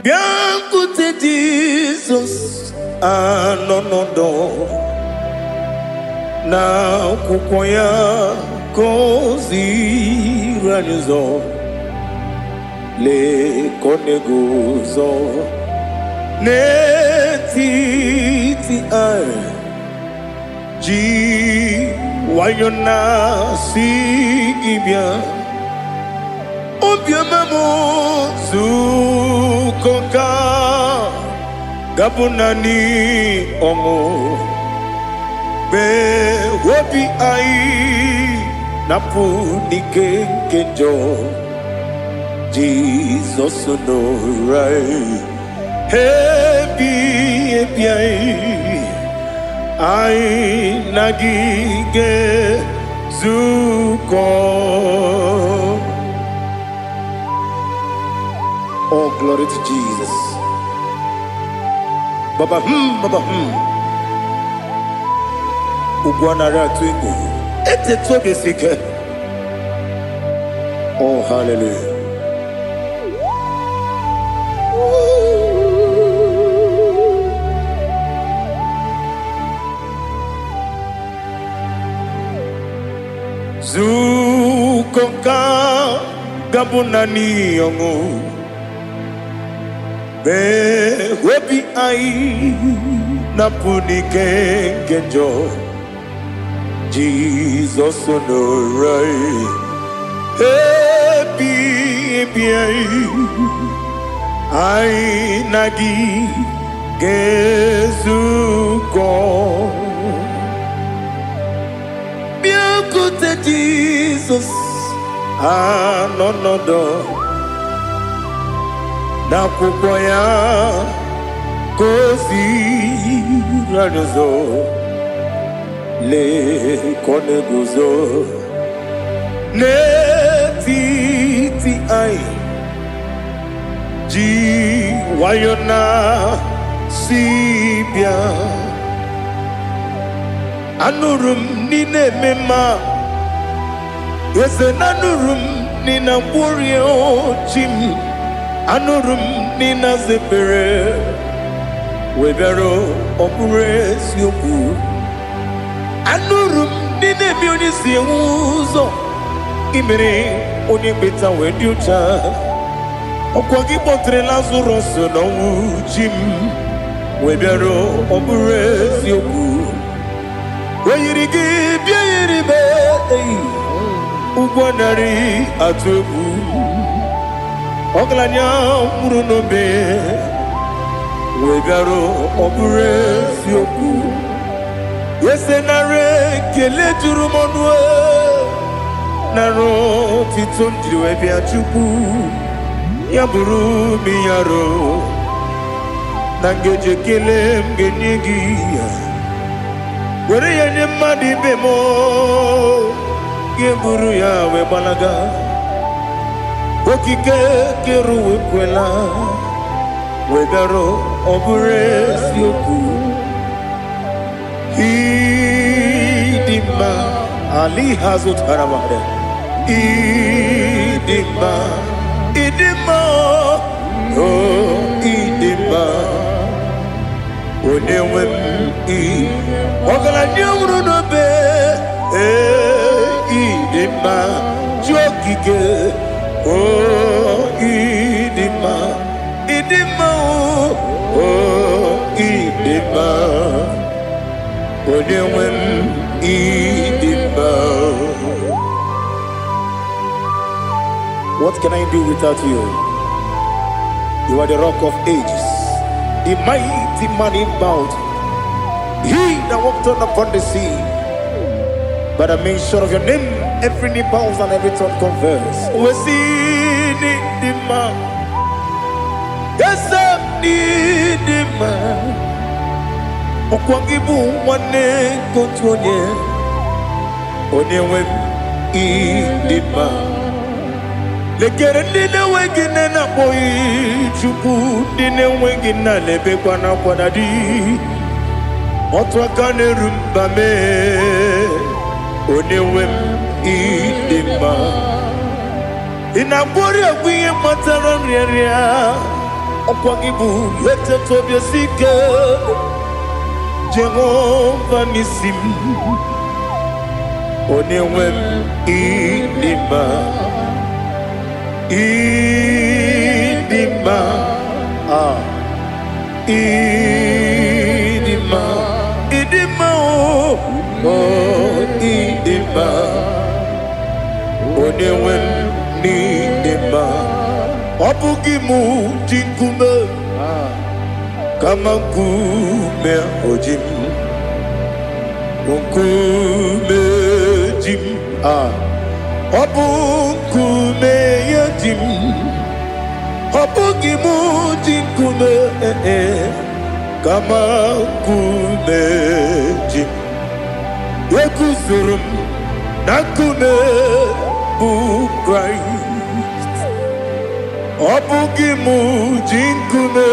Bịakwute Jizọs anọ n'ọdọ na akwụkwọ ya ka o ziri anyị ụzọ. Lee ka ọ na-eguzo n'etiti anyị, ji nwayọ na-asị gị bịa. Obiọma m, zukọ ka gabụ naanị ọṅụ mgbe obi anyị na-apụ n'ike nke njọ. Jizọs nọrọ anyị ebi ebi, anyị anyị na gị ga-ezukọ. Oh, glory to Jesus. Baba baba. Ugwu anaghị atụ egwu. Etetu obi esi ike. Oh, hallelujah. Zukọ ka gabụ naanị ọṅụ mgbe obi anyị na-apụ n'ike nke njọ. Jizọs nọrọ anyị ebi ebi, anyị anyị na gị ga-ezukọ. Bịakwute Jizọs anọ n'ọdọ n'akwụkwọ ya ka o ziri anyị ụzọ. Lee ka ọ na-eguzo n'etiti anyị, ji nwayọ na si bịa. Anụrụ m n'ị na-eme mma, eze na anụrụ m n'ị na-agwọrịa chi m. Anụrụ m n'ị na-aza ekpere wee bịara. Ọ bụrụ eziokwu, anụrụ m n'ị na-eme onye si enwe ụzọ imere onye mkpeta wee dị ụcha. Ọkwa gị kpọtere Lazarọs n'ọnwụ, chi m, wee bịara. Ọ bụrụ eziokwu, o yiri gị bịa yiri m eyi ụgwọ narị atụ egwu. Ọgaranya nwụrụ n'obe wee bịara. Ọ bụrụ eziokwu, ese nara ekele juru m ọnụ, nara otito m jiri wee bịa. Chukwu, ya bụrụ m yaro na ngeji ekele m ga-enye gị ya, were ya nye mmadụ ibe m, ga-eburu ya wee gbalaga. Okike kere ụwa ekwela wee bịara. Ọ bụrụ eziokwu, ịdị mma ali ha zụtara mmadụ. Ịdị mma, ịdị mma, o ịdị mma, onye nwe m. Ị ọgaranya nwụrụ n'obe, ee, ịdị mma, chi okike, o ịdị mma, ịdị mma, o ịdị mma, onye nwe m, ịdị mma. What can I do without you? You are the Rock of Ages, the mighty man in battle, he that walked on upon the sea. By the mention of your name, every knee bows and every tongue confess. We see the man. Yes, the man. Ọkwa gị bụ nwanne nke otu onye, onye nwe m, ịdị mma. Lekere ndị na-enweghị nne na-akpọghị Chukwu, ndị na-enweghị nna na-ebekwa n'akwa na di otu aka na-eru mba mee. Onye nwe m, ịdị mma. Ị na-agwọrị egwu ihe kpatara nrịanrịa. Ọkwa gị bụ eteta obi esi ike, Jehova n'isi m, onye nwe m, ịdị mma, ịdị mma, ah, ịdị mma, ịdị mma, o o, ịdị mma, onye nwe m, n'ịdị mma. Ọ bụghị mụ ji nkume, kama nkume oji m, nkume ji m, ah, ọ bụ nkume ya ji m. Ọ bụghị mụ ji nkume, eh, eh, kama nkume ji m. Eguzoro m na nkume bụ Kraịst. Ọ bụghị mụ ji nkume,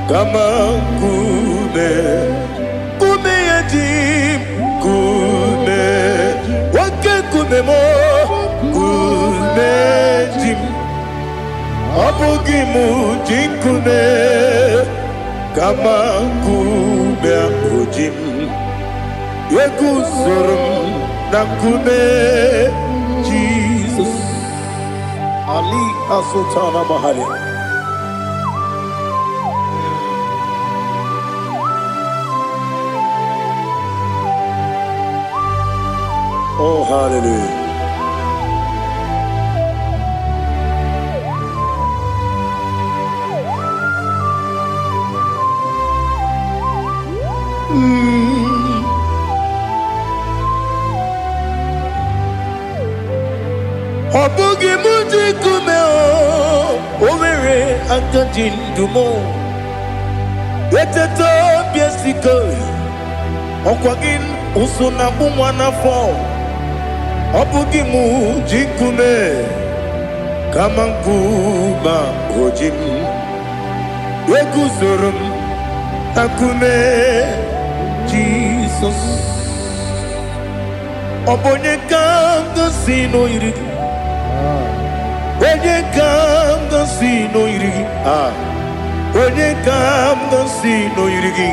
kama nkume, nkume ya ji m, nkume, oke nkume m, nkume ji m. Ọ bụghị mụ ji nkume, kama nkume ahụ ji m. Eguzoro m na nkume Jizọs. Ali Asutana Mahali. Oh, hallelujah. Ọ bụghị mụ ji nkume, o nwere aka ji ndụ m. Eteta obi esike, ọkwa gị ụsụ na-akpụ nwa n'afọ. Ọ bụghị mụ ji nkume, kama nkume o ji m. Eguzoro m na nkume Jizọs. Ọ bụ onye ka m gosi n'oyiri gị? Onye ka m gosi n'oyiri gị? Ah, onye ka m gosi n'oyiri gị?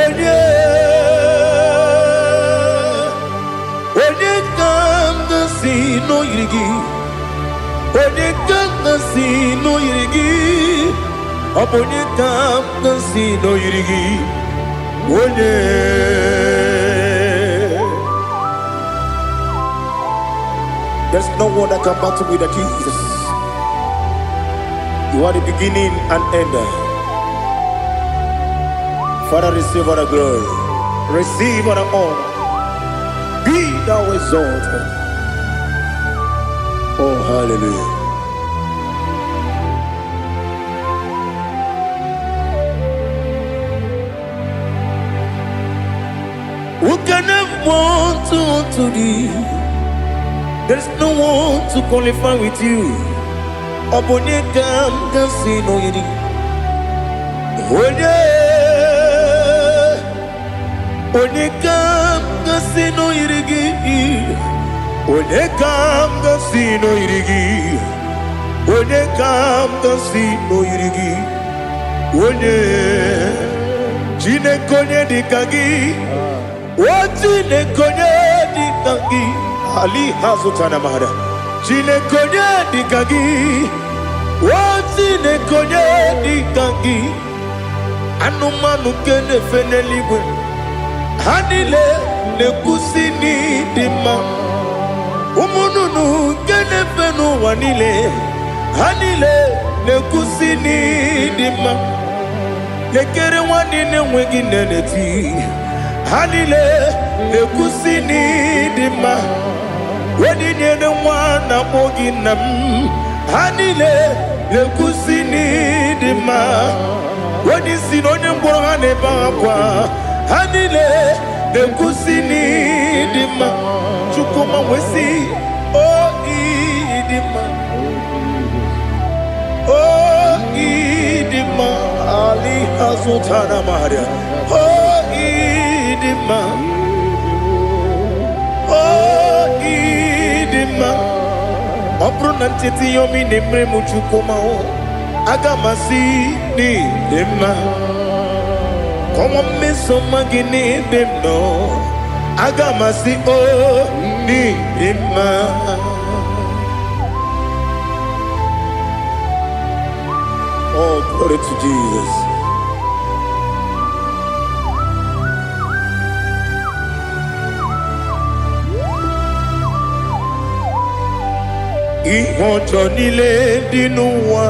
Onye, onye ka m gosi n'oyiri gị? Onye ka m gosi n'oyiri gị? Ọ bụ onye ka m gosi n'oyiri gị? Onye. There's no one that can battle with the Jesus. You are the beginning and end. Father, receive all the glory. Receive all the honor. Be thou exalted. Oh, hallelujah. Who can have one to thee? There's no one to qualify with you. Ọ bụ onye ka m ga-asị n'oyiri? Onye, onye ka m ga-asị n'oyiri gị? Onye ka m ga-asị n'oyiri gị? Onye ka m ga-asị n'oyiri gị? Onye, Chineke, onye dị ka gị? O Chineke, onye dị ka gị? Ali hazụtana mara. Chineke, onye dị ka gị? O Chineke, onye dị ka gị? Anụmanụ nke na-efe n'eluigwe, ha niile na-ekwusi n'ịdị mma. Ụmụ nnụnụ nke na-efe n'ụwa niile, ha niile na-ekwusi n'ịdị mma. Lekere nwanne na-enweghị nne na-eti, ha niile na-ekwusi n'ịdị mma. Onye nyere nwa na-akpọ gị nna m, ha niile na-ekwusi n'ịdị mma. Onye isi na onye ngwọrọ, ha na-ebe akwa, ha niile na-ekwusi n'ịdị mma. Chukwuma wee sị, o ịdị mma, o ịdị mma. Ali azụtara maria. O ịdị mma, o ịdị mma. Ọ bụrụ na ncheta ihe ọma ị na-emere m, Chukwuma, o Aga m asị n'ịdị mma. Kọwa mmeso ọma gị n'ebe m nọ. Aga m asị o n'ịdị mma. Oh, glory to Jesus. Ihe ọjọọ niile dị n'ụwa,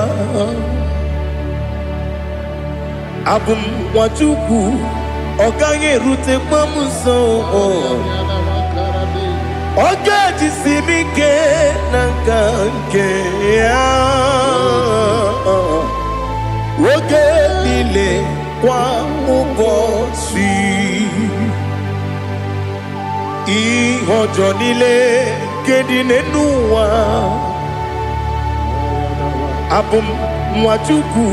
abụ m nwa Chukwu, ọ gaghị erutekwa m nso. Ọ ga-ejisi m ike na nka nke ya oge niile, kwa ụbọchị. Ihe ọjọọ niile nke dị n'elu ụwa, abụ m nwa Chukwu,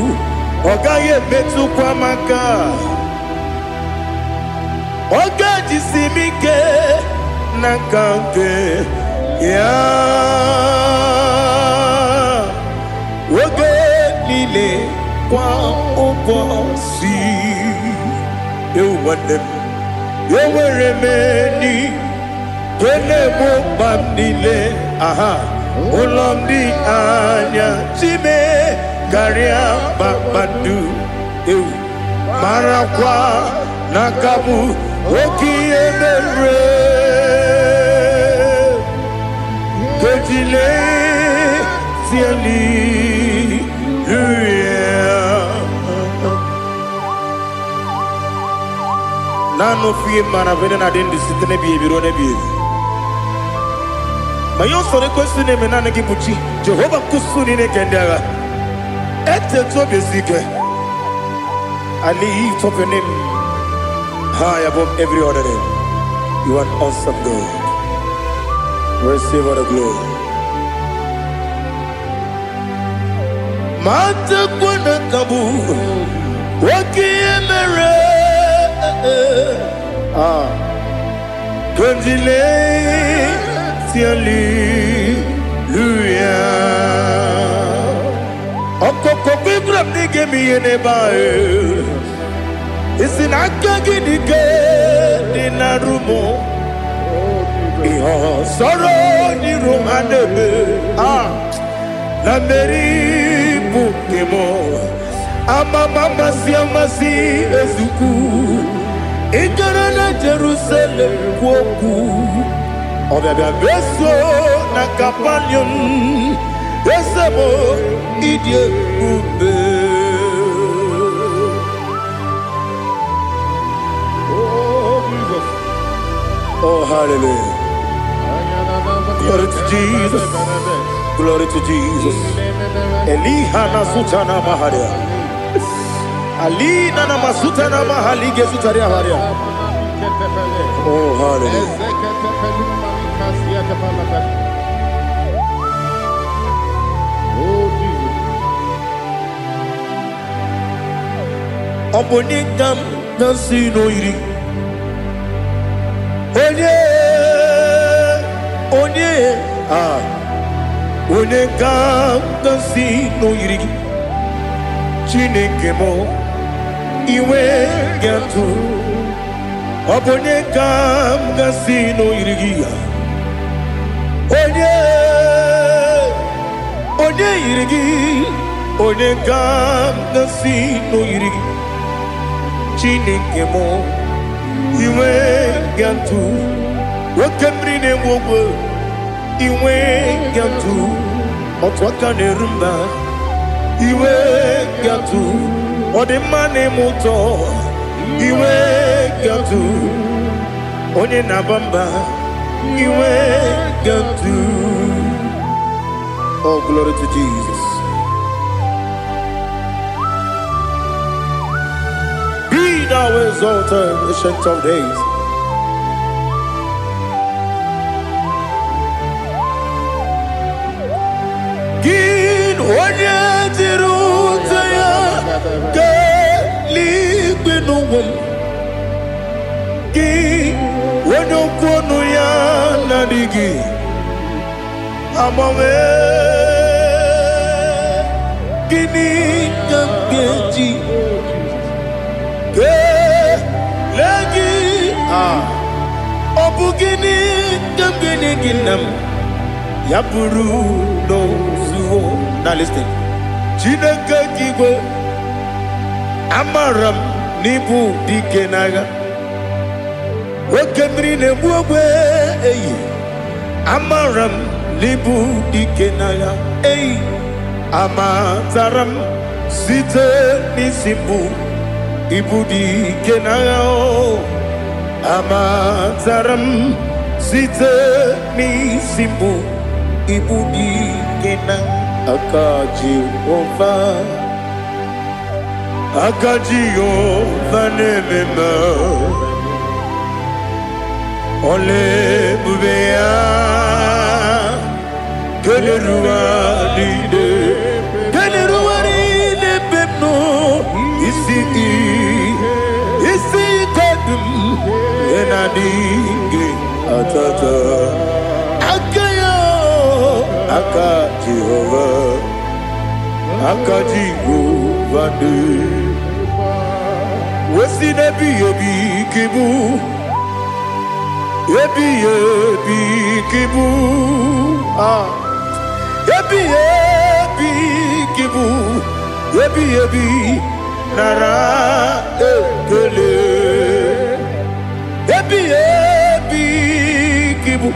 ọ gaghị emetụkwa m aka. Ọ ga-ejisi m ike na nka nke ya oge niile, kwa ụbọchị. Ewu nwanne m, enwere m enyi nke na-egbo mkpa m niile. Aha ụlọ m dị anya chime karịa kpakpando. Ewu, marakwa na aka bụ oke ihe mere kejile tieli. Naanị ofu ihe mara bụ na adị ndụ site n'ebighị ebi ruo n'ebighị ebi. Ma ihe usoro ekwesị na-eme, naanị gị bụ chi Jehova nkwụsụ niile nke ndị agha. Etetu obi esi ike. I lift up your name high above every other name. You are an awesome God. Receive all the glory. Ma tekwana kabu oke ihe mere. Ah, kondile hallelujah. Ọkụkọ Ibrahim n'ige m ihe n'ebe ahụ. Isi na aka gị dị ike dị na rumo. Ihe ọsọrọ n'iru ha na-eme. Ah, na mmeri bụ nke m. Amama amasị amasị ezukwu. Ị gara na Jerusalem kwuo okwu. Ọbịabịa meso na Kapanium. Eze m, ịdị ebube. Oh, Jesus. Oh, hallelujah. Glory to Jesus. Glory to Jesus. Eliha na sutana maharia. Alina na masutana mahali gezutaria haria. Oh, hallelujah. Oh, Jesus. Ọ bụ onye ka m na-asị n'oyiri. Onye, onye, ah, onye ka m na-asị n'oyiri gị. Chineke m, iwe ga-atụ. Ọ bụ onye ka m ga-asị n'oyiri gị ya. Onye, onye yiri gị, onye ka m ga-asị n'oyiri gị. Chineke m, iwe ga-atụ. Oke mmiri na-enwe ogwe, iwe ga-atụ. Otu aka na-eru mba, iwe ga-atụ. Ọ dị mma na-eme ụtọ, iwe ga-atụ. Onye na-aba mba, iwe ga-atụ. Oh, glory to Jesus. Be thou exalted, Ancient of Days. Gị onye jiri ute ya kelee n'ụwa m. Gị onye okwu ọnụ ya na-adịghị agbanwe. Gịnị ka m ga-eji kelee gị? Ah, ọ bụ gịnị ka m ga-enye gị, nna m, ya bụrụ n'ozuo? Now listen. Chineke nke igwe, amara m n'ịbụ dike n'agha, oke mmiri na-egbu ogwe eyi. Amara m n'ịbụ dike n'agha eyi. Amatara m site n'isi mbụ, ịbụ dike n'agha o. Amatara m site n'isi mbụ, ịbụ dike na aka Jehova, aka Jehova na-eme mma. Ọla ebube ya keneruwa niile, keneruwa niile ebe m nọ. Isi isi ike dị m ihe na-adịghị atata aka ya. Aka Jehova, aka Jehova dị wesi n'ebighị ebi ka ịbụ, ebighị ebi ka ịbụ. Ah, ebighị ebi ka ịbụ, ebighị ebi, nara ekele. Ebighị ebi ka ịbụ,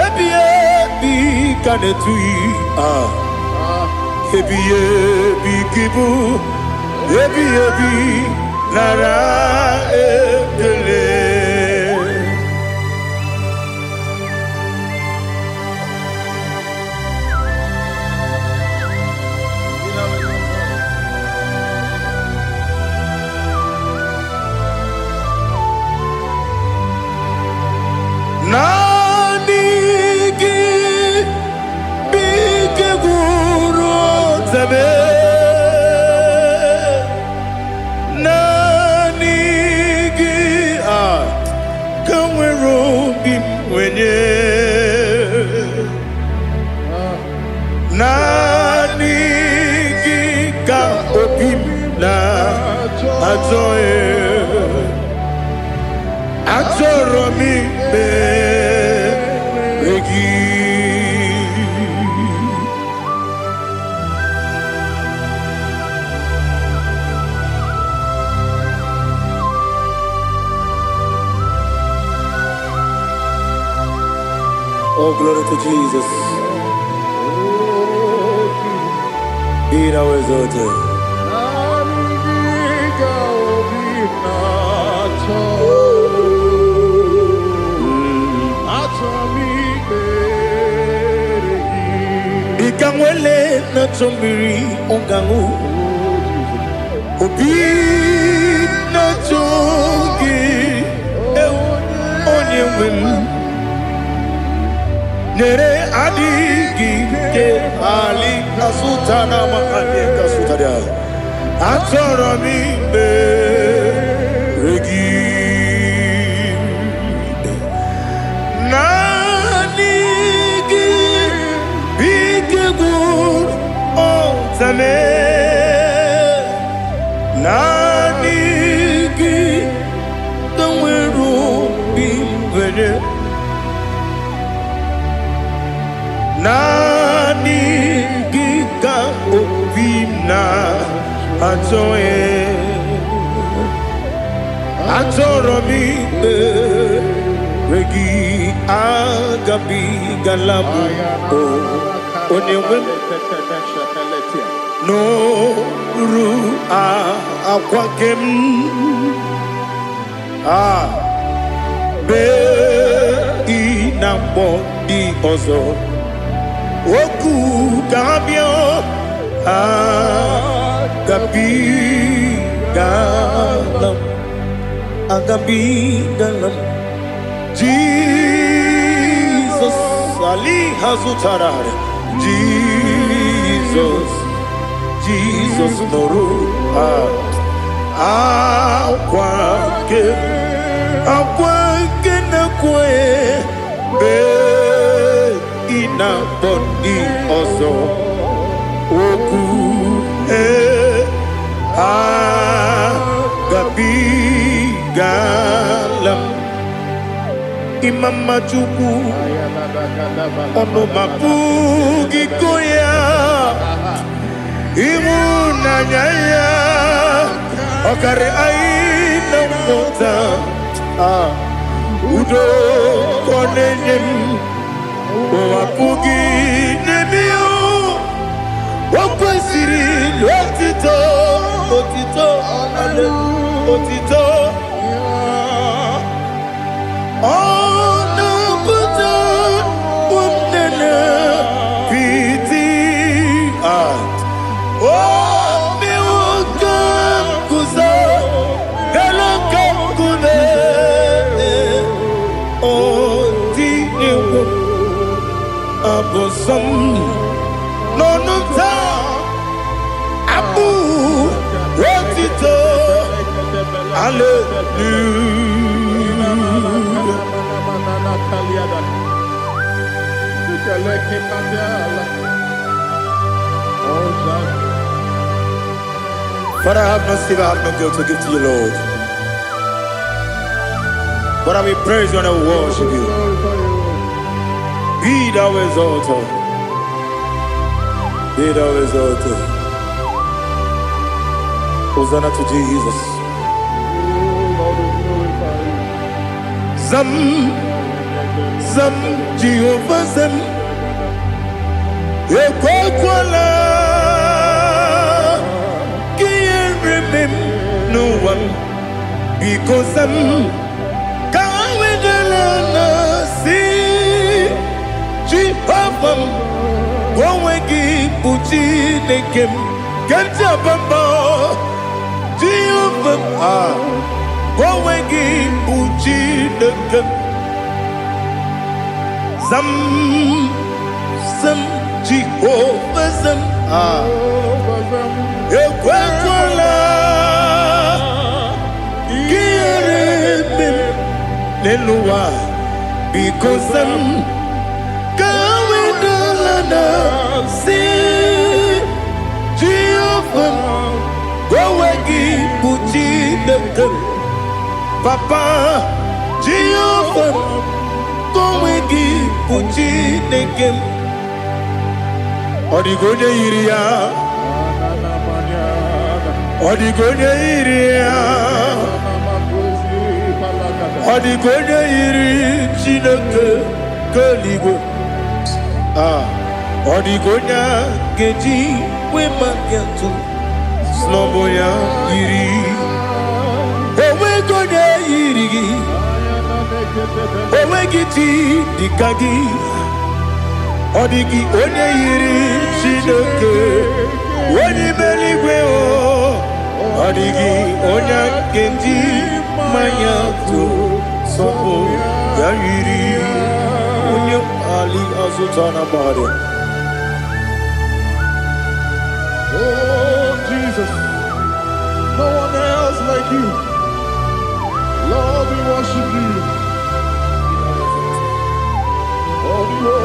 ebighị ebi ka na-etughị. Ah, ebighị ebi ka ịbụ, ebighị ebi, nara ekele. Naanị gị bụ ike gwụrụ otebe. Naanị gị a ka nwere obi m nwenye. Naanị gị ka obi m na-achọ. Achọrọ m ikpere gị. Oh, glory to Jesus. Be thou exalted. Naanị gị ka obi m na-achọ. Achọrọ m ikpere gị. Dịka nwele na-achọ mmiri ọ ga-aṅụ, obi na-achọ gị, ewu, onye nwe m. Nyere adịghị ike ali kasụta na mahadị kasụtara. Achọrọ m ikpere gị. Naanị gị bụ ike gwụrụ ọtame. Naanị gị ka nwere obi nwere. Naanị gị ka obi m na-achọ. Achọrọ m ikpere gị. Agabigala m o, onye nwe m, n'oru akwa nke m a mee ị na-akpọ ndị ọzọ okwu ka ha bịa. Agabigala m, agabigala m. Jizọs ali ha zụtara. Jizọs, Jizọs, nụrụ akwa nke, akwa nke na-ekwe mgbe ị na-akpọ ndị ọzọ. Okwu agabigala m. Ịma mma Chukwu, ọnụ m apụghị ịkọ ya. Ịhụnanya ya ọkarị anyị na nghọta. Ah, udo ka ọ na-enye m, ụwa apụghị inye m ya. O kwesịrị otito, otito, otito. Ọ na-apụta nne piti. Ah, o mewo ka m guzo elu ka nkume. Ọ dị egwu abụ nsọ m n'ọnụ m taa, abụ otito, hallelujah. Father, I have no silver, I have no gold to give to you, Lord. But I will praise you and I will worship you. Be thou exalted. Be thou exalted. Hosanna to Jesus. Zam, Zam, Jehovah Zam. Ekwekwala ka ihere mee m n'ụwa m. Biko zam, ka wedala na si Jehova m, onwe gị bụ Chineke m ke ntị abamba. Jehova m, ah, onwe gị bụ Chineke m. Zam, zam, Jehova zam, ah, ekwekwala ka ihere mee m n'elu ụwa. Biko zam, ka wedala na si Jehova m, onwe gị bụ Chineke m. Papa, Jehova m, onwe gị bụ Chineke m. Ọ dịghị onye yiri ya, ọ dịghị onye yiri ya, ọ dịghị onye yiri Chineke nke eluigwe. Ah, ọ dịghị onye a ga-eji wee maka atụ snọbụ ya yiri. Onweghị onye yiri gị, onweghị chi dịka gị. Ọ dịghị onye yiri Chineke onye ime eluigwe o. Ọ dịghị onye a ga-eji mmanya tụ sọpụ ya yiri onye ali azụta na mmadụ. Oh, Jesus, no one else like you. Lord, we worship you. Oh, the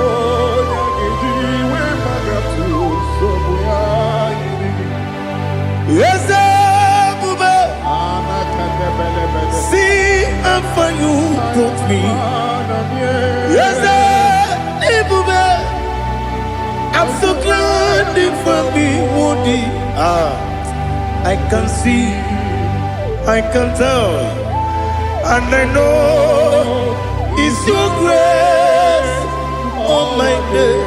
onye ga-eji wee magatu nsogbu ya yiri gị. Eze ebube, see how far you brought me. Eze ebube, I'm so glad you found me worthy. Ah, I can see, I can tell, and I know it's your grace on my day.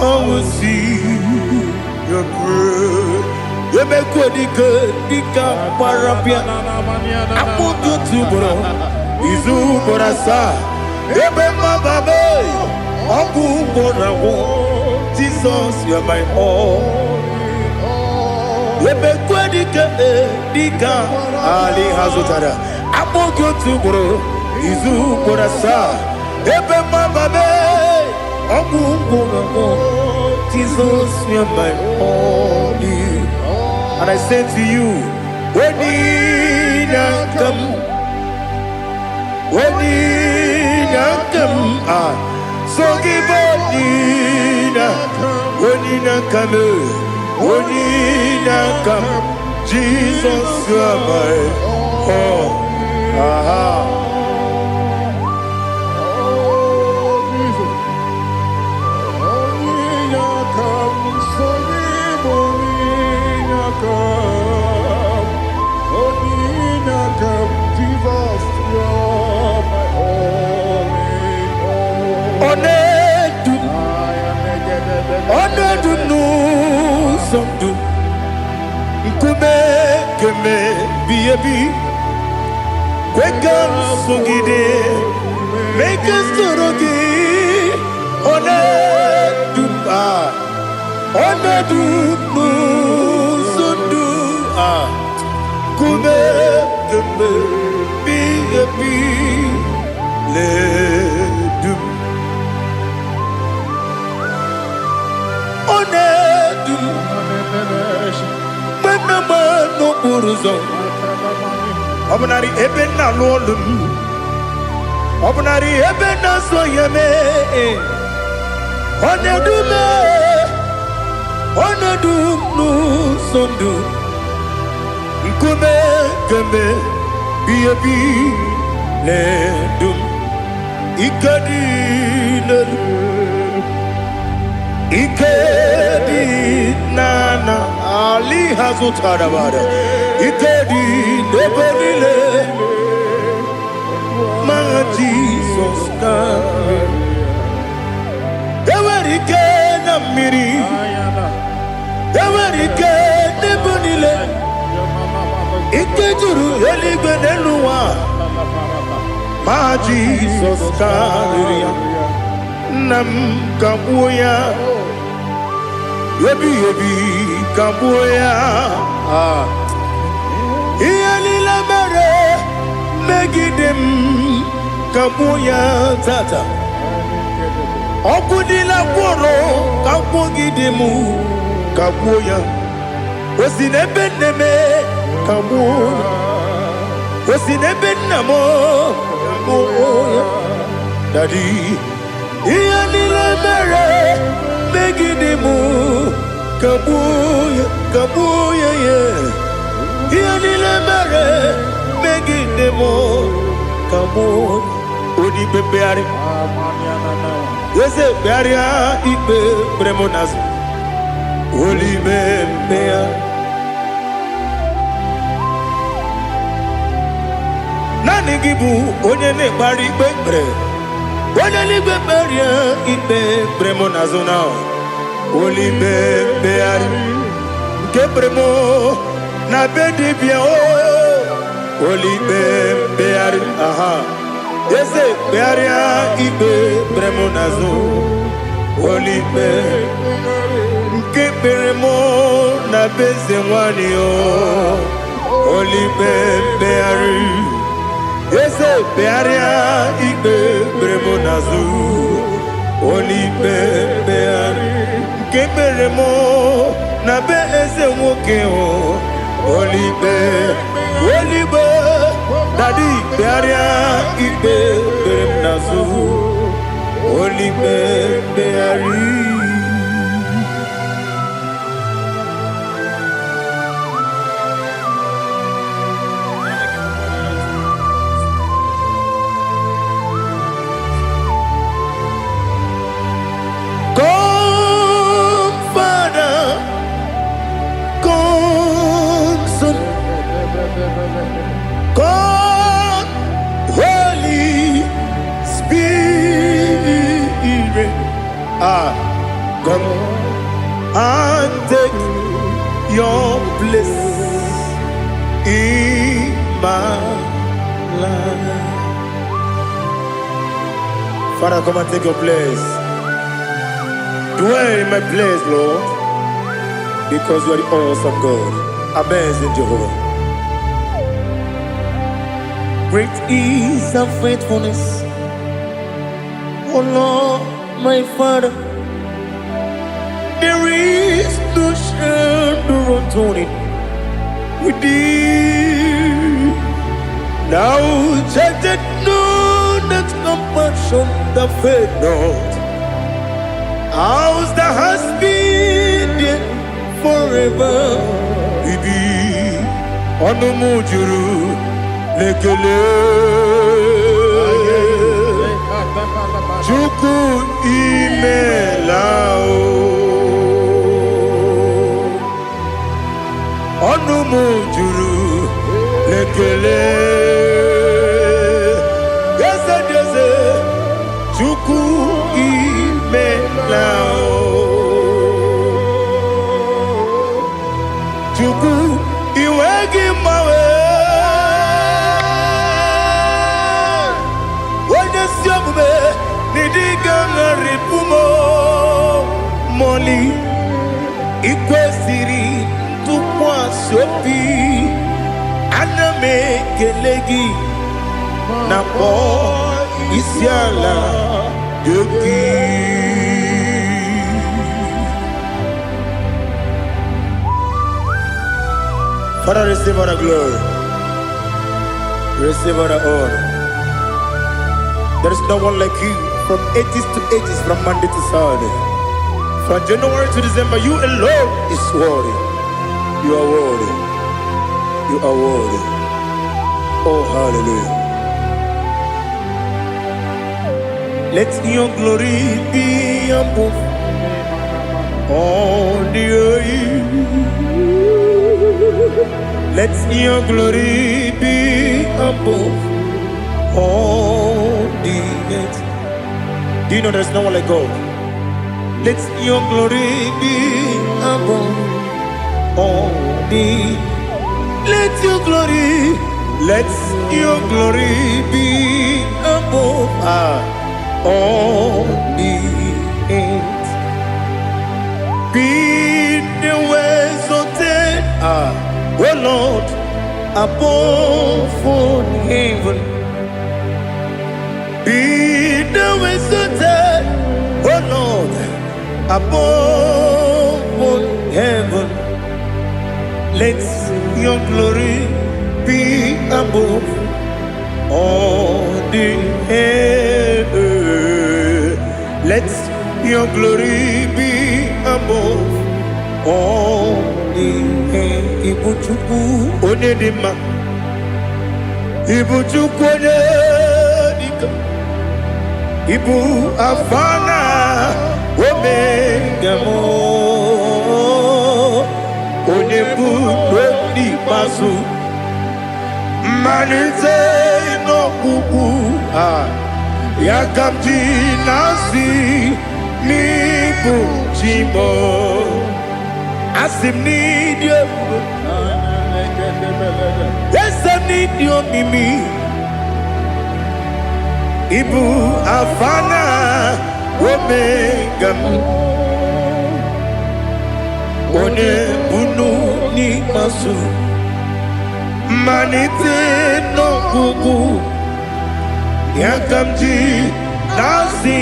I will see your grace. Emekwe dike dike gbara bịa akpụkpọ otu ugboro, izu ugboro asaa, ebe mmababe ọgwụ ugboro agwụ. Jesus, you are my all. Emekwe dike dike ali ha zụtara akpọ gị otu ugboro, izu ugboro asaa, ebe mmababe ọgwụ ugboro agwụ. Jesus, you are my all. And I say to you, Onyinaka m, Onyinaka m, ah, so give Onyinaka. Onye na-aka m, onye na-aka m, Jesus, you are my all. Aha. Oh, Jesus. Onye aka m, sonye m onye aka m. Onye aka m, Jesus, you're my all in all. Ọ na-edu m, I am ọ na-edu m n'ụzọ ndụ, nkume keme bi ebi, kwe ka m sogide, mee ka m soro gị. Ọ na-edu m, ah, ọ na-edu m n'ụzọ ndụ, ah, nkume keme bi ebi na-edu m. Ọ na-edu m mgbe m na-agba n'okporo ụzọ, ọ bụnarị ebe m na-alụ ọlụ m, ọ bụnarị ebe m na-asọ ya mee, ọ na-edu m, ọ na-edu m n'ụzọ ndụ, nkume keme bi ebi na-edu m. Ike dị n'elu, ike dị n'ana ali ha zụtara bara, ike dị n'ebe niile, ma Jizọs ka enwere ike na mmiri, enwere ike n'ebe niile, ike juru eluigwe n'elu ụwa, ma Jizọs karịrị ya. Nna m, ka gbuo ya ebighị ebi, ka gbuo ya. Ah. Ihe niile mere megide m, ka gbuo ya tata. Ọkụ niile gwụrụ ka gwụgide m, ka gbuo ya. O si n'ebe nne m, ka gbuo ya. O si n'ebe nna m, ka gbuo ya. Daddy, ihe niile mere megide m, ka gbuo ya, ka gbuo ya ya. Ihe niile mere megide m, ka gbuo. Onye ikpe mkpegharị, eze kpegharịa ikpe kpere m n'azụ, olime mkpegharị. Naanị gị bụ onye na-ekpegharị ikpe kpere, onye n'igwe kperie ikpe kpere m n'azụ na olime mkpegharị nke kpere m na be dibịa o, olime mkpegharị. Aha, eze kpegharịa ikpe kpere m n'azụ, olime nke kpere m na be eze nwanyị o, olime mkpegharị. Eze kpegharịa ikpe kpere m n'azụ, olime mkpegharị nke kpere m na be eze nwoke o, olime, olime. Daddy, kpegharịa ikpe kpere m n'azụ, olime mkpegharị. Come, Father, come, Son, come, Holy Spirit. Ah, come and take your place in my life. Father, come and take your place. Dwell in my place, Lord, because you are the awesome God, amazing Jehovah. Great is thy faithfulness, O Lord, my Father. There is no shadow of turning with thee. Thou changest not thy compassions, they fail not. As thou hast been forever. Ibi ọnụ m juru n'ekele. Chukwu, imela o. Ọnụ m juru n'ekele. Eze dị eze, Chukwu, imela o. Chukwu, iwe gị mgbanwe, onye si omume n'ịdị ga-agharịpụ m mọli. Ikwesịrị ntụkwasị obi, ana m ekele gị na kpọọ isi ala dị gị. Father, receive all the glory, receive all the honor. There is no one like you from ages to ages, from Monday to Saturday, from January to December. You alone is worthy. You are worthy. You are worthy. Oh, hallelujah. Let your glory be above all the earth. Let your glory be above all the earth. Do you know there's no one like God? Let your glory be above all the. Let your glory, let your glory be above all the earth. Be thou exalted, O Lord, above all heaven. Be thou exalted, O Lord, above all heaven. Let your glory be above all the earth. Let your glory be above all the earth. Ibu Chukwu onye dị mma, Ibu Chukwu onye dịka, Ibu Alfa na Omega m, onye bụ n'ikpeazụ, mmalite n'ọgwụgwụ a, ya ka m ji na-asị n'ịbụ chi m. Asị m n'ịdị ebube, eze m, n'ịdị omimi. Ịbụ Alfa na Omega m, onye bunu n'ikpeazụ, mmalite n'ọgwụgwụ, ya ka m ji na-asị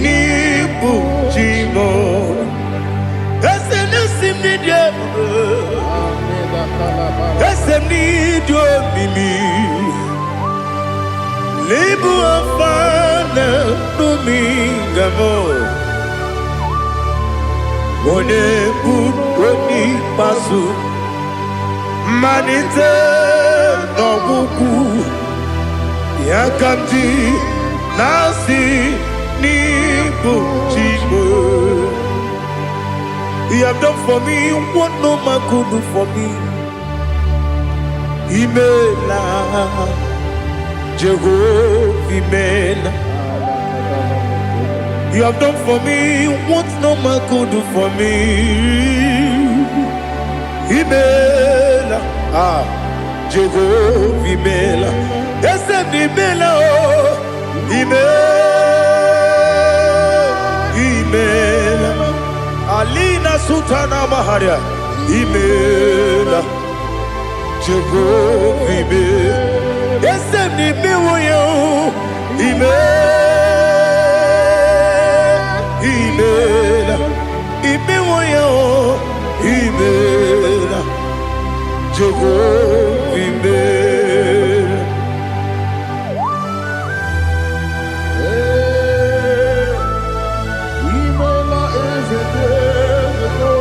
n'ịbụ chi m. Eze na-esi m n'ịdị ebube, eze m, n'ịdị omimi. N'ịbụ Alfa na Omega m, onye bụ onye ikpeazụ, mmalite n'ọgwụgwụ, ya ka m ji na-asị n'ịbụ chi m. You have done for me what no man could do for me. Imela, Jehovah, Imela. You have done for me what no man could do for me. Imela, ah, Jehovah, Imela. Eze m, Imela, oh, Imela, Imela. Alina Sultana Maharia, Imela, Jehovah, Imela. Eze m, n'imewo ya o, Imela, Imela, imewo ya o, Imela, Jehovah, Imela. Imela, eze dị eze.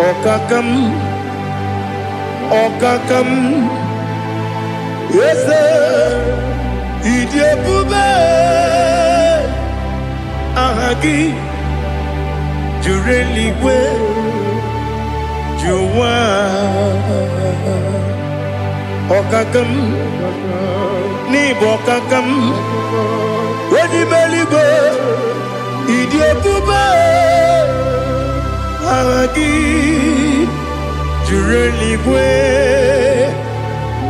Ọkaka m, ọkaka m, eze, ịdị ebube. Aha gị juru eluigwe ju ụwa. Ọkaka m, n'ịbụ ọkaka m, onye ime eluigwe, ịdị ebube. Aha gị juru eluigwe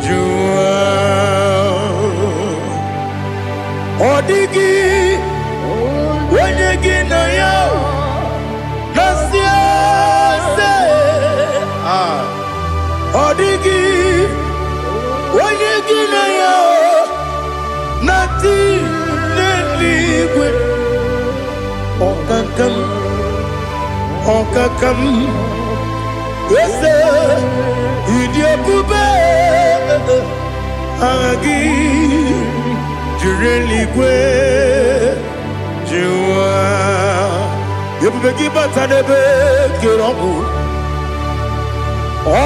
ju ụwa. Ọ dịghị onye gị na ya na-asị eze. Ah. Ọ dịghị onye gị na ya na-atị n'eluigwe. Ọkaka m, ọkaka m, eze, ịdị ebube. Aha gị juru eluigwe ju ụwa. Ebube gị bata n'ebe kere ọgwụ,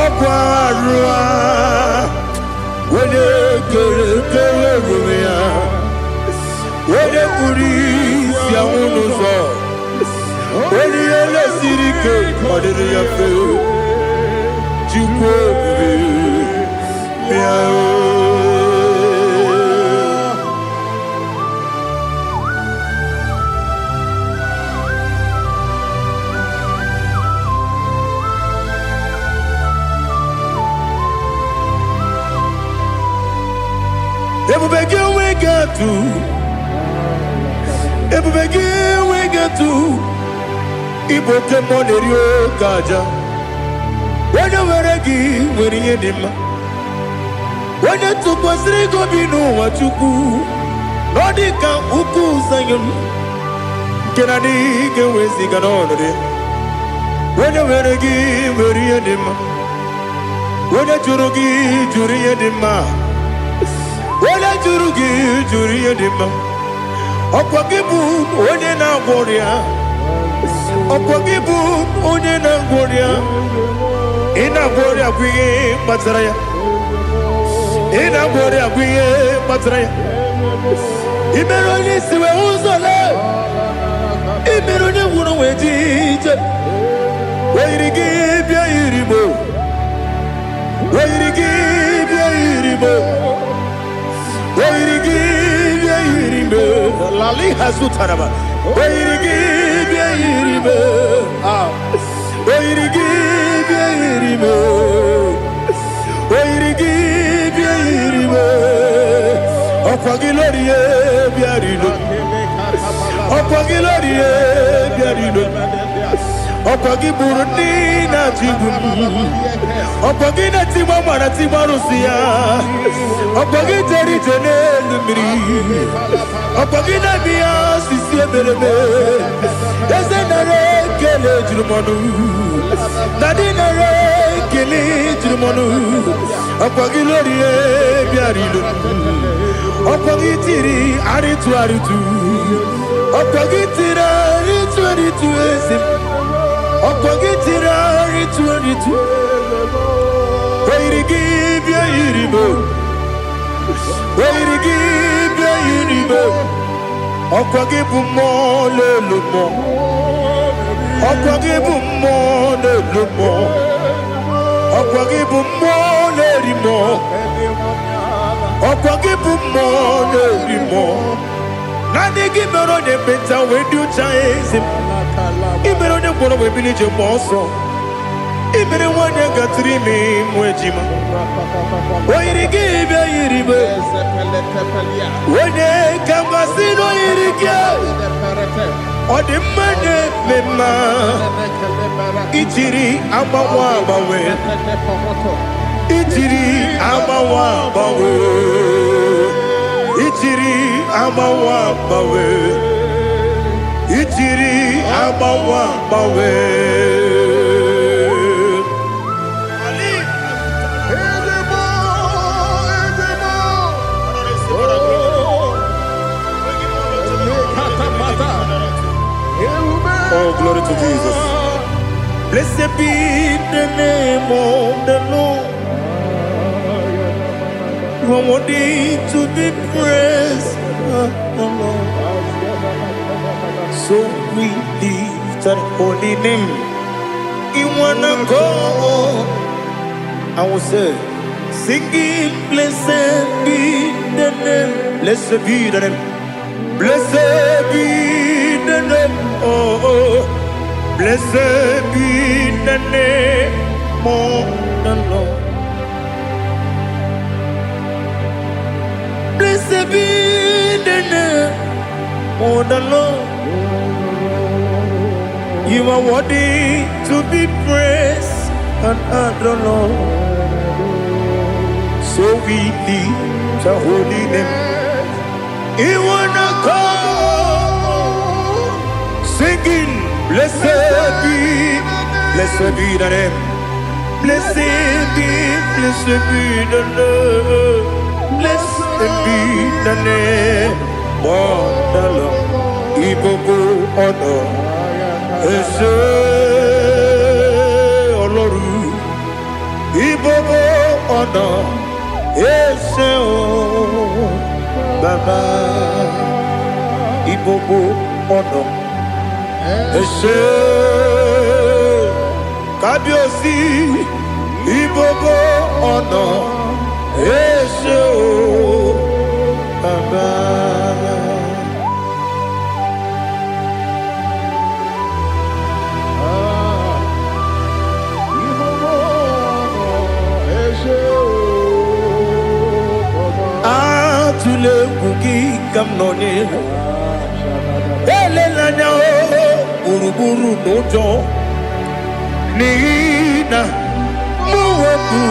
ọgwụ arụ a, onye kere kere ebube ya, onye kpuru isi anwụ n'ụzọ, onye ihe lesiri ike ọ dịrị ya mfe. Chukwu ebube, bịa o. Ebube gị enweghị atụ, ebube gị enweghị atụ. Ịbụ oke mmụọ na-eri oke aja. Onye nwere gị nwere ihe dị mma. Onye tụkwasịrị gị obi n'ụwa, Chukwu, na ọ dị ka ukwu Zayọn nke na adịghị ga-eweziga n'ọnọdụ ya. Onye nwere gị nwere ihe dị mma. Onye jụrụ gị jụrụ ihe dị mma. Onye jụrụ gị jụrụ ihe dị mma. Ọkwa gị bụ onye na-agwọ ọrịa. Ọkwa gị bụ onye na-agwọ ọrịa. Ị na-agwọ ọrịa bụ ihe kpatara ya. Ị na-agwọ ọrịa bụ ihe kpatara ya. Ị mere onye isi wee ụzọ lee. Ị mere onye nwụrụ wee ji ije. O yiri gị bịa yiri mo. O yiri gị bịa yiri mo. O yiri gị bịa yiri mo. Lali hazutaraba. O yiri gị bịa yiri mo. Ah. O yiri gị bịa yiri mo. O yiri gị bịa yiri mo. Ọkwa gị lórí e bịa rilo. Ọkwa gị lórí e bịa rilo. Ọkwa gị gburu ndị na-achịgbu m. Ọkwa gị na-etigba mara tigba arụsị ya. Ọkwa gị jere ije n'elu mmiri. Ọkwa gị na-eme ya osisi emereme. Eze, nara ekele juru m ọnụ. Daddy, nara ekele juru m ọnụ. Ọkwa gị lórí e bịara ilo. Ọkwa gị tiri arịtụ arịtụ. Ọkwa gị tiri arịtụ arịtụ, eze m. Ọkwa gị tiri arịtụ arịtụ. O yiri gị bịa yiri m. O yiri gị bịa yiri m. Ọkwa gị bụ mmụọ n'elu mmụọ. Ọkwa gị bụ mmụọ n'elu mmụọ. Ọkwa gị bụ mmụọ na-eri mmụọ. Ọkwa gị bụ mmụọ na-eri mmụọ. Naanị gị mere onye ekpenta wee dị ụcha, eze m. Ị mere onye gwọrọ wee bili ije mgbe ọsọ. Ị mere nwanyị gatụrụ ime mụ ejima. O yiri gị bịa yiri m. Onye ka m gasị na o yiri gị. Ọ dị mma na-eme mma. Ijiri agbanwe agbanwe. Ijiri agbanwe agbanwe. Ijiri agbanwe agbanwe. Ijiri agbanwe agbanwe. Ali. Ezemo, Ezemo. Oh, Lekatapata. Ebube. Oh, glory to Jesus. Blessed be the name of the Lord. You are worthy to be praised, the Lord. So we lift that holy name. In one accord, I will say, singing, blessed be the name, blessed be the name, blessed be the name, oh, blessed be the name of the Lord. Blessed be the name of the Lord. You are worthy to be praised and adored, Lord. So we lift the holy name. You wanna come singing, blessed be the name. Blessed be the name. Blessed be the name of the Lord. Ìgbogbo ọ̀nà ẹ ṣé Ọlọ́run. Ìgbogbo ọ̀nà ẹ ṣé o Bàbá. Ìgbogbo ọ̀nà ẹ ṣé Kábíyèsí. Ìgbogbo ọ̀nà ẹ ṣé o Bàbá. Atụla egwu gị ka m nọnyere. Elela anya o gburugburu n'ụjọ n'ihi na mụ bụ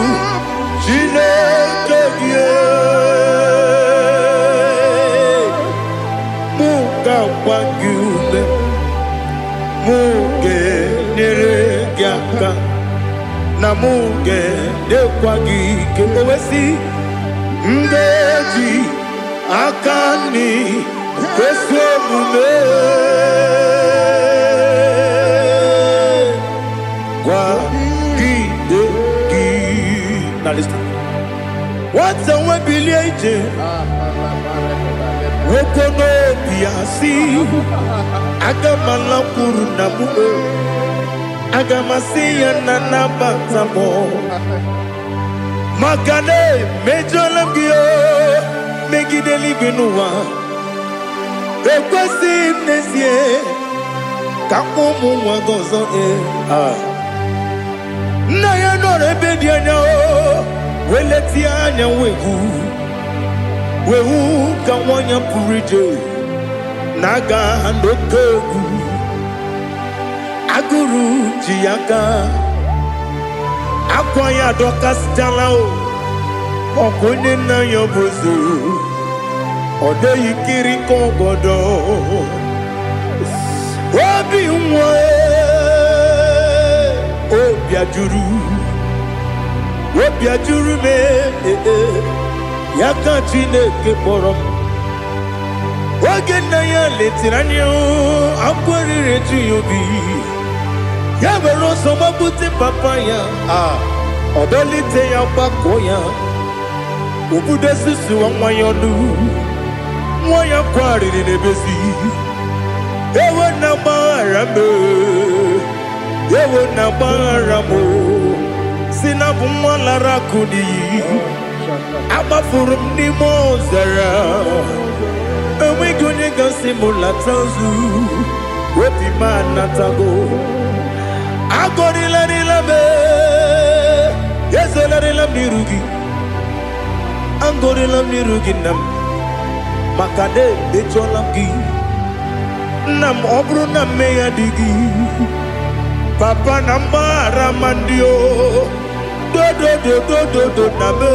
Chineke gị. Mụ ga-agba gị ume, mụ ga-enyere gị aka, na mụ ga-enyekwa gị ike. O wee sị, m ga-eji aka nri ezi omume kwagide gị. Now listen. Nwata nwe bilie ije, nwoke n'obi ya sị, aga m alakwuru nna m, aga m asị ya na nabata m, maka na emejọla m gị o, megide eluigwe n'ụwa. Ekwesịghị m n'ezie ka ụmụ nwa gị ọzọ ee. Ah. Nna ya nọrọ ebe dị anya o, weletie anya wee hụ wee hụ ka nwa ya pụrụ ije na-aga n'oke egwu. Agụrụ ji ya aka, akwa ya adọkasịchala o, ọkụ onye nna ya bụ eze, ọ dịghị kiri ka ọgọdọ. Obi nwa obi ajụrụ, obi ajụrụ m ee, ya ka Chineke kpọrọ m. Oge nna ya letara anya, akwa riri eju ya obi, ya were ọsọ gbapute papa ya, a ọ dọlite ya, gbakọ ya, obudo susuwa nwa ya ọnụ. Nwa ya kwarịrị n'ebezi, ewo na gbaghara m, ewo na gbaghara m, si na bụ nwa lara akụ n'iyi, agbafuru m n'ime ọzara, enweghị onye gasị m lata nzu, obi m anatago. Agọrịlarịla m, ezolarịla m n'iru gị, agọrịla m n'iru gị nna m, maka na emejọla m gị nna m. Ọ bụrụ na mmehie adịghị papa na mgbaghara ma ndị o dodododododo na me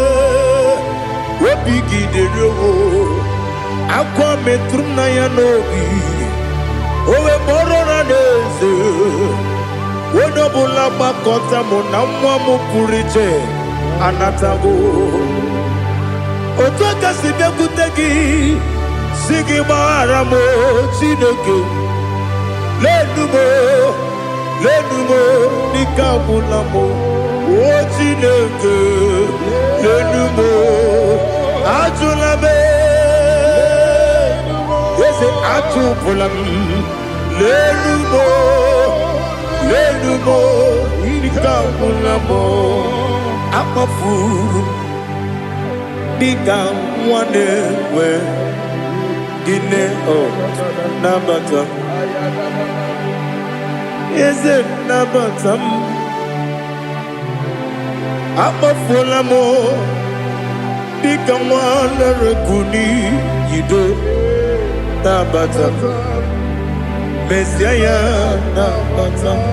obi gị dịrị o. Akwa metụrụ m na ya n'obi, o wee kpọrọ na n'eze onye ọbụla gbakọta mụ na nwa m pụrụ iche anatago. Otu aka si bịakwute gị si gị gbaghara m o, Chineke lenu m o, Lenu m n'ike agwụla m. O Chineke, lenu m, ajụla m. Eze, achụpụla m. Lenu m, lenu m, ike agwụla m. Akpafuru m dịka nwa na-enwe gịnị o. Nabata m, eze, nabata m. Akpafuola m dịka nwa na-ereku n'iyido. Nabata m, mezie ya, nabata m.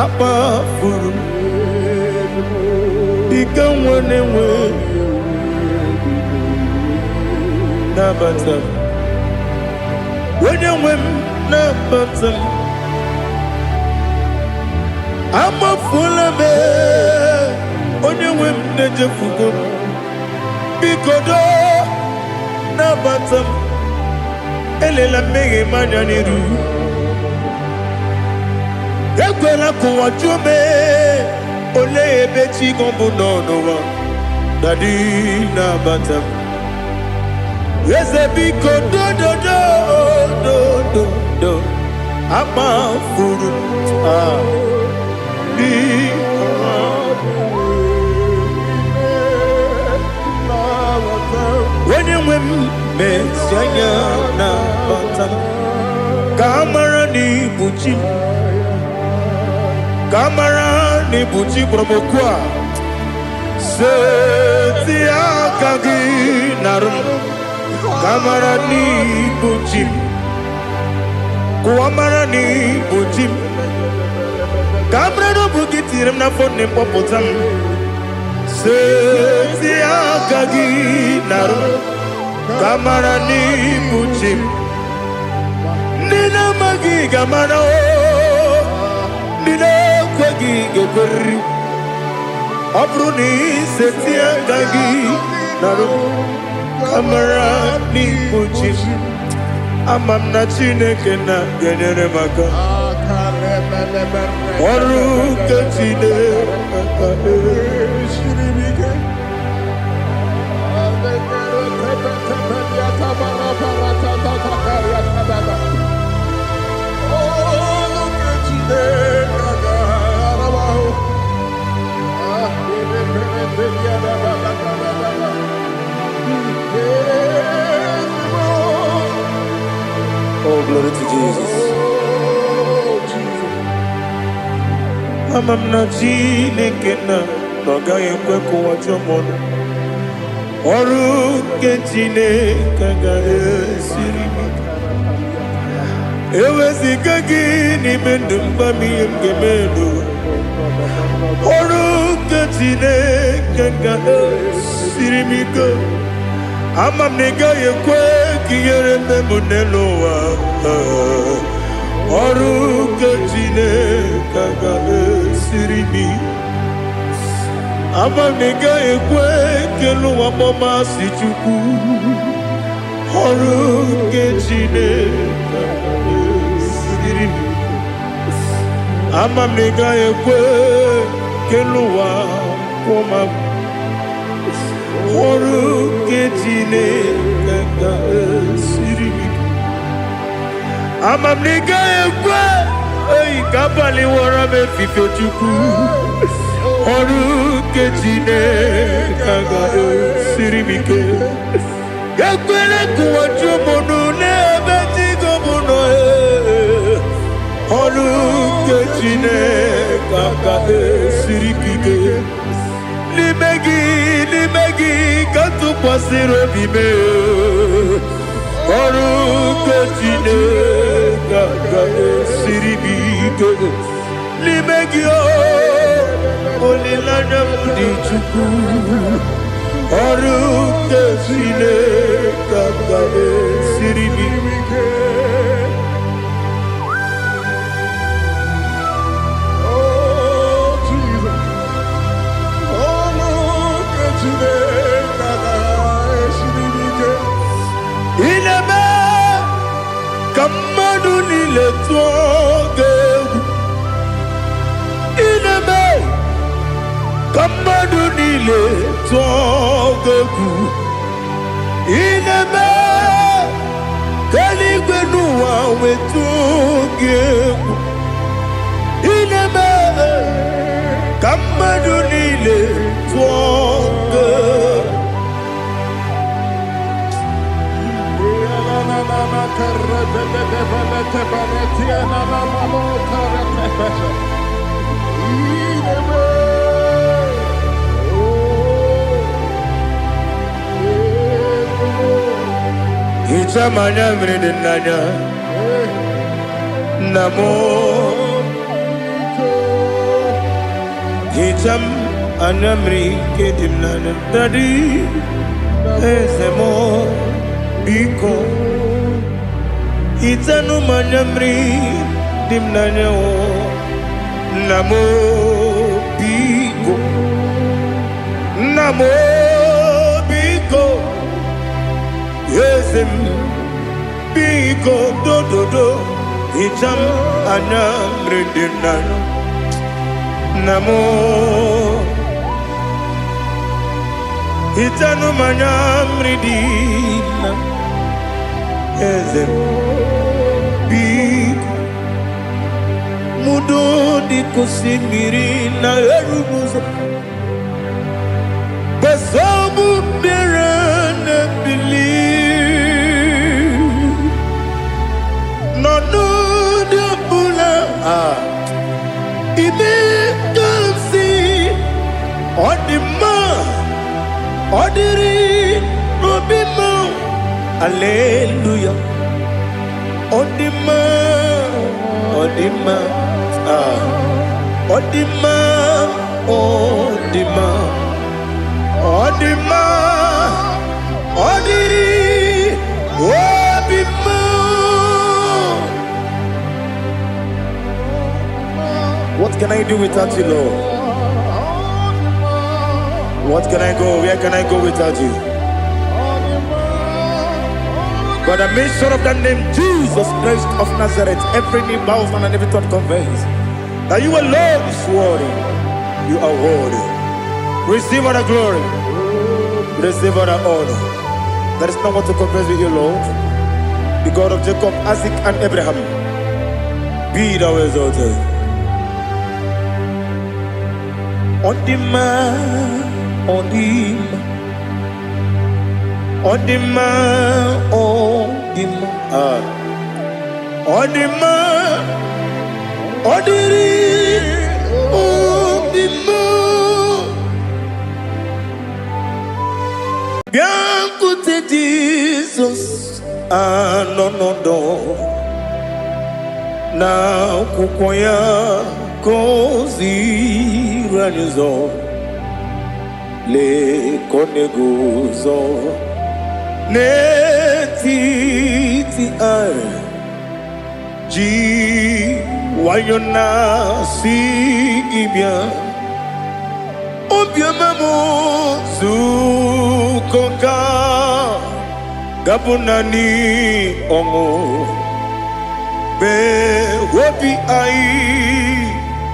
Akpafuru m dịka nwa na-enwe, nabata m. Onye nwe m, nabata m. Amafuola m, onye nwe m, na-ejefugo m. Biko doo, nabata m. Elela mmehie m anya n'iru. Ekwela ka ụwa jụọ m, olee ebe chi gị bụ nọ n'ụwa. Daddy, nabata m. Eze, biko, dododo dodo do. Amafuru m, ah, biko. Onye nwe m, mesi anya, nabata m, ka a mara na ibu chi m, ka a mara na ibu chi kpọrọ m okwu a. Seti aka gị narụ m, ka a mara na ibu chi m, kụwa mara na ibu chi m, ka a mara na ọ bụ gị tinyere m n'afọ nne m, kpọpụta m. Seti aka gị narụ m, ka a mara na ibu chi m. Ndị na-amaghị ga-amara o, ndị na-ekweghị ga-ekweriri. Ọ bụrụ na iseti aka gị narụ m, ka mara n'ibu chi m. Ama m na Chineke na ga-enyere m aka. Ọrụ nke Chineke. Oh, glory to Jesus. Ama m na Chineke na ọ gaghị ekwe ka ụwa jụọ m ọnụ. Ọrụ nke Chineke agaghị esiri m ike. Eweziga gị n'ime ndụ m, gwa m ihe m ga-eme n'ụwa. Ọrụ nke Chineke ga-esiri m ike. Ama m na ị gaghị ekwe ka ihere mee m n'elu ụwa. Ọrụ nke Chineke ga-esiri m ike. Ama m na ị gaghị ekwe ka elu ụwa kpọọ m asị. Chukwu, ọrụ nke Chineke ga-esiri m ike. Ama m na ị gaghị ekwe ka elu ụwa kwụọ m agwụ. Ọrụ nke Chineke ga-esiri m ike. Ama m na ị gaghị ekwe eyi ka abalị wọrọ m efife. Chukwu, ọrụ nke Chineke ga-esiri m ike. Ekwere ka ụwa jụọ m ọnụ n'ebe chi gị bụ nọ. Ọrụ nke Chineke ga-esiri m ike. N'ime gị, n'ime gị ka m tụkwasịrị obi m. Ọrụ nke Chineke ga-esiri m ike. N'ime gị o, olileanya m dị. Chukwu, ọrụ nke Chineke ga-esiri m ike. Oh, Jesus. Oh, look at Chineke ga-esiri m ike. Ị na-eme ka mmadụ niile tụọ gị. Ka mmadụ niile tụọ gị egwu. Ị na-eme ka eluigwe n'ụwa wee tụọ gị egwu. Ị na-eme ka mmadụ niile tụọ gị egwu. Hichaa m anya mmiri dị n'anya, nna m. Hichaa m anya mmiri nke dị m n'anya, daddy, eze m, biko hichanụ m anya mmiri dị m n'anya o, nna m, biko, nna m, biko, eze m, biko, dododo, hichaa m anya mmiri dị m n'anya, nna m. Hichanụ m anya mmiri dị na eze m, biko. Mudo dị ka osimiri na-eru n'ụzọ gbasọbụ mmiri na-ebili n'ọnọdụ ọbụla a ime ka m si ọ dị mma, ọ dịrị n'obi m. Aleluya, ọ dị mma, ọ dị mma, ah, ọ dị mma, ọ dị mma, ọ dị mma, ọ dịrị obi m. What can I do without you, Lord? What can I go? Where can I go without you? By the mention of that name, Jesus Christ of Nazareth, every knee bows down and every tongue confess that you alone is worthy. You are worthy. Receive all the glory. Receive all the honor. There is no one to compare with you, Lord. The God of Jacob, Isaac, and Abraham. Be thou exalted. Ọ dị mma, ọ dị mma, ọ dị mma, ọ dị mma, ah. Ọ dị mma, ọ dịrị obi m. Bịakwute Jizọs anọ n'ọdọ na akwụkwọ ya ka o ziri anyị ụzọ. Lee ka ọ na-eguzo n'etiti anyị ji nwayọ na-asị gị bịa, obiọma m, zukọ ka gabụ naanị ọṅụ mee obi anyị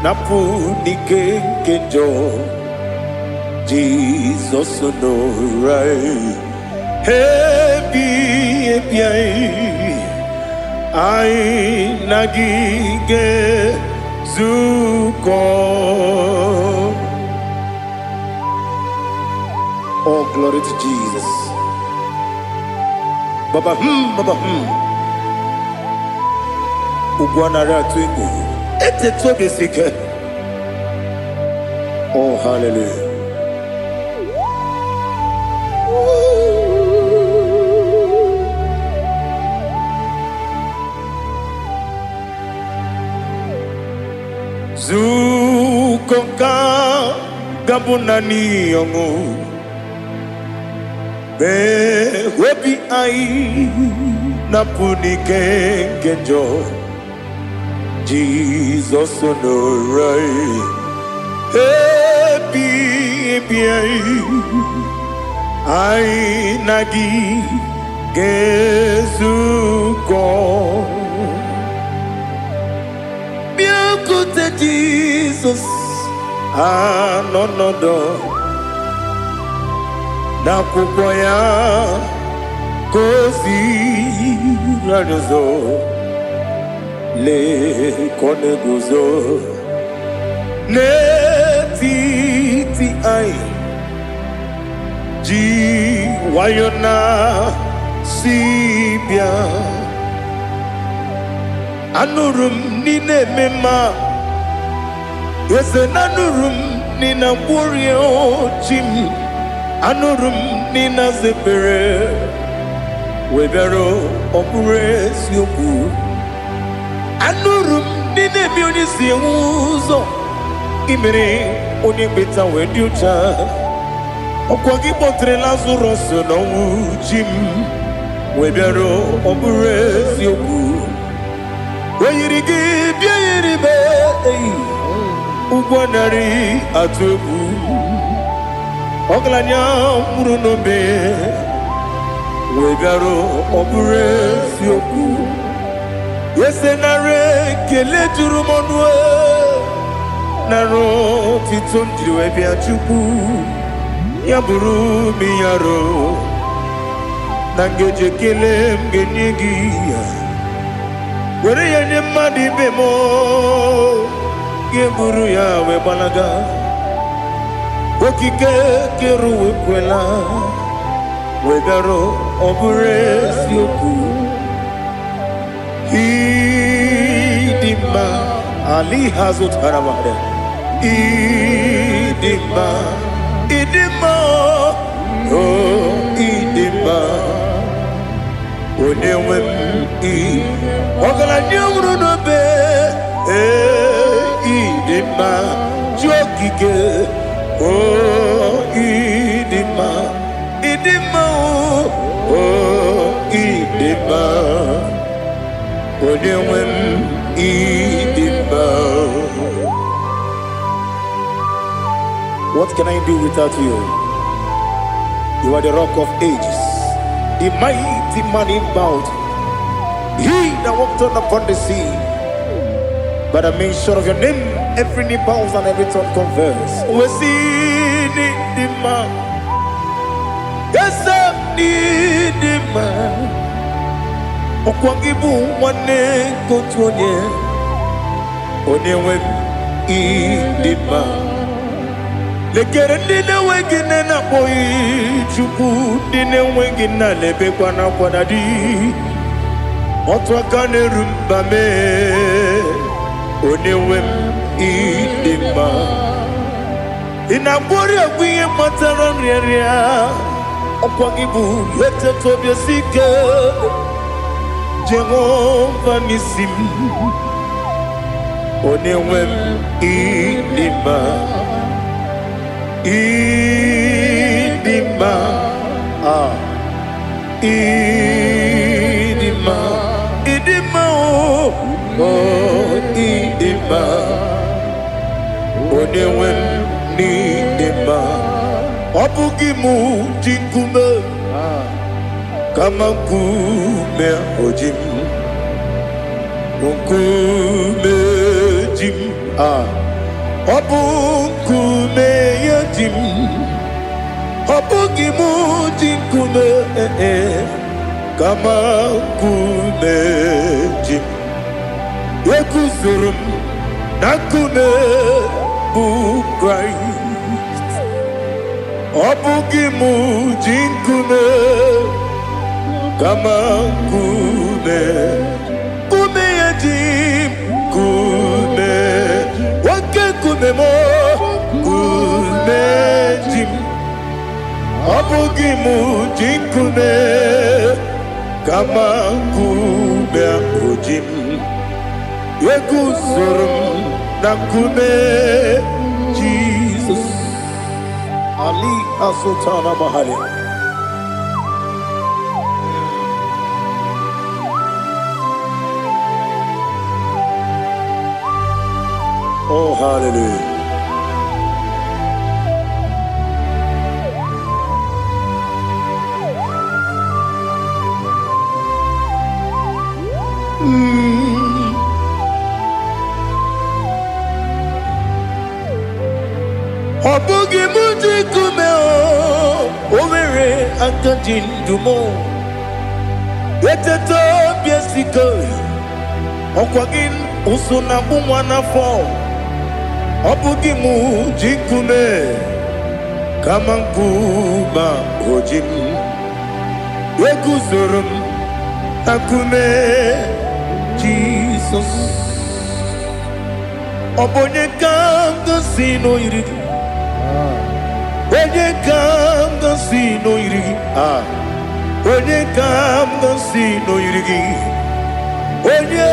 napụ n'ike nke njọ. Jizọs nọrọ anyị ebi ebi anyị, anyị na gị ga-ezukọ. Oh, glory to Jesus. Baba, baba, Ugwu anaghị atụ egwu. Eteta obi si ike. Oh, hallelujah. Zukọ ka gabụ naanị ọṅụ mee obi anyị napụ n'ike nke njọ. Jizọs nọrọ anyị ebi ebi anyị, anyị na gị ga-ezukọ. Bịakwute Jizọs Anọ nọdụ n'akwụkwọ ya ka o ziri anyị ụzọ. Lee ka ọ na-eguzo n'etiti anyị, ji nwayọ na si bịa. Anụrụ m n'ile eme mma, eze na anụrụ m n'ịna mkpụrụ chi m. Anụrụ m n'ịna zepere wee bịara, ọ bụrụ eziokwu. Anụrụ m n'ịna eme onye si enwe ụzọ imere onye mkpeta wee dị ụcha. Ọkwa gị kpọtere Lazarọs n'ọnwụ, chi m, wee bịara, ọ bụrụ eziokwu. O yiri gị bịa yiri be eyi ụgwọ narị atụ egwu. Ọgaranya nwụrụ n'obe wee bịara, ọ bụrụ eziokwu. Eze, nara ekele juru m ọnụ, nara otito m jiri wee bịa. Chukwu, ya bụrụ m yaro na ngeji ekele m ga-enye gị ya, were ya nye mmadụ ibe m, ga-eburu ya wee gbalaga. Okike kere ụwa ekwela wee bịarụ, ọ bụrụ eziokwu. Ịdị mma ali ha zụtara mmadụ. Ịdị mma, ịdị mma, o ịdị mma, onye nwe m. Ị ọgaranya nwụrụ n'obe, ee, ịdị mma, chi okike, o ịdị mma, ịdị mma, o ịdị mma, onye nwe m, ịdị mma. What can I do without you? You are the Rock of Ages, the mighty man in battle, he that walked on upon the sea. By the mention of your name, every knee bows and every tongue confess. We see the man. Yes, I the man. Ọkwa gị bụ nwanne nke otu onye, onye nwe m, ịdị mma. Lekere ndị na-enweghị nne na-akpọghị Chukwu, ndị na-enweghị nna na-ebekwa n'akwa na di. Otu aka na-eru mba mee, onye nwe m, ịdị mma. Ị na-agwọrị ọgwụ ihe kpatara nrịanrịa. Ọkwa gị bụ eteta obi esi ike, Jehova n'isi m, onye nwe m, ịdị mma, ịdị mma, ah, ịdị mma, ịdị mma, o o ịdị mma, onye nwe m, n'ịdị mma. Ọ bụghị mụ ji nkume, kama nkume oji m, nkume ji m, ah, ọ bụ nkume ya ji m. Ọ bụghị mụ ji nkume, eh, kama nkume ji m. Eguzoro m na nkume bụ Kraịst. Ọ bụghị mụ ji nkume, kama nkume, nkume ya ji m. Nkume, oke nkume m, nkume ji m. Ọ bụghị mụ ji nkume, kama nkume ahụ ji m. Eguzoro m na nkume Jizọs. Ali Asultana Mahali. Oh, hallelujah. Aka ji ndụ m. Eteta obi esike, ọkwa gị ụsụ na agbụ nwa n'afọ. Ọ bụ gị mụ ji nkume kama nkume oji m. Eguzoro m na nkume Jizọs. Ọ bụ onye ka m gosi n'oyiri gị? Onye ka m gosi n'oyiri gị? Ah. Onye ka m gosi n'oyiri gị? Onye,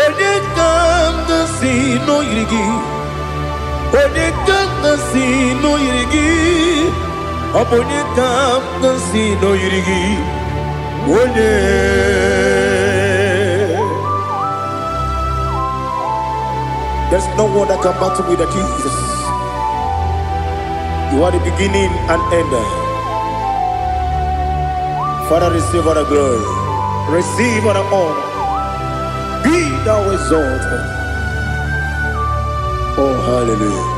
onye ka m gosi n'oyiri gị? Onye ka m gosi n'oyiri gị? Ọ bụ onye ka m gosi n'oyiri gị? Onye. There's no one that can battle with the Jesus. You are the beginning and end. Father, receive all the glory. Receive all the honor. Be thou exalted. Oh, hallelujah.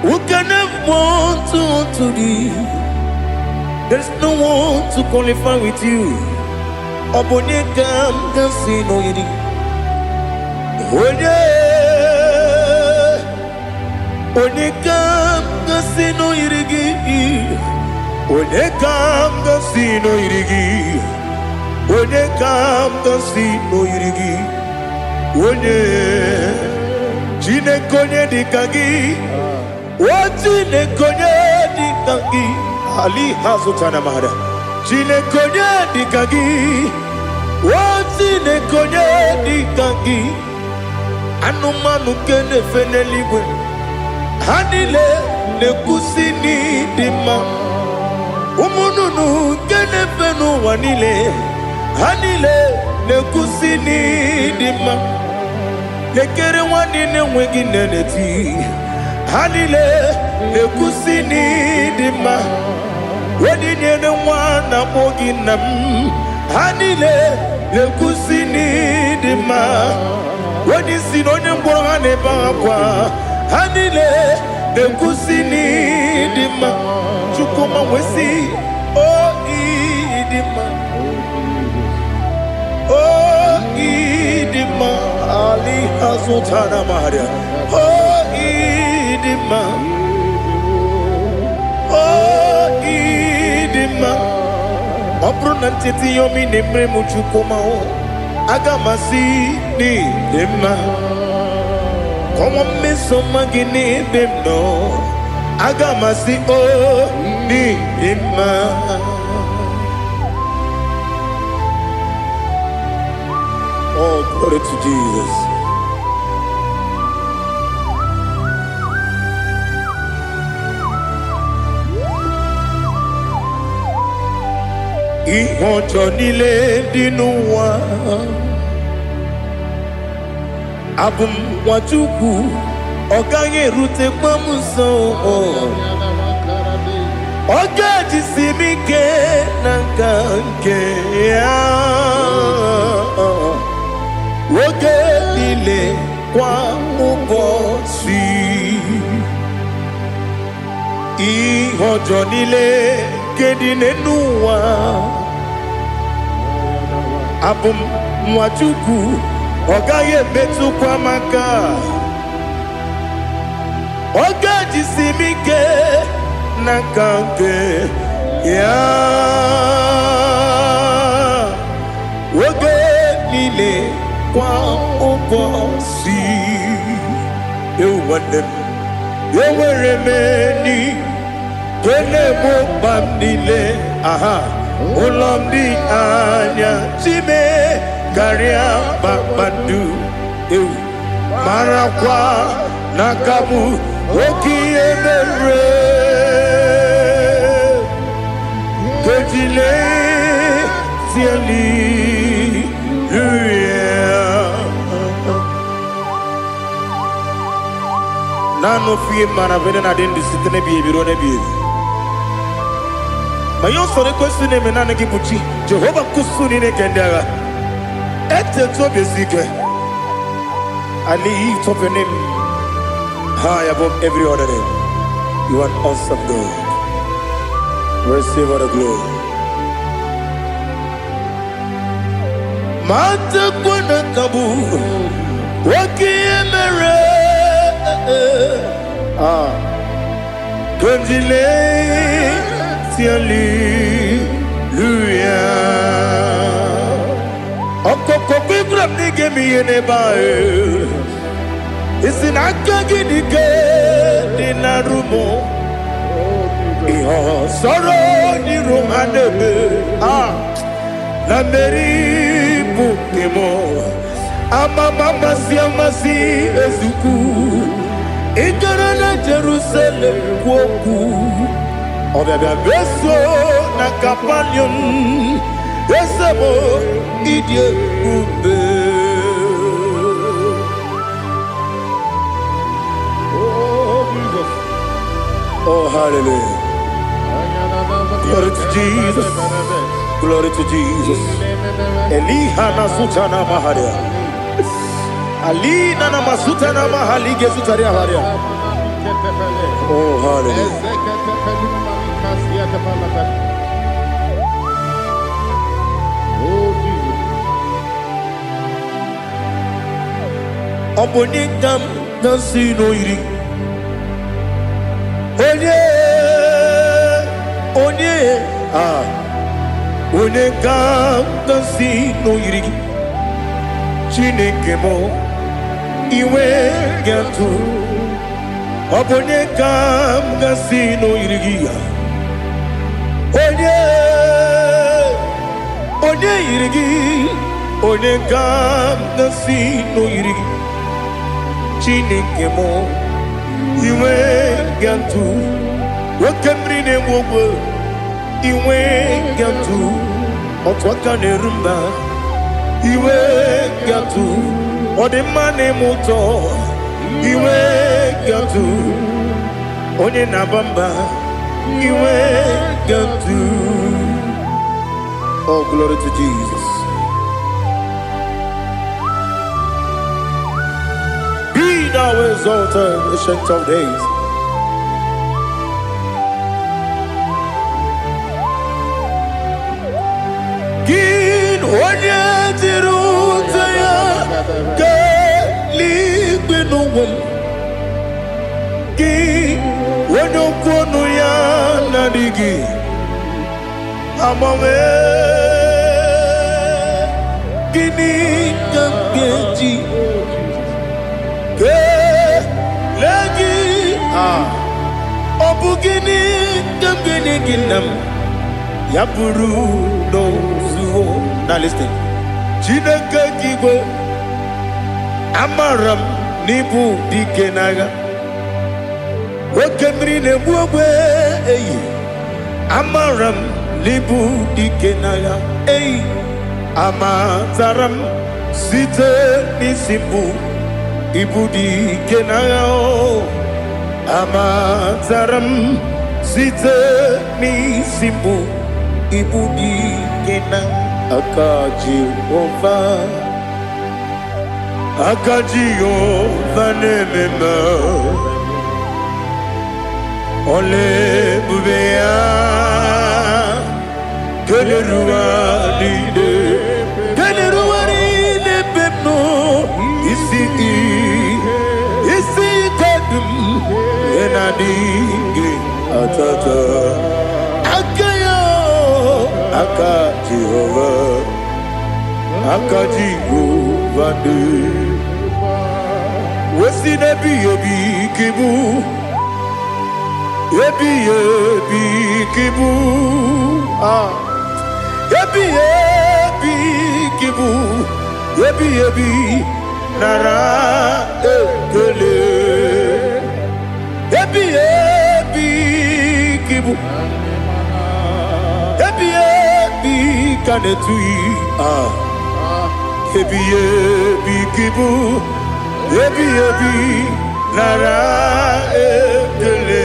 Who can have want to thee? There's no one to qualify with you. Ọ bụ onye ka m ga-asị n'oyiri? Onye, onye ka m ga-asị n'oyiri gị? Onye ka m ga-asị n'oyiri gị? Onye ka m ga-asị n'oyiri gị? Onye, Chineke, onye dị ka gị? O Chineke, onye dị ka gị? Ali hazụtana mara. Chineke, onye dị ka gị? O Chineke, onye dị ka gị? Anụmanụ nke na-efe n'eluigwe, ha niile na-ekwusi n'ịdị mma. Ụmụ nnụnụ nke na-efe n'ụwa niile, ha niile na-ekwusi n'ịdị mma. Lekere nwanne na-enweghị nne na-eti, ha niile na-ekwusi n'ịdị mma. Onye nyere nwa na-akpọ gị nna m, ha niile na-ekwusi n'ịdị mma. Onye isi na onye ngwọrọ, ha na-ebe akwa, ha niile na-ekwusi n'ịdị mma. Chukwuma wee o ịdị mma, o ịdị mma. Ali azụtara maria. O ịdị mma, o ịdị mma. Ọ bụrụ na ncheta ihe omi na-emere m, Chukwuma o, aga m asị n'ịdị mma. Kọwa mmeso ọma gị n'ebe m nọ, aga m asị o n'ịdị mma. Oh, glory to Jesus. Ihe ọjọọ niile dị n'ụwa, abụ m nwa Chukwu, ọ gaghị erutekwa m nso. Ọ ga-ejisi m ike na nka nke ya oge niile, kwa ụbọchị. Ihe ọjọọ niile nke dị n'ụwa, abụ m nwa Chukwu, ọ gaghị emetụkwa m aka. Ọ ga-ejisi m ike n'aka nke ya oge niile, kwa ụbọchị. Ewu nwanne m, enwere m enyi nke na-egbo mkpa m niile. Aha ụlọ m dị anya chime karịa kpakpando. Ewu, marakwa n'aka m oke ihe mere kejile hallelujah. Naanị ofu ihe mara bụ na adị ndụ site n'ebighị ebi ruo n'ebighị ebi. Ma ihe ọsọrọ ekwesị na-eme, naanị gị bụ chi Jehova nkusu niile nke ndị agha. Etete obi esi ike. I lift up your name high above every other name. You are an awesome God. Receive all the glory. Matakwana kabu wakiemere. Ah, Kondile hallelujah. Ọkọkọ gbígbà ní gèmí yé ní báyìí. Isi n'aka gị dị ike dị na rúmụ. Ihe sọ̀rọ̀ n'iru ha na-eme. Ah, na mmeri bụ nke mụ. Amama amasị amasị ezukwu. Ị gara na Jerusalem kwuo okwu. Ọbịabịa beso na Kapanium. Eze m ịdị ebube. Oh, Jesus. Oh, hallelujah. Glory to Jesus. Glory to Jesus. Eliha na sutana maharia. Alina na masutana mahalige sutaria haria. Oh, hallelujah. Oh, Jesus. Ọ bụ onye ka m na-asị n'oyiri. Onye, onye, ah, onye ka m na-asị n'oyiri gị. Chineke m, iwe ga-atụ. Ọ bụ onye ka m ga-asị n'oyiri gị ya. Onye, onye yiri gị, onye ka m ga-asị n'oyiri gị. Chineke m, iwe ga-atụ. Oke mmiri na-enwe ogbe, iwe ga-atụ. Otu aka na-eru mba, iwe ga-atụ. Ọ dị mma na-eme ụtọ, iwe ga-atụ. Onye na-aba mba, iwe ga-atụ. Oh, glory to Jesus. Be thou exalted, ancient of days. Gị onye jiri ute ya kelee n'ụwa m. Gị onye okwu ọnụ ya na-adịghị agbanwe. Gịnị ka m ga-eji kelee gị? Ah, ọ bụ gịnị ka m ga-enye gị nna m? Ya bụrụ n'ozuo. Now listen. Chineke nke igwe, amara m n'ịbụ dike n'agha. Oke mmiri na-egbu ogbe eyi. Amara m n'ịbụ dike n'agha eyi. Amatara m site n'isi mbụ ịbụ dike n'agha o. Amatara m site n'isi mbụ ịbụ dike na aka Jehova. Aka Jehova na-eme mma. Ọla ebube ya kelere ụwa niile, kelere ụwa niile ebe m nọ. Isi isi ike dị m ihe na-adịghị atata aka ya. Aka Jehova, aka Jehova dị wesi n'ebighị ebi ka ịbụ, ebighị ebi ka ịbụ, ah, ebighị ebi ka ịbụ, ebighị ebi nara ekele. Ebighị ebi ka ịbụ, ebighị ebi ka na-etughị, ah, ebighị ebi ka ịbụ, ebighị ebi nara ekele.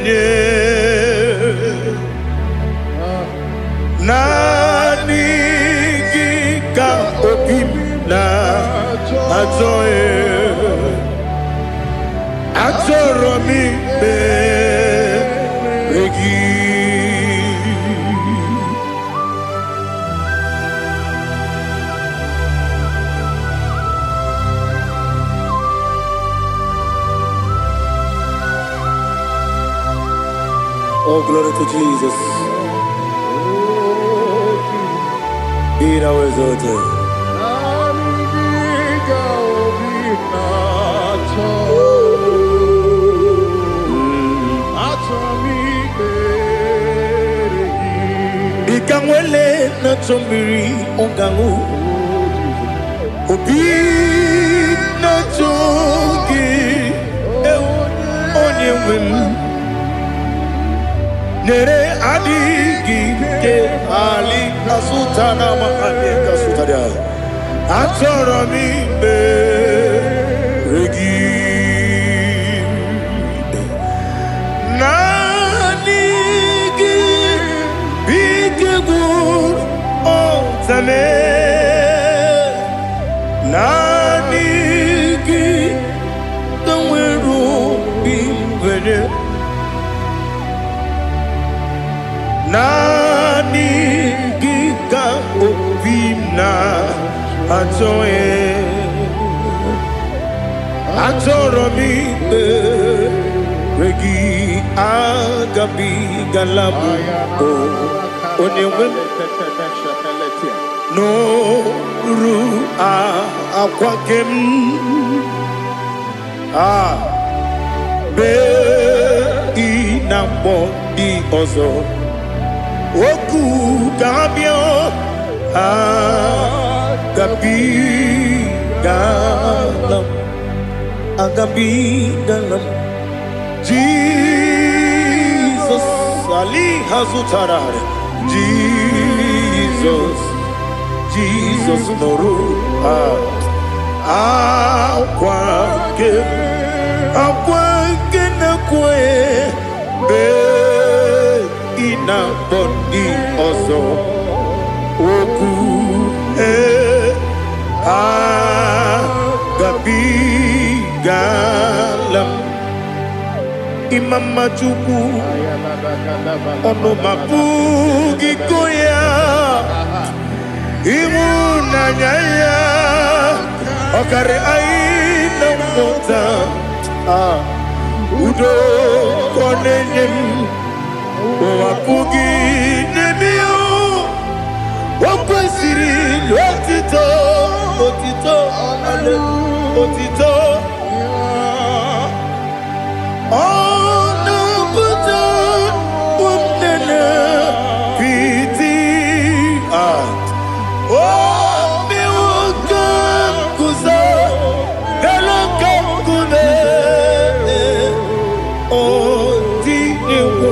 na-enye. Naanị gị ka obi m na-achọ, achọrọ m ikpere gị. Oh, glory to Jesus. Be thou exalted. Naanị gị ka obi na-achọ. Achọ m ikpere gị. Dịka nwele na-achọ mmiri ọ ga-aṅụ, obi na-achọ gị, ewu, onye nwe m. Nyere adịghị ike ali asụta na ma anyị kasụtara. Achọrọ m ikpere gị. Naanị gị bụ ike gwụrụ ọtame. Naanị gị ka nwere obi nwere. Naanị gị ka obi m na-achọ. Achọrọ m ikpere gị. Agabigala m o onye nwe m n'oru akwa ke m a bee ị na mkpọ ndị ọzọ okwu ka ha bịa. Agabigala m, agabigala m. Jizọs ali ha zụtara. Jizọs, Jizọs nụrụ akwa nke akwa nke na-ekwe mgbe ị na-akpọ ndị ọzọ okwu. Ee, agabigala m. Ịma mma Chukwu, ọnụ ma pụghị go ya. Ịhụnanya ya ọkarị anyị na mmụta. Ah, udo ka ọ na-enye m, ụwa pụghị n'eme ya. O kwesịrị otito, otito, otito. Ọ na-apụta ụmụnne piti. Ah, o mewo ka m guzo elu ka nkume. O tinyewo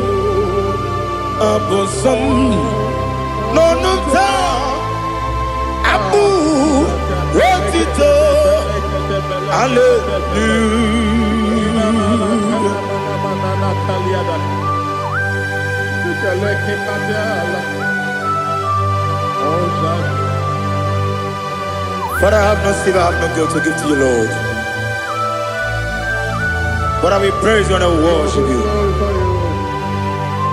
abụ nsọ m n'ọnụ m taa, abụ otito, hallelujah. Father, I have no silver, I have no gold to give to you, Lord. But I will praise you and I will worship you.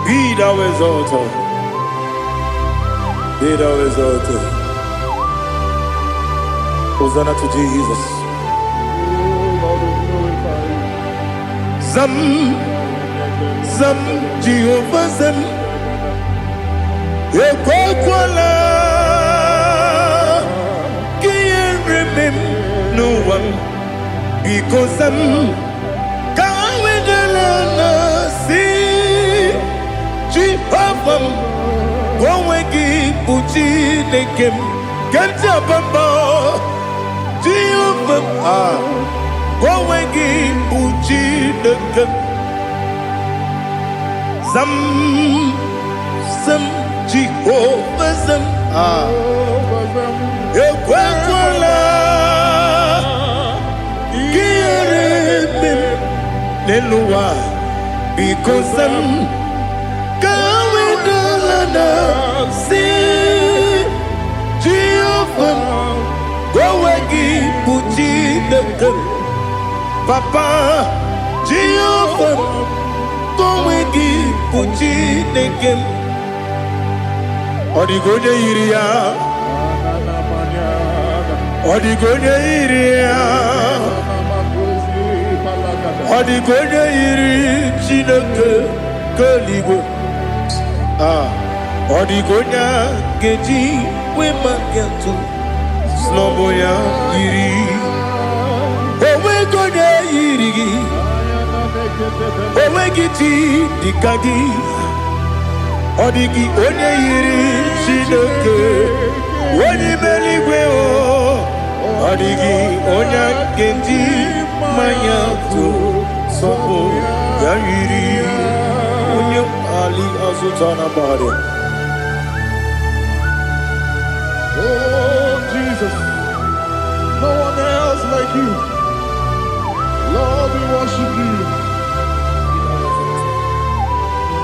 Be thou exalted. Be thou exalted. Hosanna to Jesus. Zam, Zam, Jehovah Zam. Ekwekwala ka ihere mee m n'ụwa m. Biko zam, ka wedala na si Jehova m, ka onwe gị bụ Chineke m ke m ji aba mba. Jehova m, ah, ka onwe gị bụ Chineke m. Zam, zam, Jehova zam, ah, ekwekwala ka ihere mee m n'elu ụwa. Biko za m, ka ha wee dala na si Jehova m, onwe gị bụ Chineke m. Papa, Jehova m, onwe gị bụ Chineke m. Ọ dịghị onye yiri ya. Ọ dịghị onye yiri ya. Ọ dịghị onye yiri Chineke nke eluigwe. Ah, ọ dịghị onye a ga-eji wee maka atụ sị na ọ bụ ya yiri. Onweghị onye yiri gị. Onweghị chi dịka gị. Ọ dịghị onye yiri Chineke onye ime eluigwe o. Ọ dịghị onye a ga-eji mmanya tụ sọpụ ya yiri onye ali azụta na mahadum. Oh, Jesus, no one else like you. Lord, we worship you.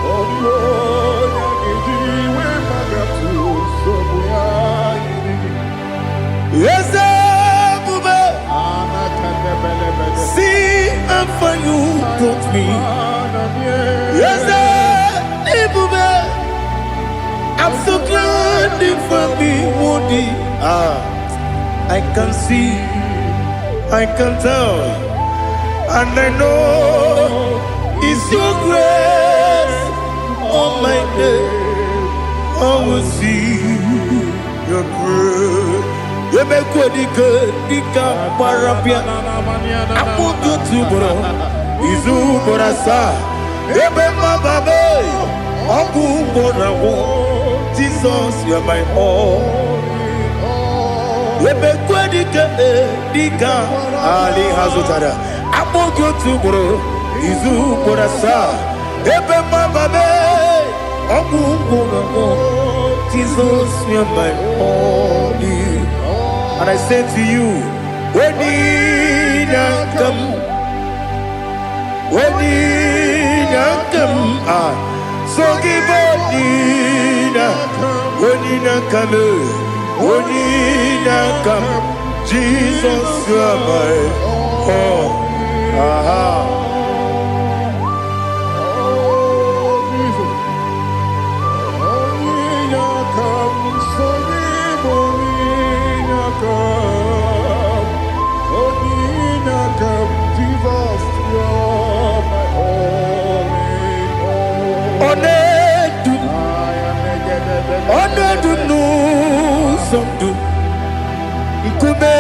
Oh, the Lord, we nsogbu ya yiri gị. Eze ebube, Anakadebelebede. See how far you brought me. Eze ebube, I'm so glad you found me worthy. Ah, I can see, I can tell, and I know it's your grace on my day. I will see your grace. Emekwe dike dịka gbara bịa akpụkọ otu ugboro izu ugboro asaa ebe mmababe ọgwụ ugboro agwụ. Jesus, you are my all. Emekwe dike dịka ali ha zụtara akpụkọ otu ugboro izu ugboro asaa ebe mmababe ọgwụ ugboro agwụ. Jesus, you are my all. And I say to you, Onyinakam, Onyinakam, ah, so give Onyina, Onyinakam, Onyinakam, Jesus, you are my all. Aha. Oh, Jesus. Onyinakam, sogib Onyinakam. Onyinakam, Jesus, you're my all in all. Ọ na-edu m, ọ na-edu m n'ụzọ ndụ, nkume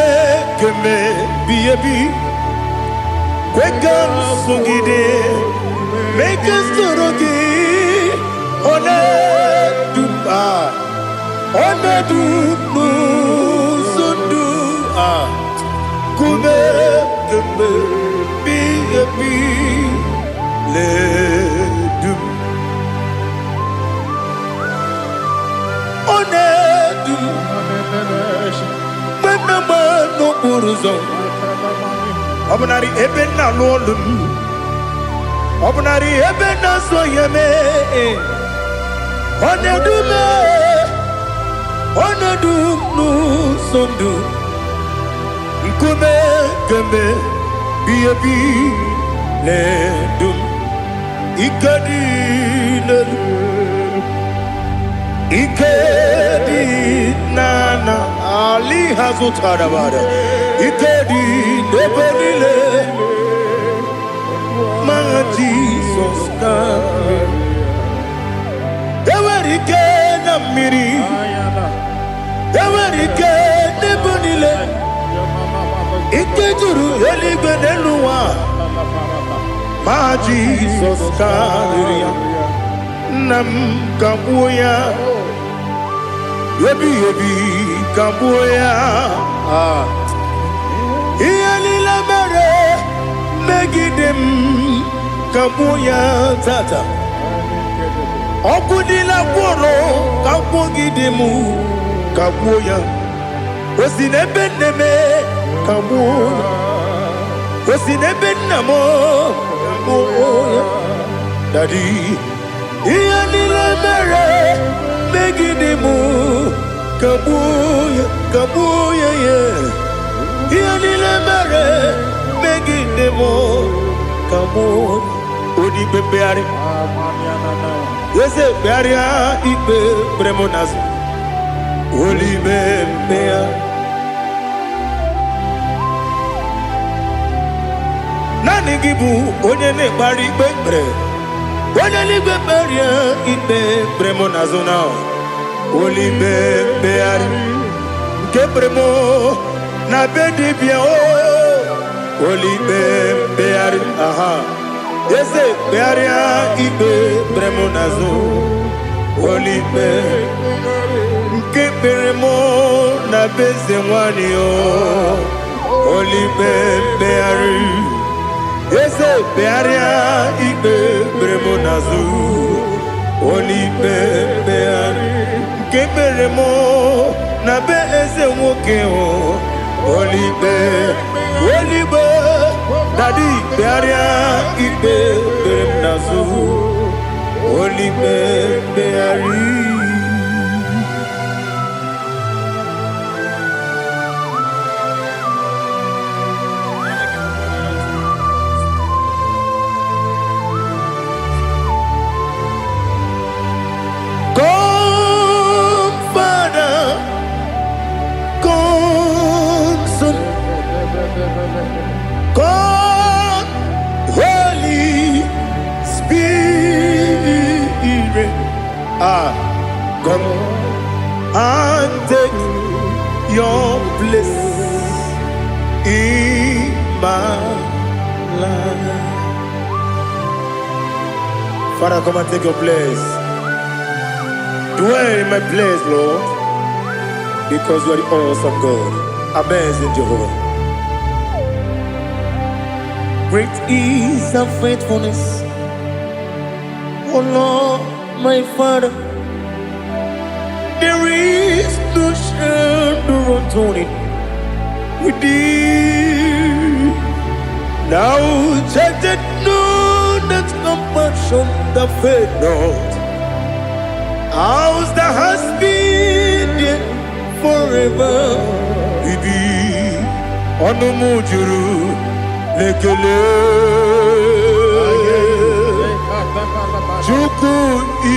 keme bi ebi, kwe ka m sogide, mee ka m soro gị. Ọ na-edu m, ah, ọ na-edu m n'ụzọ ndụ, ah, nkume keme bi ebi na-edu m. Ọ na-edu m mgbe m na-agba n'okporo ụzọ, ọ bụnarị ebe m na-alụ ọlụ m, ọ bụnarị ebe m na-azụ ahịa mee, ọ na-edu m, ọ na-edu m n'ụzọ ndụ, nkume kemgbe bi ebi na-edu m. Ike dị n'elu, ike dị n'ala ali ha zụtara bara, ike dị n'ebe niile ma Jizọs na enwere ike na mmiri, enwere ike n'ebe niile, ike juru eluigwe n'elu ụwa ma Jizọs karịrị ya. Nna m, ka gbuo ya ebighị ebi, ka gbuo ya. Ah. Ihe niile mere megide m, ka gbuo ya tata. Ọgwụ niile gwụrụ ka gwụgide m, ka gbuo ya. O si n'ebe nne m, ka gbuo ya. O si n'ebe nna m, ka gbuo ya. Daddy, ihe niile mere megide m, kagbuo ya, kagbuo ya ya. Ihe niile mere megide m, kagbuo. Onye ikpe mkpegharị, eze, kpegharịa ikpe kpere m n'azụ. Onye mkpegharị, naanị gị bụ onye na-ekpegharị ikpe kpere. Onye eluigwe, kpegharịa ikpe kpere m n'azụ na onye mkpegharị nke kpere m na be dibịa o. Onye mkpegharị, aha, eze, kpegharịa ikpe kpere m n'azụ. Onye nke kpere m na be eze nwanyị o. Onye mkpegharị, eze, kpegharịa ikpe kpere m n'azụ. Onye mkpegharị nke kpere m na be eze nwoke o. Onye, onye, daddy, kpegharịa ikpe kpere m n'azụ. Onye mkpegharị. Come, Father, come, Son, come, Holy Spirit. Ah, come and take your place in my life. Father, come and take your place. Dwell in my place, Lord, because you are the awesome God, amazing Jehovah. Great is thy faithfulness, O Lord, my Father. There is no shadow of turning with thee. Thou changest not thy compassions, they fail not. As thou hast been there forever. Ibi ọnụ m juru n'ekele. Chukwu,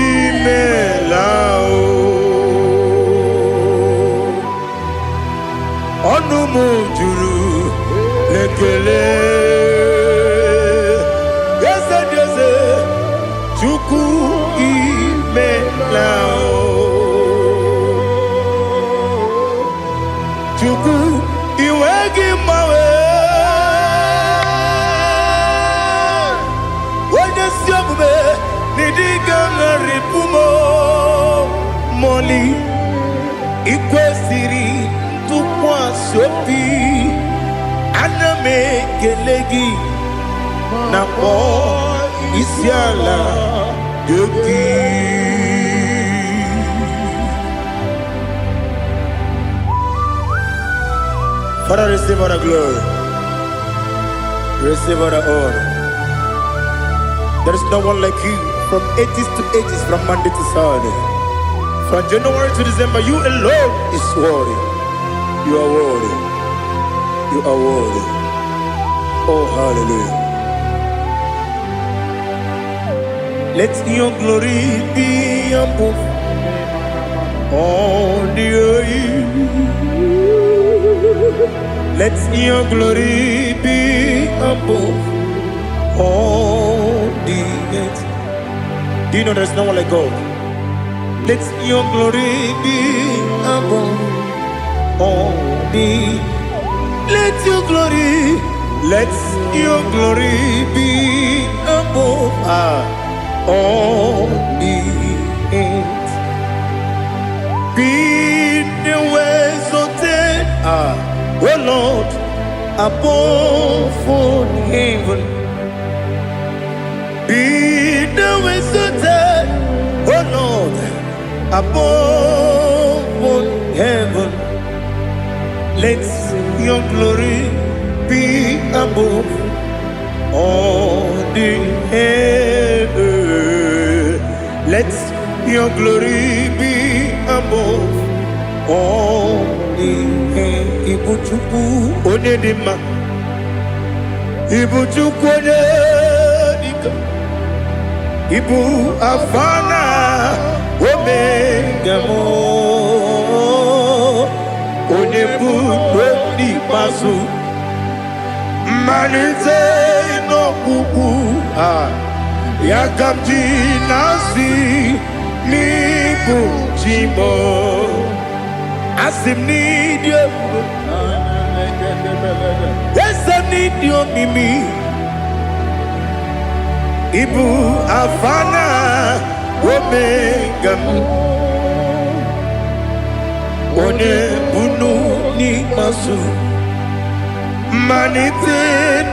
imela o. Ọnụ m juru n'ekele. Eze dị eze, Chukwu, imela o. Chukwu, iwe gị mgbanwe. Onye ezi omume n'ịdị ga-agharịpụ m mọli. Ikwesịrị ntụkwasị obi, ana m ekele gị na kpọọ isi ala gị. Father, receive all the glory. Receive all the honor. There is no one like you from ages to ages, from Monday to Saturday. From January to December, you alone is worthy. You are worthy. You are worthy. Oh, hallelujah. Let your glory be above all the earth. Let your glory be above all the earth. Do you know there's no one like God? Let your glory be above all the. Let your glory, let your glory be above all the earth. Be thou exalted, O Lord, above all heaven. Be thou exalted, O Lord, above all heaven. Let your glory be above all the heaven. Your glory be above all ihe. Ibu Chukwu onye dị mma, Ibu Chukwu onye dike, Ibu Alfa na Omega m, onye bụ n'ikpeazụ, mmalite n'ọgwụgwụ a, ya ka m ji na-asị n'ịbụ chi m. Asị m n'ịdị ebube, eze m n'ịdị omimi, ịbụ Alfa na Omega m, onye bunu n'ikpeazụ, mmalite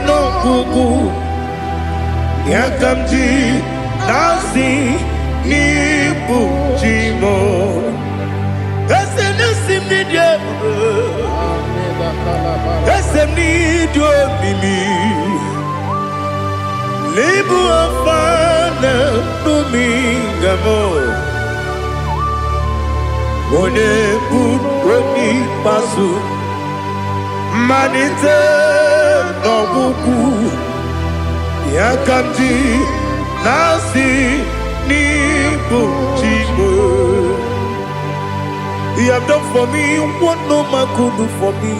n'ọgwụgwụ, ya ka m ji na-asị n'ịbụ chi m. Eze na-esi m n'ịdị ebube, eze m n'ịdị omimi, n'ịbụ Alfa na Omega m, onye bụ onye ikpeazụ, mmalite n'ọgwụgwụ, ya ka m ji na-asị n'ịbụ chi m. You have done for me what no man could do for me.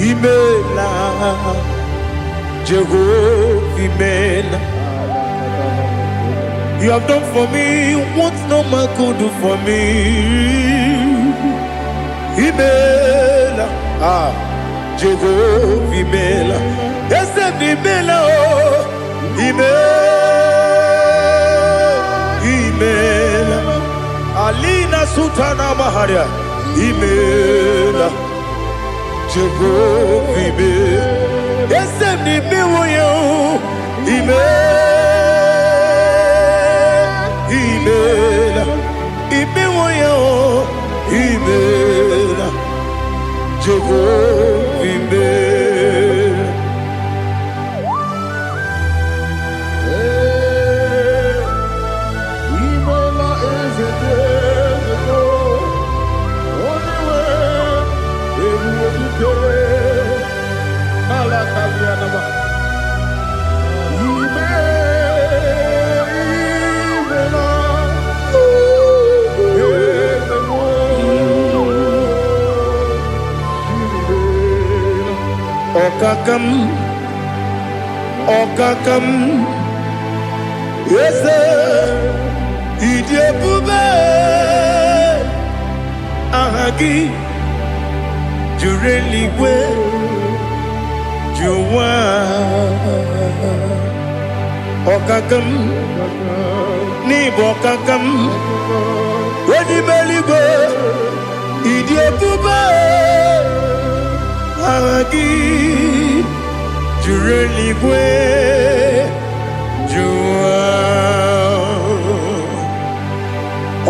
Imela, Jehovah, Imela. You have done for me what no man could do for me. Imela, ah, Jehovah, Imela. Yes, Imela, oh, Imela, Imela. Alina Sutana Maharia, Imela, Jehovah, Imela. Yes, Imela, Imela, Imela, Imela, Imela, Jehovah, Imela. Ee, imela eze dị eze, onye nwe ebube dike ala kalianama. Ime imela eze m, imela. Ọkaka m, ọkaka m, eze, ịdị ebube, aha gị juru eluigwe ju ụwa. Ọkaka m, n'ịbụ ọkaka m, onye ime eluigwe, ịdị ebube, aha gị juru eluigwe ju ụwa.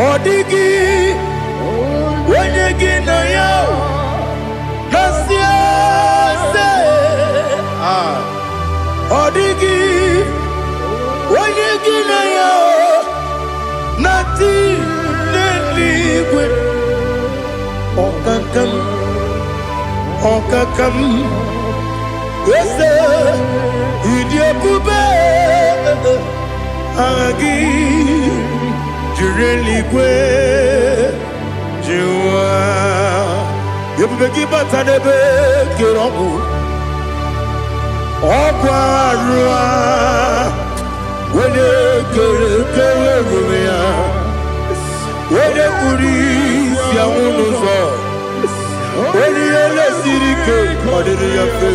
Ọ dịghị onye gị na ya na-asị eze. Ah, ọ dịghị onye gị na ya na-atị n'eluigwe. Ọkaka m, ọkaka m, eze, ịdị ebube, aha gị juru eluigwe ju ụwa. Ebube gị bata n'ebe kere ọgwụ, ọgwụ arụ a, onye kere kere ebube ya, onye kpuru isi anwụ n'ụzọ, onye ihe na-esiri ike ọ dịrị ya mfe.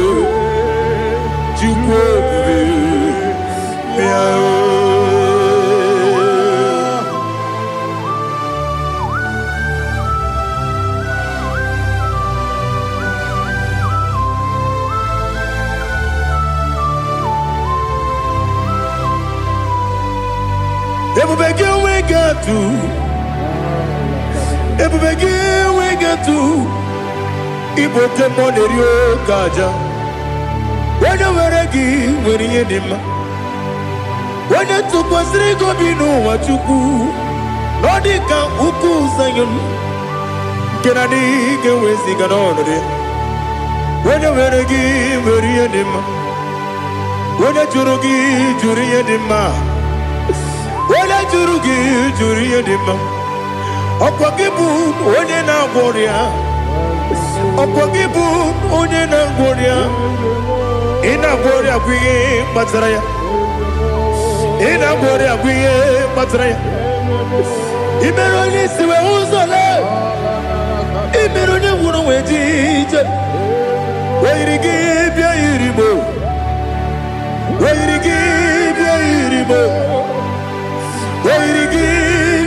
Chukwu ebube, bịa o. Ebube gị enweghị atụ, ebube gị enweghị atụ. Ịbụ oke mmụọ na-eri oke aja. Onye nwere gị nwere ihe dị mma. Onye tụkwasịrị gị obi n'ụwa, Chukwu, na ọ dị ka ugwu Zayọn nke na adịghị ga-eweziga n'ọnọdụ ya. Onye nwere gị nwere ihe dị mma. Onye jụrụ gị jụrụ ihe dị mma. Onye jụrụ gị jụrụ ihe dị mma. Ọkwa gị bụ onye na-agwọ ọrịa. Ọkwa gị bụ onye na-agwọ ọrịa. Ị na-agwọ ọrịa bụ ihe kpatara ya. Ị na-agwọ ọrịa bụ ihe kpatara ya. Ị mere onye isi wee ụzọ lee. Ị mere onye ngwụrọ wee ji ije. Oyiri gị bịa yiri mo. Oyiri gị bịa yiri mo. Oyiri gị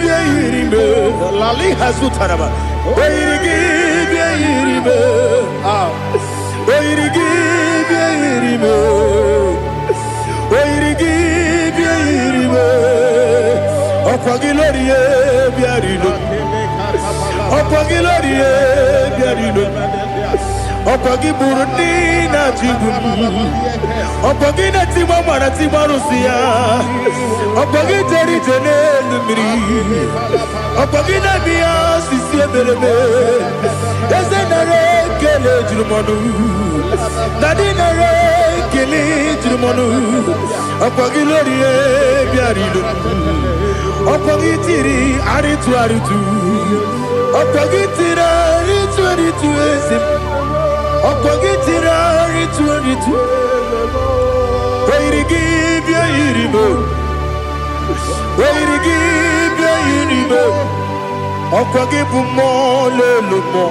bịa yiri mo. Lali hazutaraba. Oyiri gị bịa yiri mo. Ah. Oyiri gị bịa yiri mo. Oyiri gị bịa yiri mo. Ọkwa gị lórí ye bịa rilo. Ọkwa gị lórí ye bịa rilo. Ọkwa gị gburu ndị na-achị igbu m. Ọkwa gị na-etigba mara tigba arụsị ya. Ọkwa gị jere ije n'elu mmiri. Ọkwa gị na-eme ya osisi emereme. Eze, nara ekele juru m ọnụ. Daddy, nara ekele juru m ọnụ. Ọkwa gị lórí bịara ilo. Ọkwa gị tiri arịtụ arịtụ. Ọkwa gị tiri arịtụ arịtụ, eze m. Ọkwa gị tiri arịtụ arịtụ. Oyiri gị bịa yiri m. Oyiri gị bịa yiri m. Ọkwa gị bụ mmụọ n'elu mmụọ.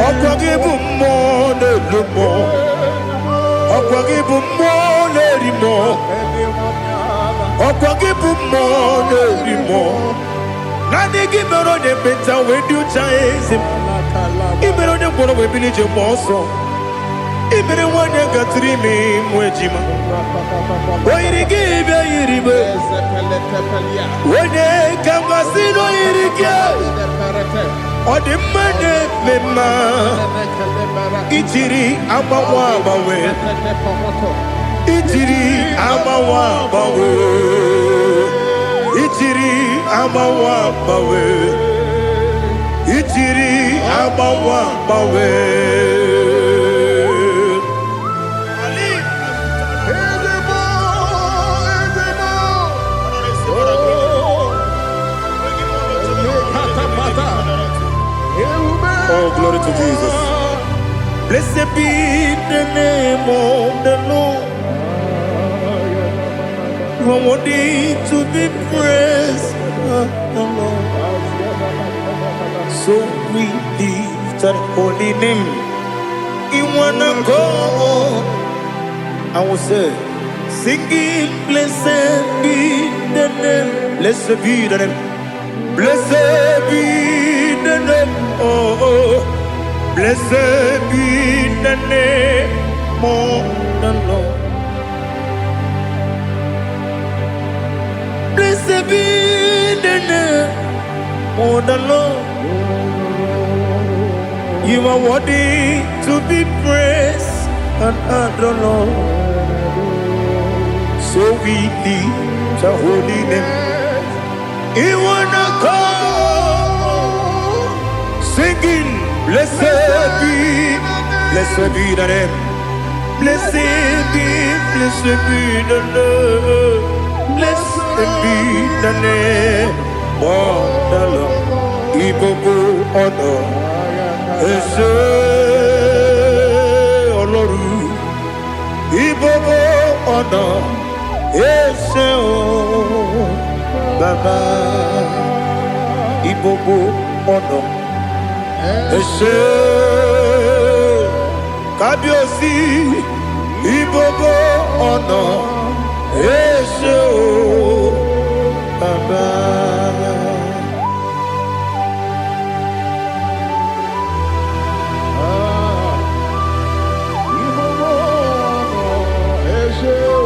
Ọkwa gị bụ mmụọ n'elu mmụọ. Ọkwa gị bụ mmụọ na-eri mmụọ. Ọkwa gị bụ mmụọ na-eri mmụọ. Naanị gị mere onye ekpenta wee dị ụcha, eze m. Ị mere onye ngwọrọ wee bili ije mgbe ọsọ. Ị mere nwanyị gatụrụ ime mụ ejima. O yiri gị bịa yiri m. Onye ka mmasị na o yiri gị. Ọ dị mma na-eme mma. Ijiri agbanwe agbanwe. Ijiri agbanwe agbanwe. Ijiri agbanwe agbanwe. Ijiri agbanwe agbanwe. Ali. Ezemo, Ezemo. Oh, Lekatapata. Oh, glory to Jesus. Blessed be the name of the Lord. You are worthy to be praised, the Lord. So we lift that holy name. In one accord, I will say, singing, blessed be the name. Blessed be the name. Blessed be the name. Oh. Blessed be the name of the Lord. Blessed be the name of the Lord. You are worthy to be praised and adored, Lord. So we lift the holy name. You wanna come singing, blessed be the name. Blessed be the name. Blessed be the name of the Lord. Ìgbogbo ọ̀nà ẹ ṣé Ọlọ́run. Ìgbogbo ọ̀nà ẹ ṣé o Bàbá. Ìgbogbo ọ̀nà ẹ ṣé Kábíyèsí. Ìgbogbo ọ̀nà ẹ ṣé o Bàbá. Ah, ìgbogbo ọ̀nà ẹ ṣé o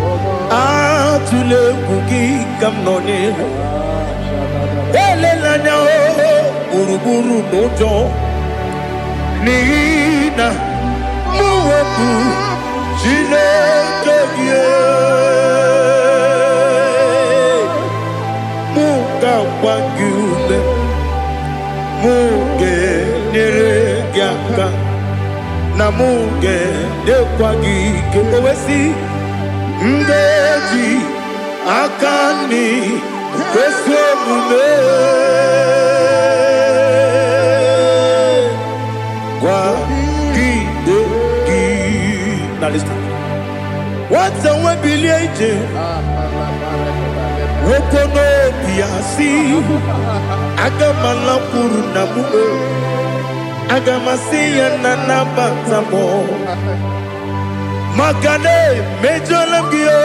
Bàbá. Atụla egwu, gị ka m nọ n'ihu. Elela anya o gburugburu n'ụjọ, n'ihi na mụ wepụ Chineke gị. ga-agba gị ume, mụ ga-enyere gị aka, na mụ ga-enyekwa gị ike. O wee sị, m ga-eji aka nri ezi omume kwagide gị. Now listen. Nwata nwe bilie ije, nwoke n'obi ya si, aga m alakwuru nna m o, aga m asị ya na nabata m, maka na emejọla m gị o,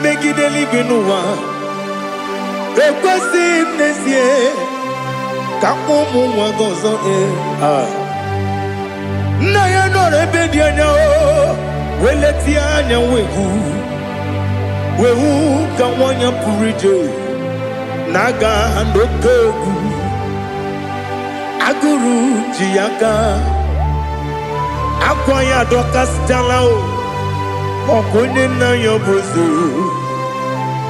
megide eluigwe n'ụwa. Ekwesịghị m n'ezie ka m kpọọ ụmụ nwa gị ọzọ. Ee, ah. Nna ya nọrọ ebe dị anya o, wee letie anya, wee hụ, wee hụ ka nwa ya pụrụ ije na-aga n'oke egwu. Agụrụ ji ya aka, akwa ya adọkasịchala o, ọkwa onye nna ya bụ eze,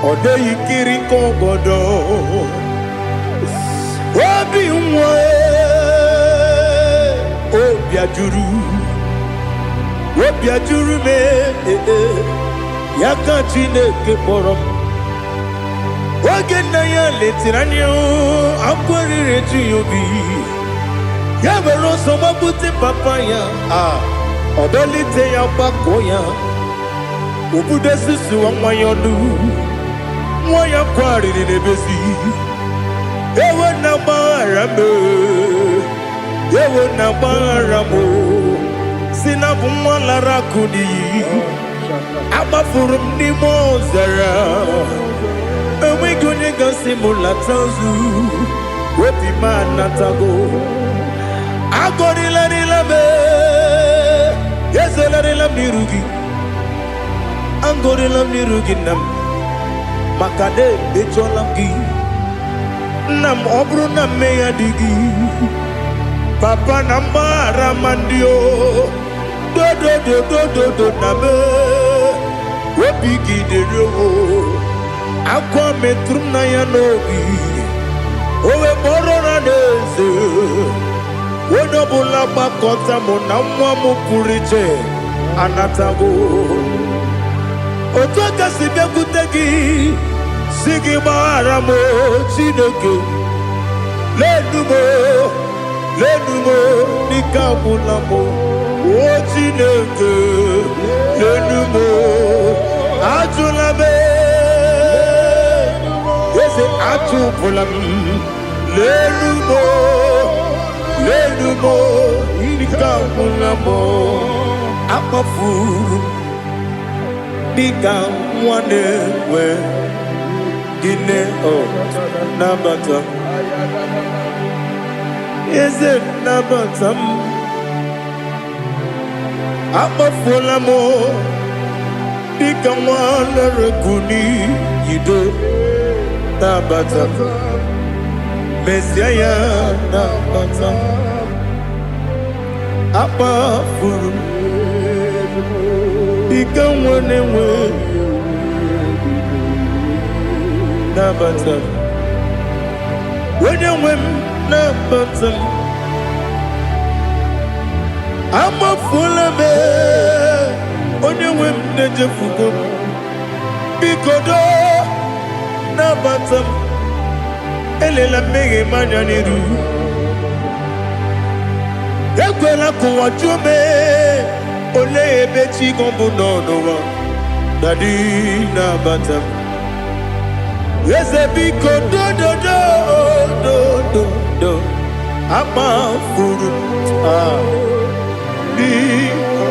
ọ dịghị kiri ka ọgọdọ. Obi nwa, obi ajụrụ, obi ajụrụ m. Ee, ya ka Chineke kpọrọ m. Oge nna ya letiri anya, akwa riri eju ya obi. Ya were ọsọ gbapute papa ya, a ọ dọlite ya, gbakọọ ya, obudo susuwa nwa ya ọnụ. Nwa ya kwarịrị n'ebezi, ewe na gbaghara m, ewe na gbaghara m, si na bụ nwa lara akụ n'iyi, agbafuru m n'ime ọzara, enweghị onye gasị m lata ozu. Obi m anatago, agọrịlarịla m, ezelarịla m n'iru gị, agọrịla m n'iru gị, nna m, maka na emejọla m gị, nna m. Ọ bụrụ na mmehie dị gị, papa, na mgbaghara ma ndị o dodododododo na m obi gị dịrị o. Akwa metụrụ m na ya n'obi, o wee kpọrọ na n'eze, onye ọbụla gbakọta mụ na nwa m pụrụ iche anatago. Otu aka si bịakwute gị, si gị gbaghara m, Chineke. Lenu m, lenu m, n'ike agwụla m o. Chineke, lenu m, ajụla m, eze, achụpụla m. Lenu m, lenu m, n'ike agwụla m. Akpafuru m dịka nwa na-enwe gịnị o. Nabata m, eze, nabata m. Akpafuola m dịka nwa lere n'iyido. Nabata m, mezie ya, nabata m. Akpafuru m dịka nwa na-enwe, nabata m, onye nwe m, nabata m. Amafuola m, onye nwe m, na-ejefugo m. Biko doo, nabata m. Elela mmehie m anya n'iru, ekwela ka ụwa jụọ m, olee ebe chi gị bụ nọ n'ụwa. Daddy, nabata m. Eze, biko, dododo dododo. Akpafuru m, ah, biko.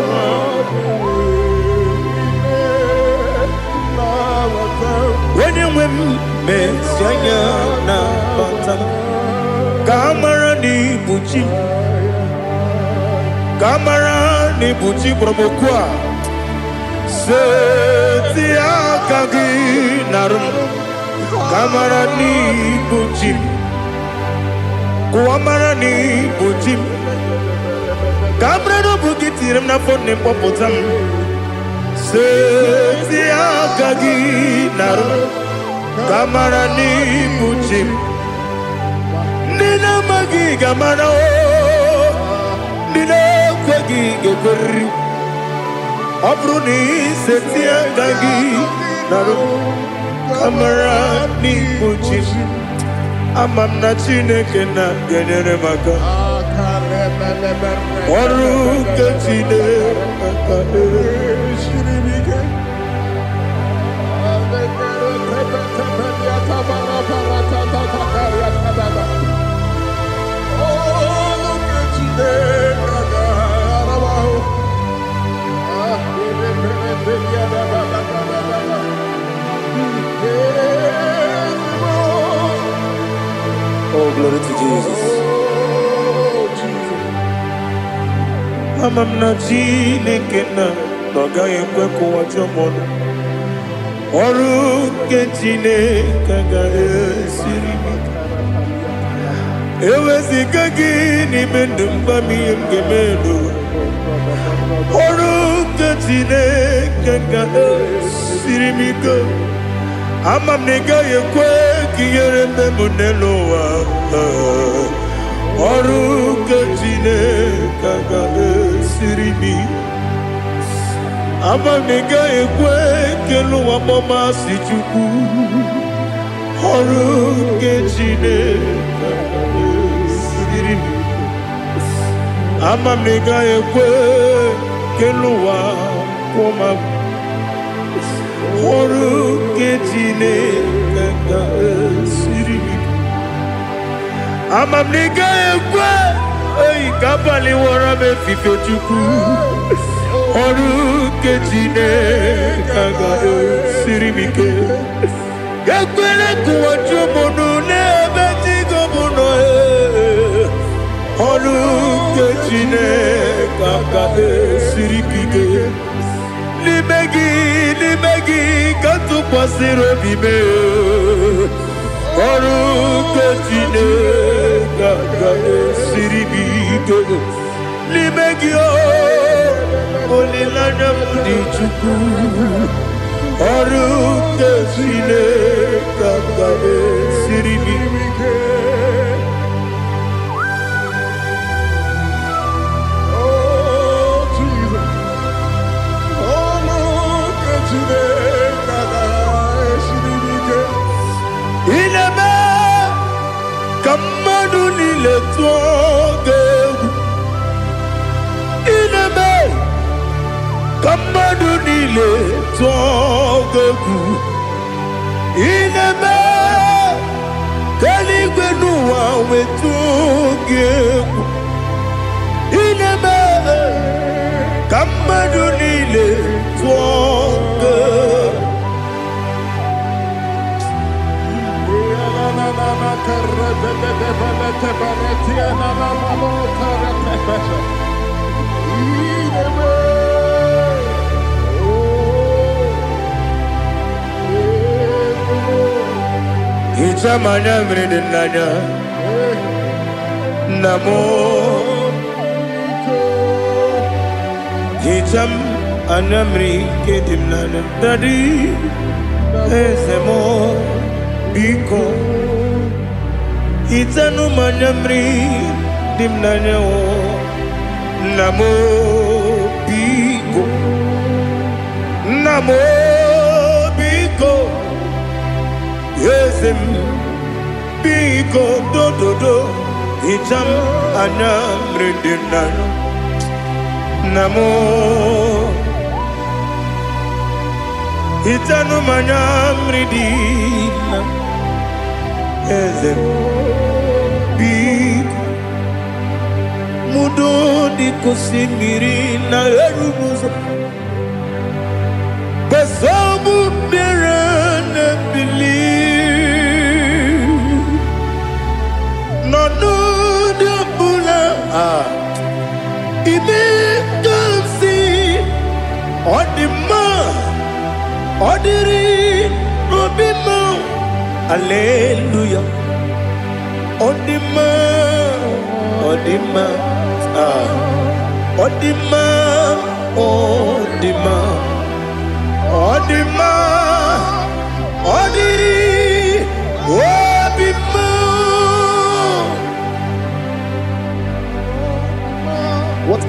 Onye nwe m, mezi anya, nabata m, ka a mara na ibu chi m, ka a mara na ibu chi kpọrọ m okwu a. Seti aka gị narụ m, ka a mara na ibu chi m, kụwa mara na ibu chi m, ka a mara na ọ bụ gị tinyere m n'afọ nne m, kpọpụta m. Seti aka gị narụ m. Ga-amara n'ịbụ chi m. Ndị na-amaghị ga-amara o, ndị na-ekweghị ga-ekweriri. Ọ bụrụ na iseti aka gị narụ, ka mara n'ịbụ chi m. Ama m na Chineke na ga-enyere m aka. Ọrụ nke Chineke Esiri m ike. Oh, glory to Jesus. Ama m na Chineke na ọ gaghị ekwe ka ụwa jụọ m ọnụ. Ọrụ nke Chineke agaghị esiri m ike. Eweziga gị n'ime ndụ m, gwa m ihe m ga-eme n'ụwa. Ọrụ nke Chineke ga-esiri m ike. Ama m na ị gaghị ekwe ka ihere mee m n'elu ụwa. Ọrụ nke Chineke ga-esiri m ike. Ama m na ị gaghị ekwe ka elu ụwa kpọọ m asị, Chukwu. Ọrụ nke Chineke ga-esiri m ike. Ama m na ị gaghị ekwe ka elu ụwa kwụọ m agwụ. Ọrụ nke Chineke ga-esiri m ike. Ama m na ị gaghị ekwe oyi ka abalị wọrọ m efife, Chukwu. Ọrụ nke Chineke ga-esiri m ike. Ekwele ka ụwa jụọ m ọnụ n'ebe chi gị bụ nọ. Ee. Ọrụ nke Chineke ga-esiri m ike. N'ime gị, n'ime gị ka m tụkwasịrị obi m. Ee. Ọrụ nke Chineke ga-esiri m ike. N'ime gị o, olileanya m dị, Chukwu. Ọrụ nke Chineke ga-esiri m ike. Oh, Jesus. Ọrụ nke Chineke ga-esiri m ike. Ị na-eme ka mmadụ niile tụọ gị egwu. Ị na-eme ka mmadụ niile tụọ gị egwu. Ị na-eme ka eluigwe n'ụwa wee tụọ gị egwu. Ị na-eme ka mmadụ niile tụọ gị egwu. Hichaa m anya mmiri dị n'anya, nna m. Hichaa m anya mmiri nke dị m n'anya, Daddy, eze m, biko hichanụ m anya mmiri dị m n'anya o, nna m, biko, nna m, biko, eze m, biko, dododo, hichaa m anya mmiri dị m n'anya, nna m. Hichanụ m anya mmiri dị na eze m, biko. Mudo dị ka osimiri na-eru n'ụzọ gbasogbu mmiri na-ebili n'ọnọdụ ọbụla. Ah, ime ka m si ọ dị mma, ọ dịrị n'obi m. Aleluya, ọ dị mma, ọ dị mma. Ah, ọ dị mma, ọ dị mma, ọ dị mma, ọ dịrị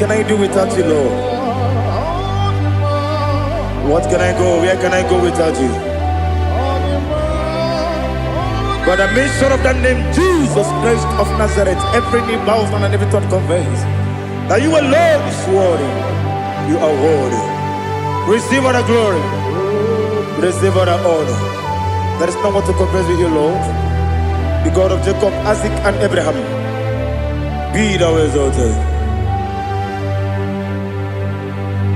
can I do without you, Lord? What can I go? Where can I go without you? By the mention of that name, Jesus Christ of Nazareth, every knee bows down and every tongue confesses that you alone is worthy. You are worthy. Receive all the glory. Receive all the honor. There is no one to compare with you, Lord. The God of Jacob, Isaac, and Abraham. Be thou exalted.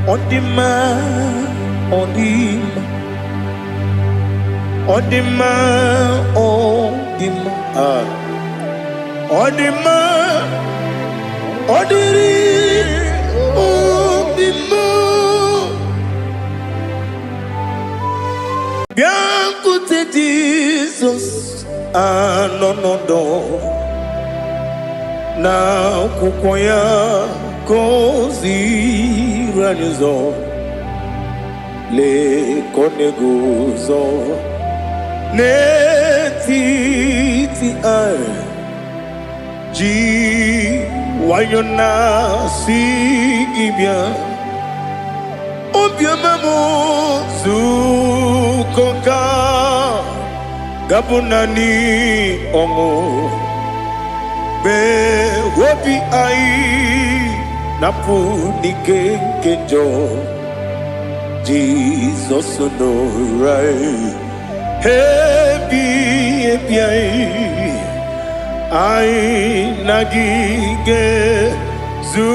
On the man, on the on the man, on the man, on the man, on the on the man. Bịakwute Jizọs anọ n'ọdọ na akwụkwọ ya ka o ziri anyị ụzọ lee ka ọ na-eguzo n'etiti anyị ji nwayọ na-asị gị bịa obiọma m zukọ ka gabụ naanị ọṅụ mee obi anyị napụ n'ike nke njọ Jizọs nọrọ anyị ebi ebi anyị anyị na gị ga-ezukọ.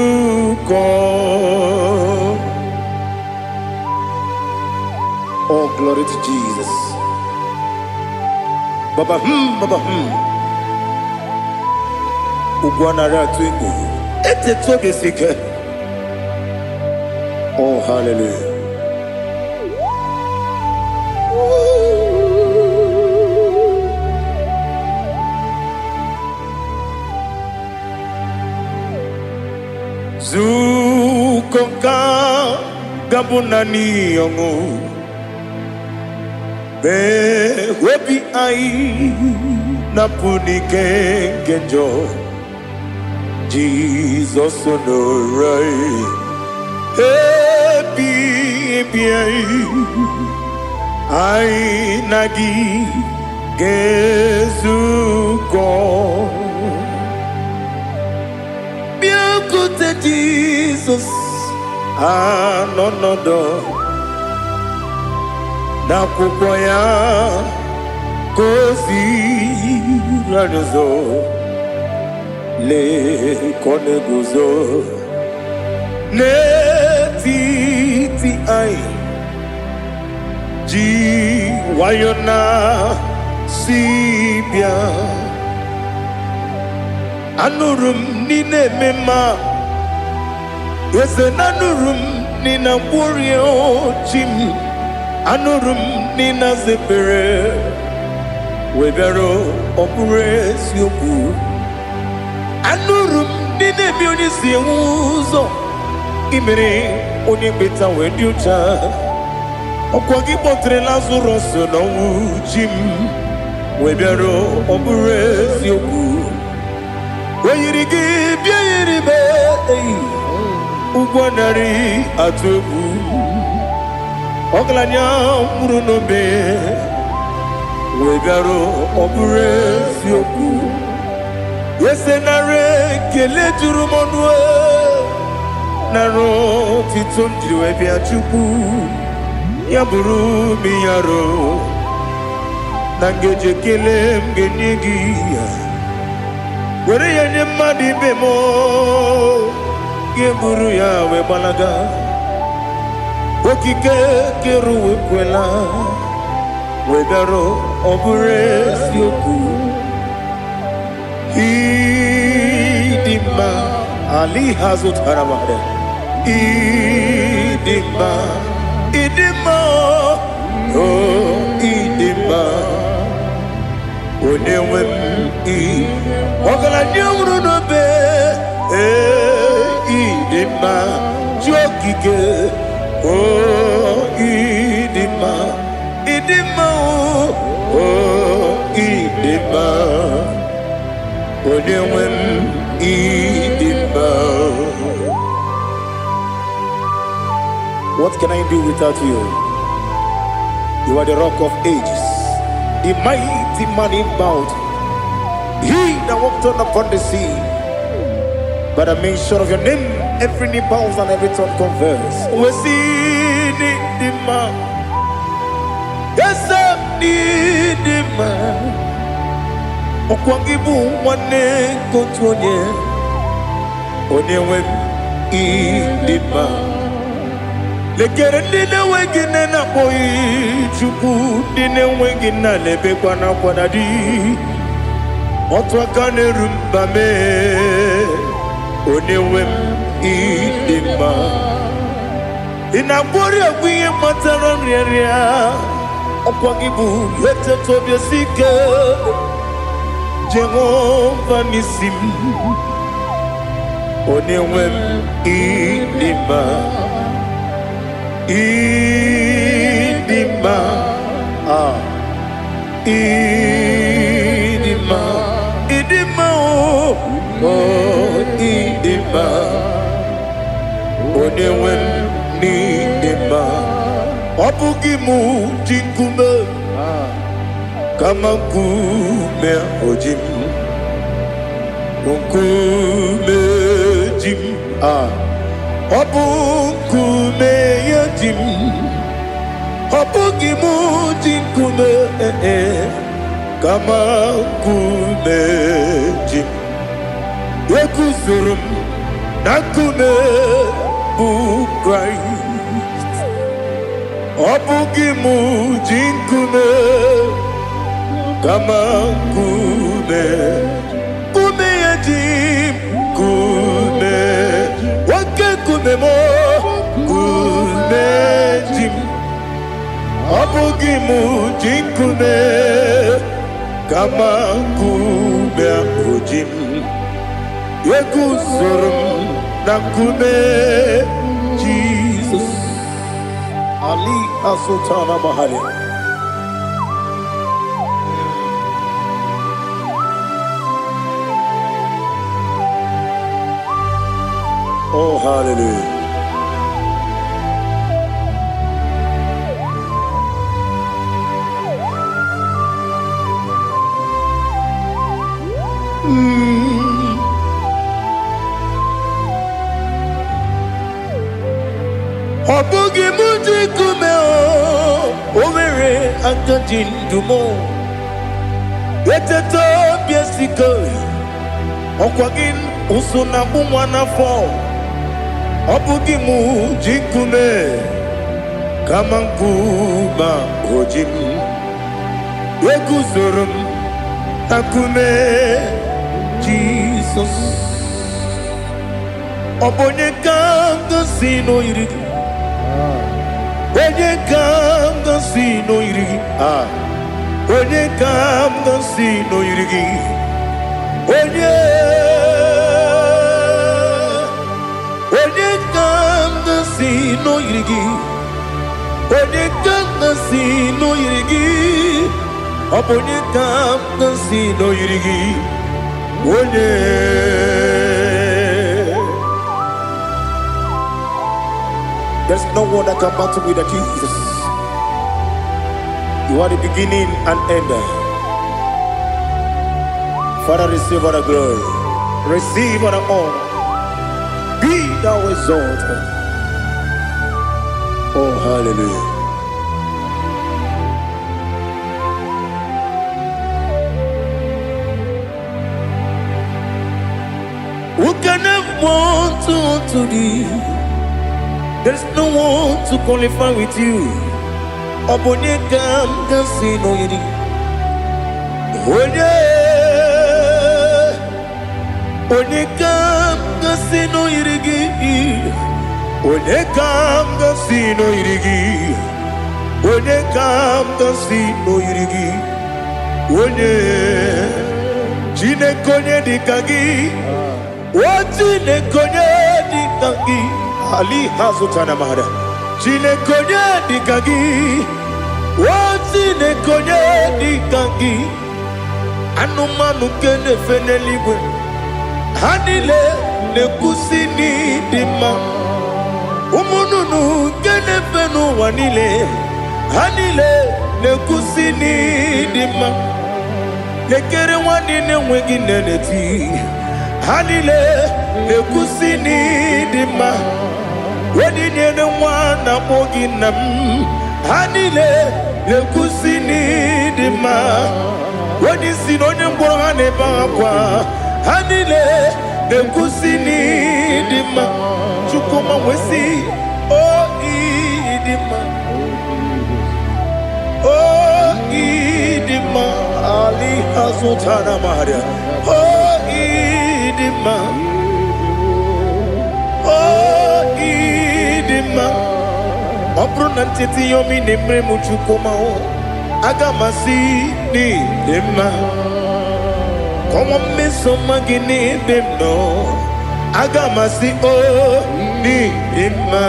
Oh, glory to Jesus. Baba baba Ugwu anara atụ egwu. Etetu oge si ike. Oh, hallelujah. Zukọ ka gabụ naanị ọṅụ. Mee obi anyị napụ n'ike nke njọ. Jizọs nọrọ anyị. Ebi ebi anyị. Anyị na gị ga-ezukọ. Bịakwute Jizọs anọ n'ọdọ n'akwụkwọ ya ka o ziri anyị ụzọ lee ka ọ na-eguzo n'etiti anyị ji nwayọ na si bịa anụrụ m n'ị na-eme mma eze na anụrụ m n'ị na-agwọrịa chi m anụrụ m n'ị na-azepere wee bịara ọ bụrụ eziokwu anụrụ m ndị na-ebi onye si enwe ụzọ imere onye mkpeta wee dị ụcha ọkwa gị kpọtere Lazarọs n'ọnwụ chi m wee bịara ọ bụrụ eziokwu o yiri gị bịa yiri be eyi ụgwọ narị atụ egwu ọgaranya nwụrụ n'obe wee bịara ọ bụrụ eziokwu ese nara ekele juru m ọnụ nara otito m jiri wee bịa Chukwu ya bụrụ m yaro na ngeji ekele m ga-enye gị ya were ya nye mmadụ ibe m gị buru ya wee gbalaga okike kere ụwa ekwela wee bịara ọ bụrụ eziokwu ịdị mma ali ha zụtara mmadụ ịdị mma ịdị mma o ịdị mma onye nwe m ị ọgaranya nwụrụ n'obe ee ịdị mma chi okike o ịdị mma ịdị mma o ịdị mma onye nwe m ịdị mma. What can I do without you? You are the rock of ages, the mighty man in battle, he that walked on upon the sea. By the mention of your name, every knee bows and every tongue confess. Wesi dị mma, eze m dị mma, ọkwa gị bụ nwanne nke otu onye, onye nwe m, ịdị mma. Lekere ndị na-enweghị nne na-akpọghị Chukwu, ndị na-enweghị nna na-ebekwa n'akwa na di. Otu aka na-eru mba mee, onye nwe m, ịdị mma. Ị na-agwọrị egwu ihe kpatara nrịanrịa, ọkwa gị bụ eteta obi esi ike, Jehova n'isi m, onye nwe m, ịdị mma, ịdị mma, ah, ịdị mma, ịdị mma, o oh, ịdị mma, onye nwe m, n'ịdị mma. Ọ bụghị mụ ji nkume, kama nkume oji m, nkume ji m, ah, ọ bụ nkume ya ji m. Ọ bụghị mụ ji nkume, eh, eh, kama nkume ji m. Eguzoro m na nkume bụ Kraịst. Ọ bụghị mụ ji nkume, kama nkume, nkume ya ji m, nkume, nwoke nkume m, nkume ji m. Ọ bụghị mụ ji nkume, kama nkume ahụ ji m. Eguzoro m na nkume Jizọs. Ali Azutana Mahali. Oh, hallelujah. Ọ bụghị mụ ji nkume, o nwere aka ji ndụ m. Eteta obi esike, ọkwa gị ụsụ na-akpụ nwa n'afọ. Ọ bụghị mụ ji nkume, kama nkume o ji m. Eguzoro m na nkume Jizọs. Ọ bụ onye ka m gosi n'oyiri gị? Onye ka m gosi n'oyiri gị? Ah, onye ka m gosi n'oyiri gị? Onye, onye ka m gosi n'oyiri gị? Onye ka m gosi n'oyiri gị? Ọ bụ onye ka m gosi n'oyiri gị? Onye. There's no one that can battle with the Jesus. You are the beginning and end. Father, receive all the glory. Receive all the honor. Be thou exalted. Oh, hallelujah. Who can have one to thee? There's no one to qualify with you. Ọ bụ onye ka m ga-asị n'oyiri? Onye, onye ka m ga-asị n'oyiri gị? Onye ka m ga-asị n'oyiri gị? Onye ka m ga-asị n'oyiri gị? Onye, Chineke, onye dị ka gị? O Chineke, onye dị ka gị? Ali hazụtana mara. Chineke, onye dị ka gị? O Chineke, onye dị ka gị? Anụmanụ nke na-efe n'eluigwe, ha niile na-ekwusi n'ịdị mma. Ụmụ nnụnụ nke na-efe n'ụwa niile, ha niile na-ekwusi n'ịdị mma. Lekere nwanne na-enweghị nne na-eti, ha niile na-ekwusi n'ịdị mma. Onye nyere nwa na-akpọ gị nna m, ha niile na-ekwusi n'ịdị mma. Onye isi na onye ngwọrọ ha na-ebe akwa, ha niile na-ekwusi n'ịdị mma. Chukwuma wee sị, o ịdị mma, o ịdị mma. Ali azụtara maria, o ịdị mma, o ịdị mma. Ọ bụrụ na ncheta ihe omi na-emere m, Chukwuma, aga m asị n'ịdị mma. Kọnwa mmeso ọma gị n'ebe m nọ, aga m asị o n'ịdị mma.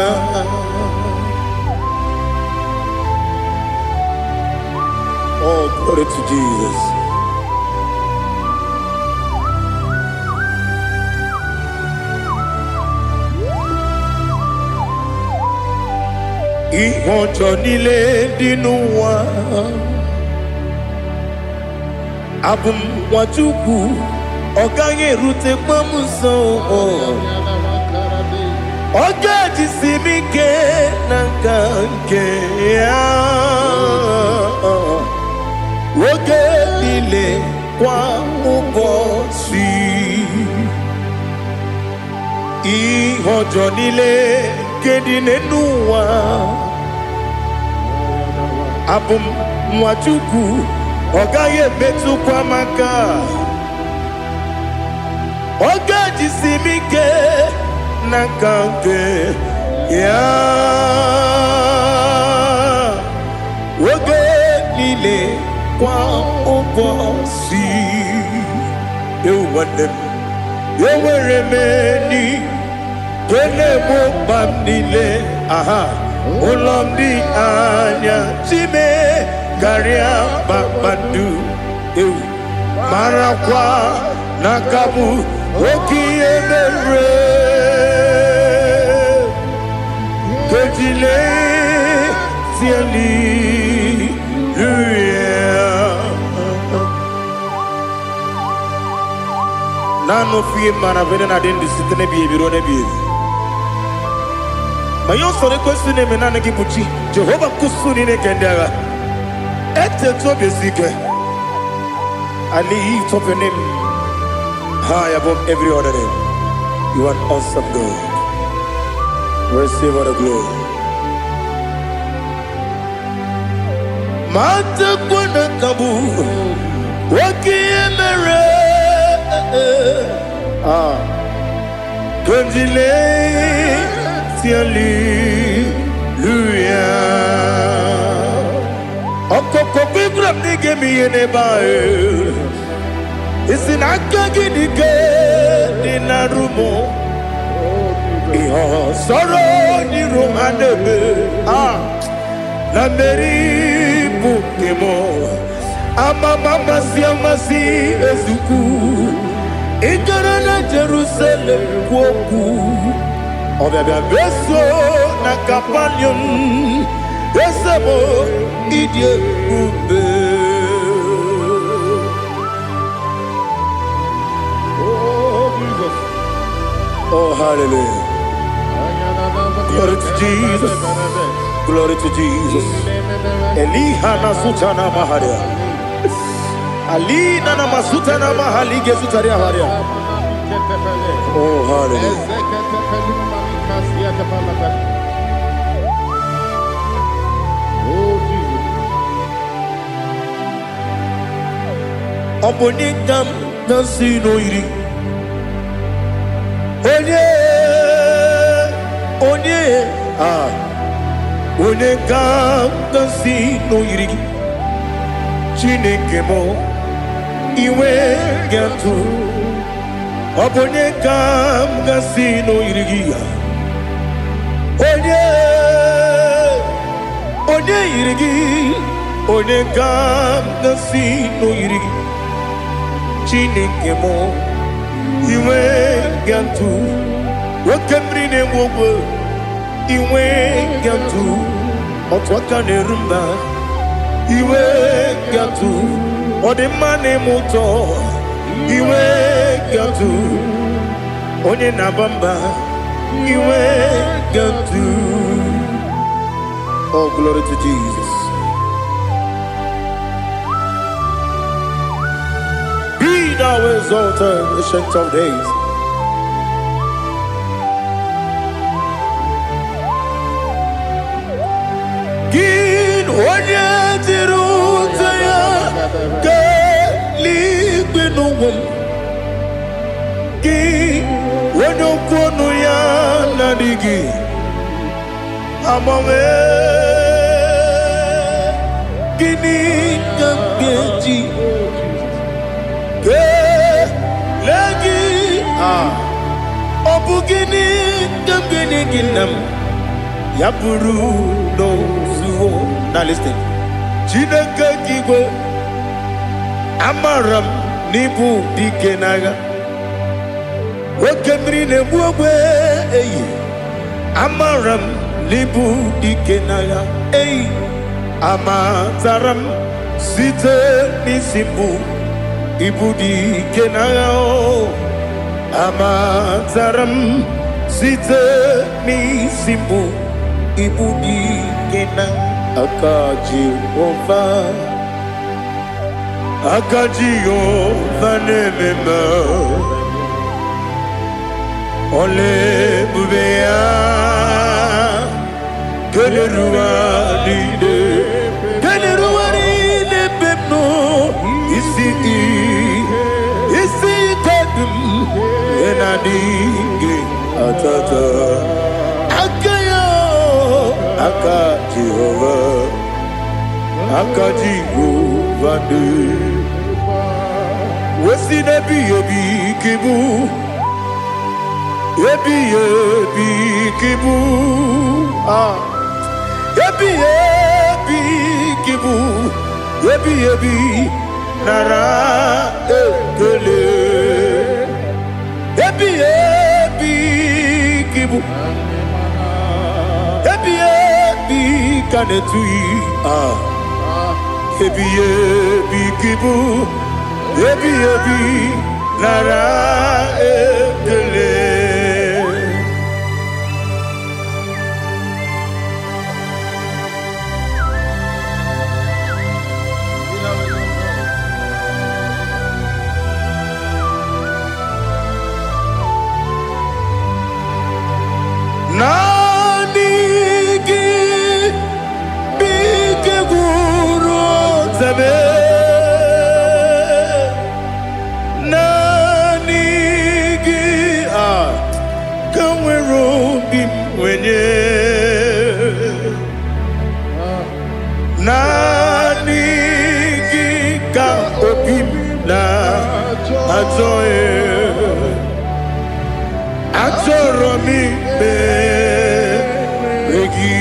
Oh, glory to Jesus. Ihe ọjọọ niile dị n'ụwa, abụ m nwa Chukwu, ọ gaghị erutekwa m nso. Ọ ga-ejisi m ike na nka nke ya oge niile, kwa ụbọchị. Ihe ọjọọ niile nke dị n'elu ụwa, abụ m nwa Chukwu, ọ gaghị emetụkwa m aka. Ọ ga-ejisi m ike na nka nke ya oge niile, kwa ụbọchị. Ewu nwanne m, enwere m enyi nke na-egbo mkpa m niile. Aha ụlọ m dị anya chime karịa kpakpando. Ewu, marakwa na aka bụ oke ihe mere kejile hallelujah. Naanị ofu ihe mara vene na dị ndụ site n'ebighị ebi ruo n'ebighị ebi. Ma ihe usoro ekwesị na-eme, naanị gị bụ chi Jehova nkusu niile nke ndị agha. Etetu obi esi ike. I lift up your name high above every other name. You are an awesome God. Receive all the glory. Matakwa na kabu oke ihe mere. Ah, kandile hallelujah. Ọkọkọ Ibrahim na ị ga-eme ihe n'ebe ahụ. Isi na aka gị dị ike dị na rumo. Ihe ọsọrọ n'iru ha na-eme. Ah, na mmeri bụ nke m. Amama amasị amasị ezukwu. Ị gara na Jerusalem kwuo okwu. Ọbịabịa meso na Kapanium. Eze m, ịdị ebube. Oh, Jesus. Oh, hallelujah. Glory to Jesus. Glory to Jesus. Eliha na sutana maharia. Alina na masutana mahali gezutaria haria. Oh, hallelujah. Oh, Jesus. Ọ bụ onye ka m na-asị n'oyiri? Onye, onye, ah, onye ka m na-asị n'oyiri gị? Chineke m, iwe ga-atụ. Ọ bụ onye ka m ga-asị n'oyiri gị ya? Onye, onye yiri gị? Onye ka m ga-asị n'oyiri gị? Chineke m, iwe ga-atụ. Oke mmiri na-egbu ogwe. Inwe gatụ otu aka na-eru mba. Iwe gatụ ọ dị mma na-eme ụtọ. Iwe gatụ onye na-aba mba. Iwe gatụ. Oh, glory to Jesus. Be thou exalted, Ancient of Days. Gị onye jiri ụzọ ya kelee n'ụwa m. Gị onye okwu ọnụ ya na-adịghị agbanwe. Gịnị ka m ga-eji kelee gị? Ah, ọ bụ gịnị ka m ga-enye gị, nna m, ya bụrụ n'ozuo? Now listen. Chineke gị igwe, amara m n'ịbụ dike n'agha, oke mmiri na-egbu ogbe eyi. Amara m n'ịbụ dike n'agha eyi. Amatara m site n'isi mbụ, ịbụ dike n'agha o. Amatara m site n'isi mbụ, ịbụ dike na aka Jehova. Aka Jehova na-eme mma. Ọla ebube ya keneruwa niile, keneruwa niile ebe m nọ. Isi ike dị m na-adịghị atata aka ya. Aka Jehova, aka Jehova dị wesi n'ebighị ebi ka ịbụ, ebighị ebi ka ịbụ. Ah, ebighị ebi ka ịbụ, ebighị ebi, nara ekele. Ebighị ebi ka ịbụ, ebighị ebi ka na-etughị. Ah, ebighị ebi ka ịbụ, ebighị ebi, nara ekele. Naanị gị bụ ike gwụrụ ọtabe. Naanị gị a ka nwere obi m nwenye. Naanị gị ka obi m na-achọ. Achọrọ m ikpere gị.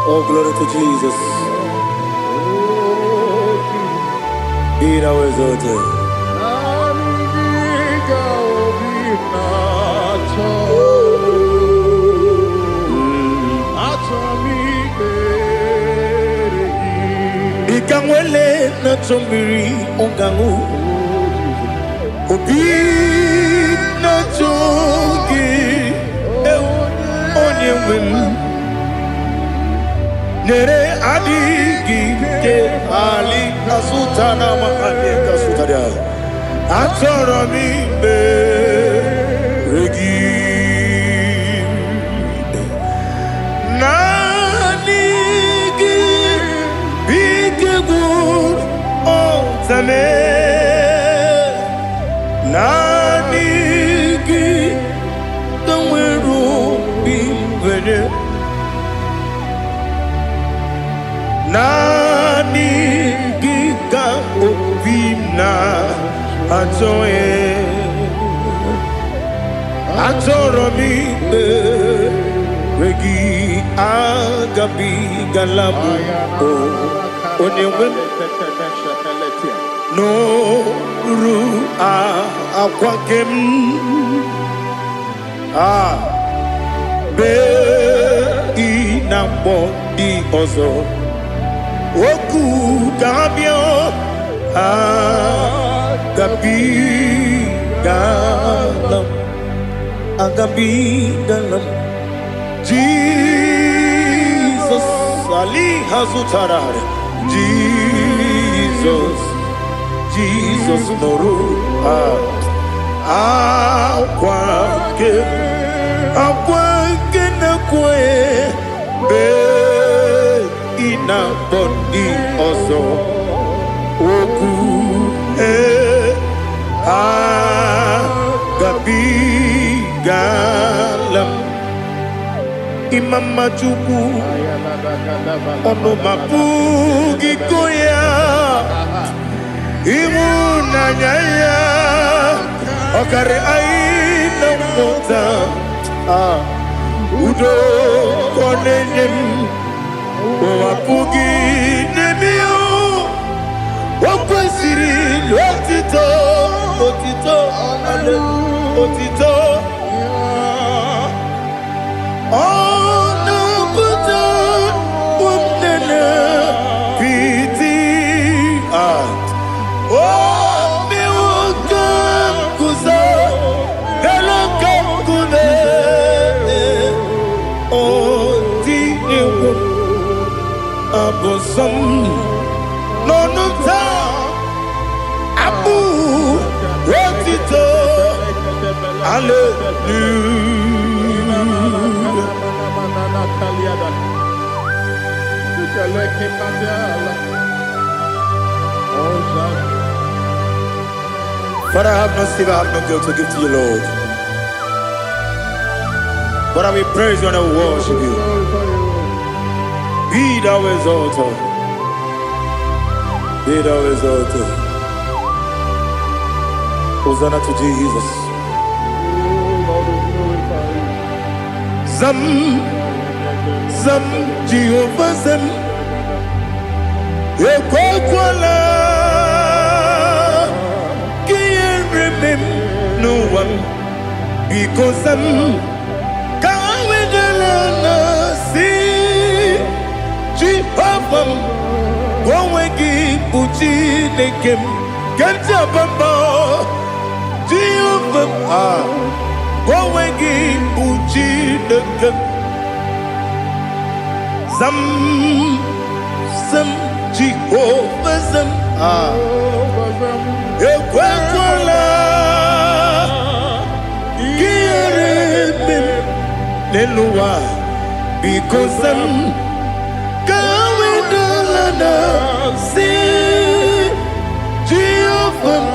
Oh, glory to Jesus. Be thou exalted. Naanị gị ka obi m na-achọ. Achọrọ m ikpere gị. Dịka nwele na-achọ mmiri ọ ga-aṅụ, obi na-achọ gị, ewu, onye nwe m. Nyere adịghị ike ali kasụta na makali kasụtara. Achọrọ m ikpere gị. Naanị gị bụ ike gwụrụ ọtame. Naanị gị ka nwere obi nwere. Naanị gị ka obi m na-achọ. Achọrọ m ikpere gị. Agabigala m o onye nwe m n'oru akwa nke m a bee ị na-akpọ ndị ọzọ okwu ga-abịa. Agabigala m, agabigala m. Jizọs ali ha zụtara. Jizọs, Jizọs nụrụ akwa nke, akwa nke na-ekwe bee ị na-akpọ ndị ọzọ okwu ee agabigala m. Ịma Chukwu, ọnụ ma pụghị ịkọ ya. Ịhụnanya ya ọkarị anyị na mmụta. Ah, udo ka ọ na-enye m, ụwa pụghị n'ebe ya. O kwesịrị otito, otito, otito. Ọ na-apụta nne piti. Ah, o mewo ka m guzo elu ka nkume. Ọ dị egwu abụ nsọ m n'ọnụ m taa, abụ otito, hallelujah. Father, I have no silver, I have no gold to give to you, Lord. But I will praise you and I will worship you. Be thou exalted. Be thou exalted. Hosanna to Jesus. Lord, we glorify you. Zam, Zam, Jehovah Zam. Ekwekwala ka ihere mee m n'ụwa m. Biko zam, ka wedala na si Jehova m, onwe gị bụ Chineke m. Ke ntị abamba Jehova m, ah, onwe gị bụ Chineke m. Zam, zam, Jehova zam, ah, ekwekwala ka ihere mee m n'elu ụwa. Biko zam, ka wedala na si Jehova m,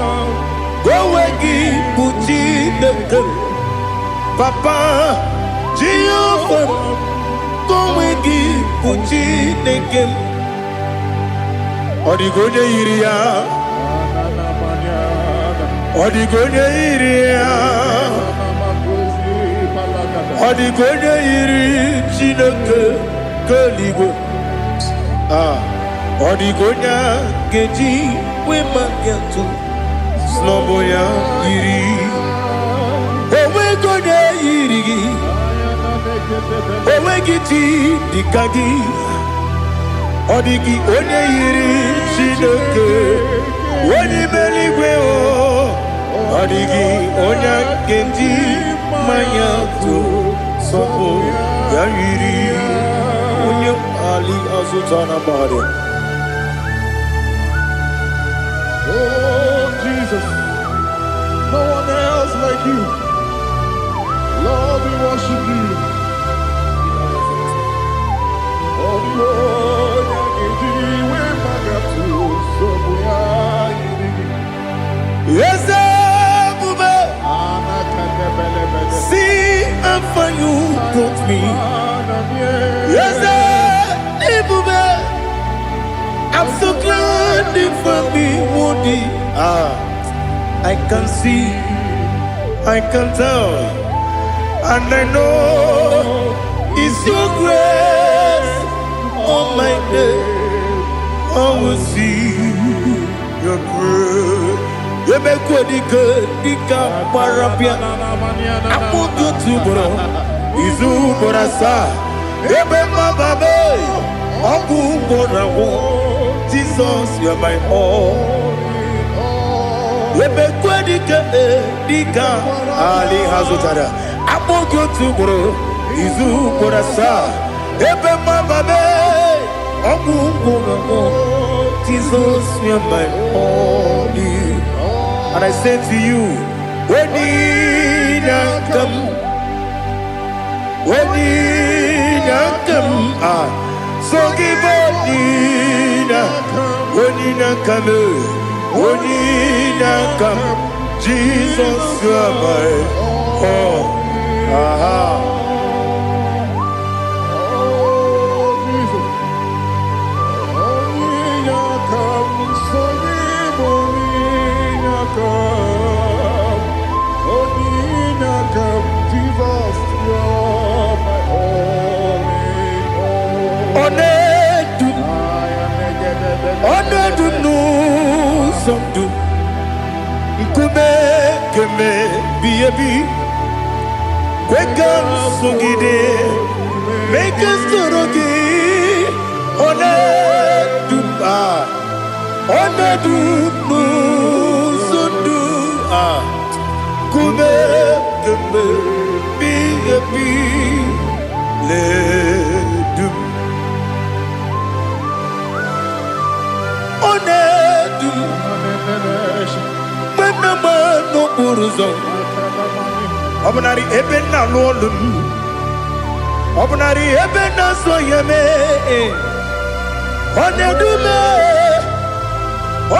onwe gị bụ Chineke m. Papa, Jehova m, onwe gị bụ Chineke m. Ọ dịghị onye yiri ya, ọ dịghị onye yiri ya, ọ dịghị onye yiri Chineke nke eluigwe. Ah, ọ dịghị onye a ga-eji wee maka atụ snọbụ ya yiri. Onweghị onye yiri gị, onweghị chi dịka gị. Ọ dịghị onye yiri Chineke onye ime eluigwe o. Ọ dịghị onye ga-eji mmanya tụ sọpụ ya yiri onye ali azụta na mmadụ. Oh, Jesus, no one else like you. Lord, we worship you. Oh, the onye ga-eji iwe maka tụ nsogbu ya yiri gị. Eze ebube, see how far you brought me. Eze ebube, I'm so glad you found me worthy. Ah, I can see, I can tell, and I know. Is your grace all my day. I will see your grace. Emekwe dike dike gbara bịa akpụkpọ otu ugboro izu ugboro asaa ebe mmababe ọgwụ ugboro agwụ. Jesus, you are my all. Emekwe dike dike ali ha zụtara akpụkpọ otu ugboro izu ugboro asaa ebe mmababe ọgwụ ugboro agwụ. Jesus, you are my all. And I say to you, when I come, when I come, ah, so give Onina, when I come, when I come, Jesus, you are my all. Aha. Oh, Jesus. Onye come, so give onye come. Onye come, Jesus, you're my only hope. Ọ na-edu m, I am ọ na-edu m n'ụzọ ndụ nkume keme bi ebi kwe ka m sogide mee ka m soro gị. Ọ na-edu m, ah, ọ na-edu m n'ụzọ ndụ a nkume keme bi ebi na-edu m. Ọ na-edu m mgbe m na-agba n'okporo ụzọ ọ bụnarị ebe m na-alụ ọlụ m ọ bụnarị ebe m na-asọ ya mee. Ọ na-edu m,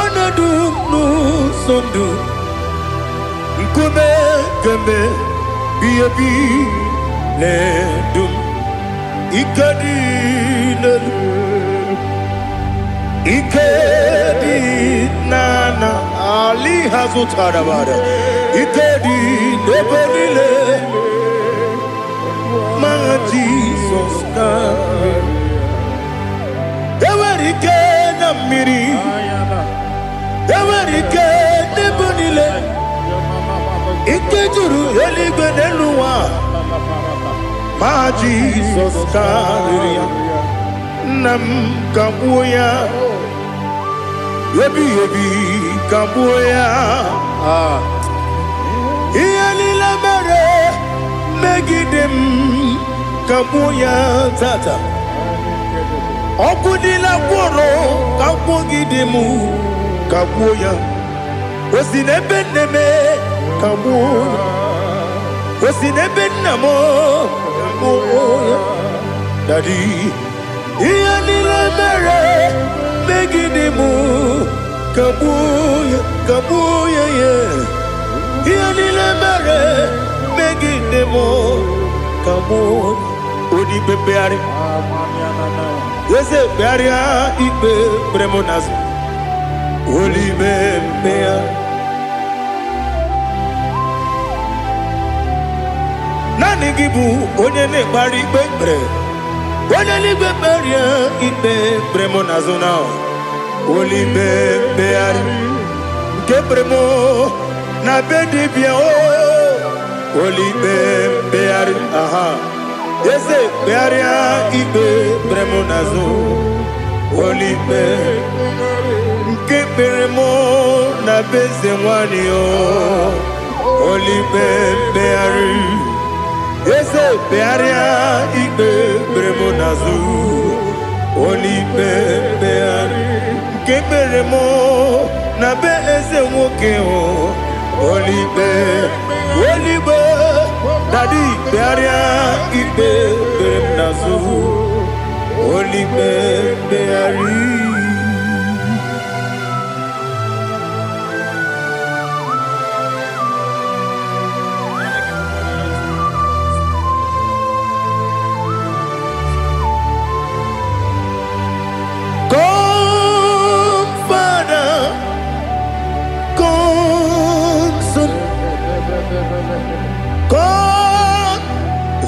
ọ na-edu m n'ụzọ ndụ nkume kemgbe bi ebi na-edu m. Ike dị n'elu ike dị n'ana ali ha zụtara bara ike dị n'ebe niile ma Jizọs karịrị. Enwere ike na mmiri enwere ike n'ebe niile ike juru eluigwe n'elu ụwa ma Jizọs karịrị ya. Nna m ka gbuo ya ebighị ebi ka gbuo ya. Ah. Ihe niile mere megide m ka gbuo ya tata ọkụ niile gwụrụ ka gwugide m ka gbuo ya. O si n'ebe nne m ka gbuo ya, o si n'ebe nna m ka gbuo ya. Daddy, ihe niile mere megide m ka gbuo ya, ka gbuo ya ya. Ihe niile mere megide m ka gbuo onye ikpe mkpegharị eze kpegharịa ikpe kpere m n'azụ olime mkpegharị. Naanị gị bụ onye na-ekpegharị ikpe kpere onye n'igwe kperie ikpe kpere m n'azụ na olime mkpegharị nke kpere m na be dibịa o olime mkpegharị. Aha, eze kpegharịa ikpe kpere m n'azụ olime nke kpere m na be eze nwanyị o olime mkpegharị. Eze kpegharịa ikpe kpere m n'azụ olime mkpegharị nke kpere m na be eze nwoke o olime olime. Daddy, kpegharịa ikpe kpere m n'azụ olime mkpegharị. Come, Father, come, Son, come,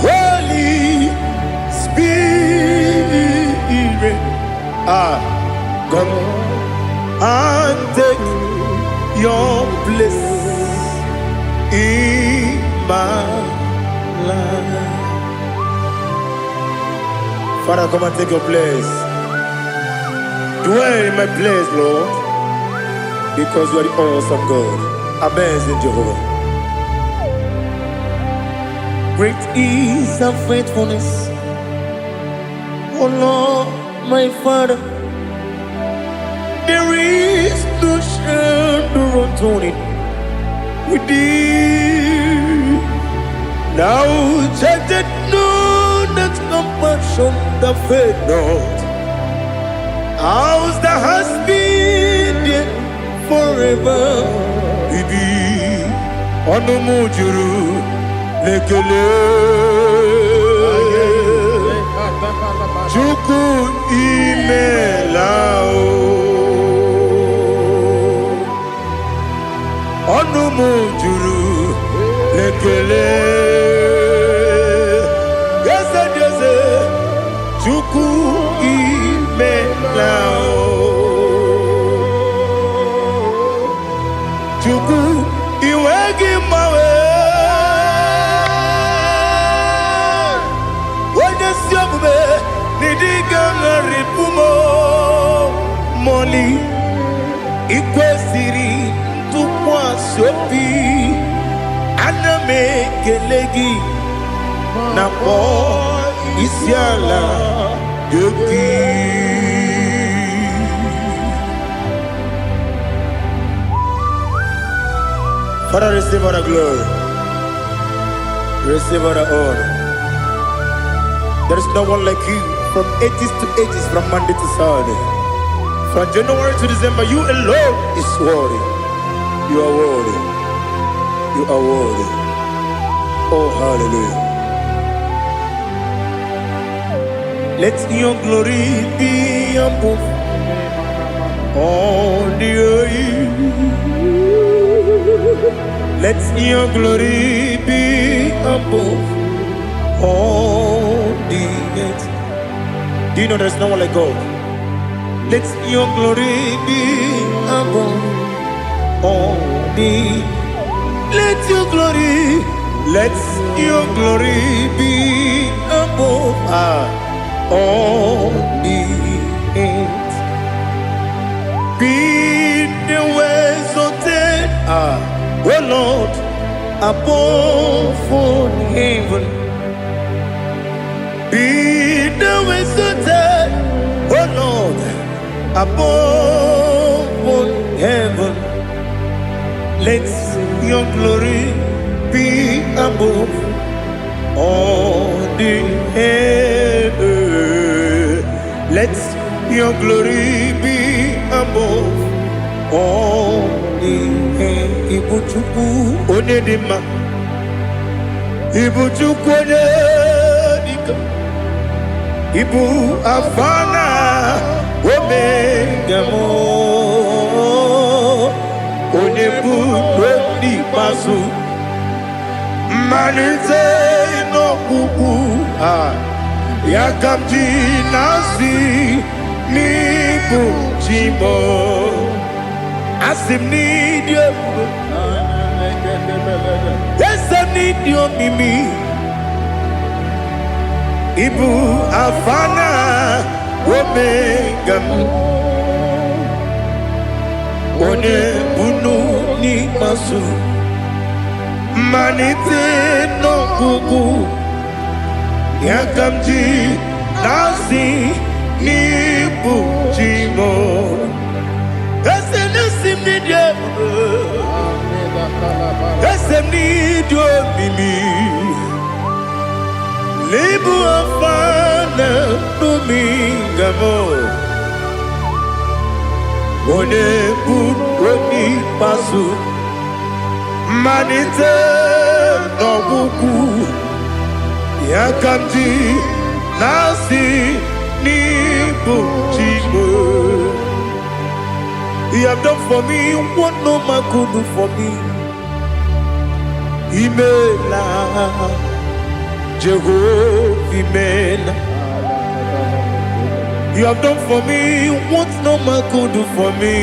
Holy and take your place in my life. Father, come and take your place. Dwell in my place, Lord, because you are the awesome God. Amazing Jehovah. Great is thy faithfulness, O Lord, my Father. There is no shadow of turning with thee. Thou changest not thy compassions, they fail not. As thou hast been there forever. Ibi ọnụ m juru n'ekele. Chukwu, imela o. Ọnụ m juru n'ekele. Eze dị eze, Chukwu, imela o. Chukwu, iwe gị mgbanwe. Onye ezi omume n'ịdị ga-agharịpụ m mọli. Ikwesịrị ntụkwasị obi, ana m ekele gị na kpọọ isi ala nye gị. Father, receive all the glory. Receive all the honor. There is no one like you from ages to ages, from Monday to Sunday. From January to December, you alone is worthy. You are worthy. You are worthy. Oh, hallelujah. Let your glory be above all the earth. Let your glory be above all the earth. Do you know there's no one like God? Let your glory be above all the. Let your glory, let your glory be above all the earth. Be thou exalted, O Lord, above all heaven. Be thou exalted, O Lord, above all heaven. Let your glory be above all the earth. Let your glory be above all the earth. Ibu Chukwu onye dị mma, Ibu Chukwu onye dịka, Ibu Alfa na Omega m, onye bụ n'ikpeazụ, mmalite n'ọgwụgwụ a, ya ka m ji na-asị n'ịbụ chi m. Asị m n'ịdị ebube, eze m, n'ịdị omimi. Ịbụ Alfa na Omega m, onye bunu n'ikpeazụ, mmalite n'ọgwụgwụ, ya ka m ji na-asị n'ịbụ chi m. Eze na-esi m n'ịdị ebube, eze m, n'ịdị omimi. N'ịbụ Alfa na Omega m, onye bụ n'ikpeazụ, mmalite n'ọgwụgwụ, ya ka m ji na-asị n'ịbụ chi m. You have done for me what no man could do for me. Imela, Jehovah, imela. You have done for me what no man could do for me.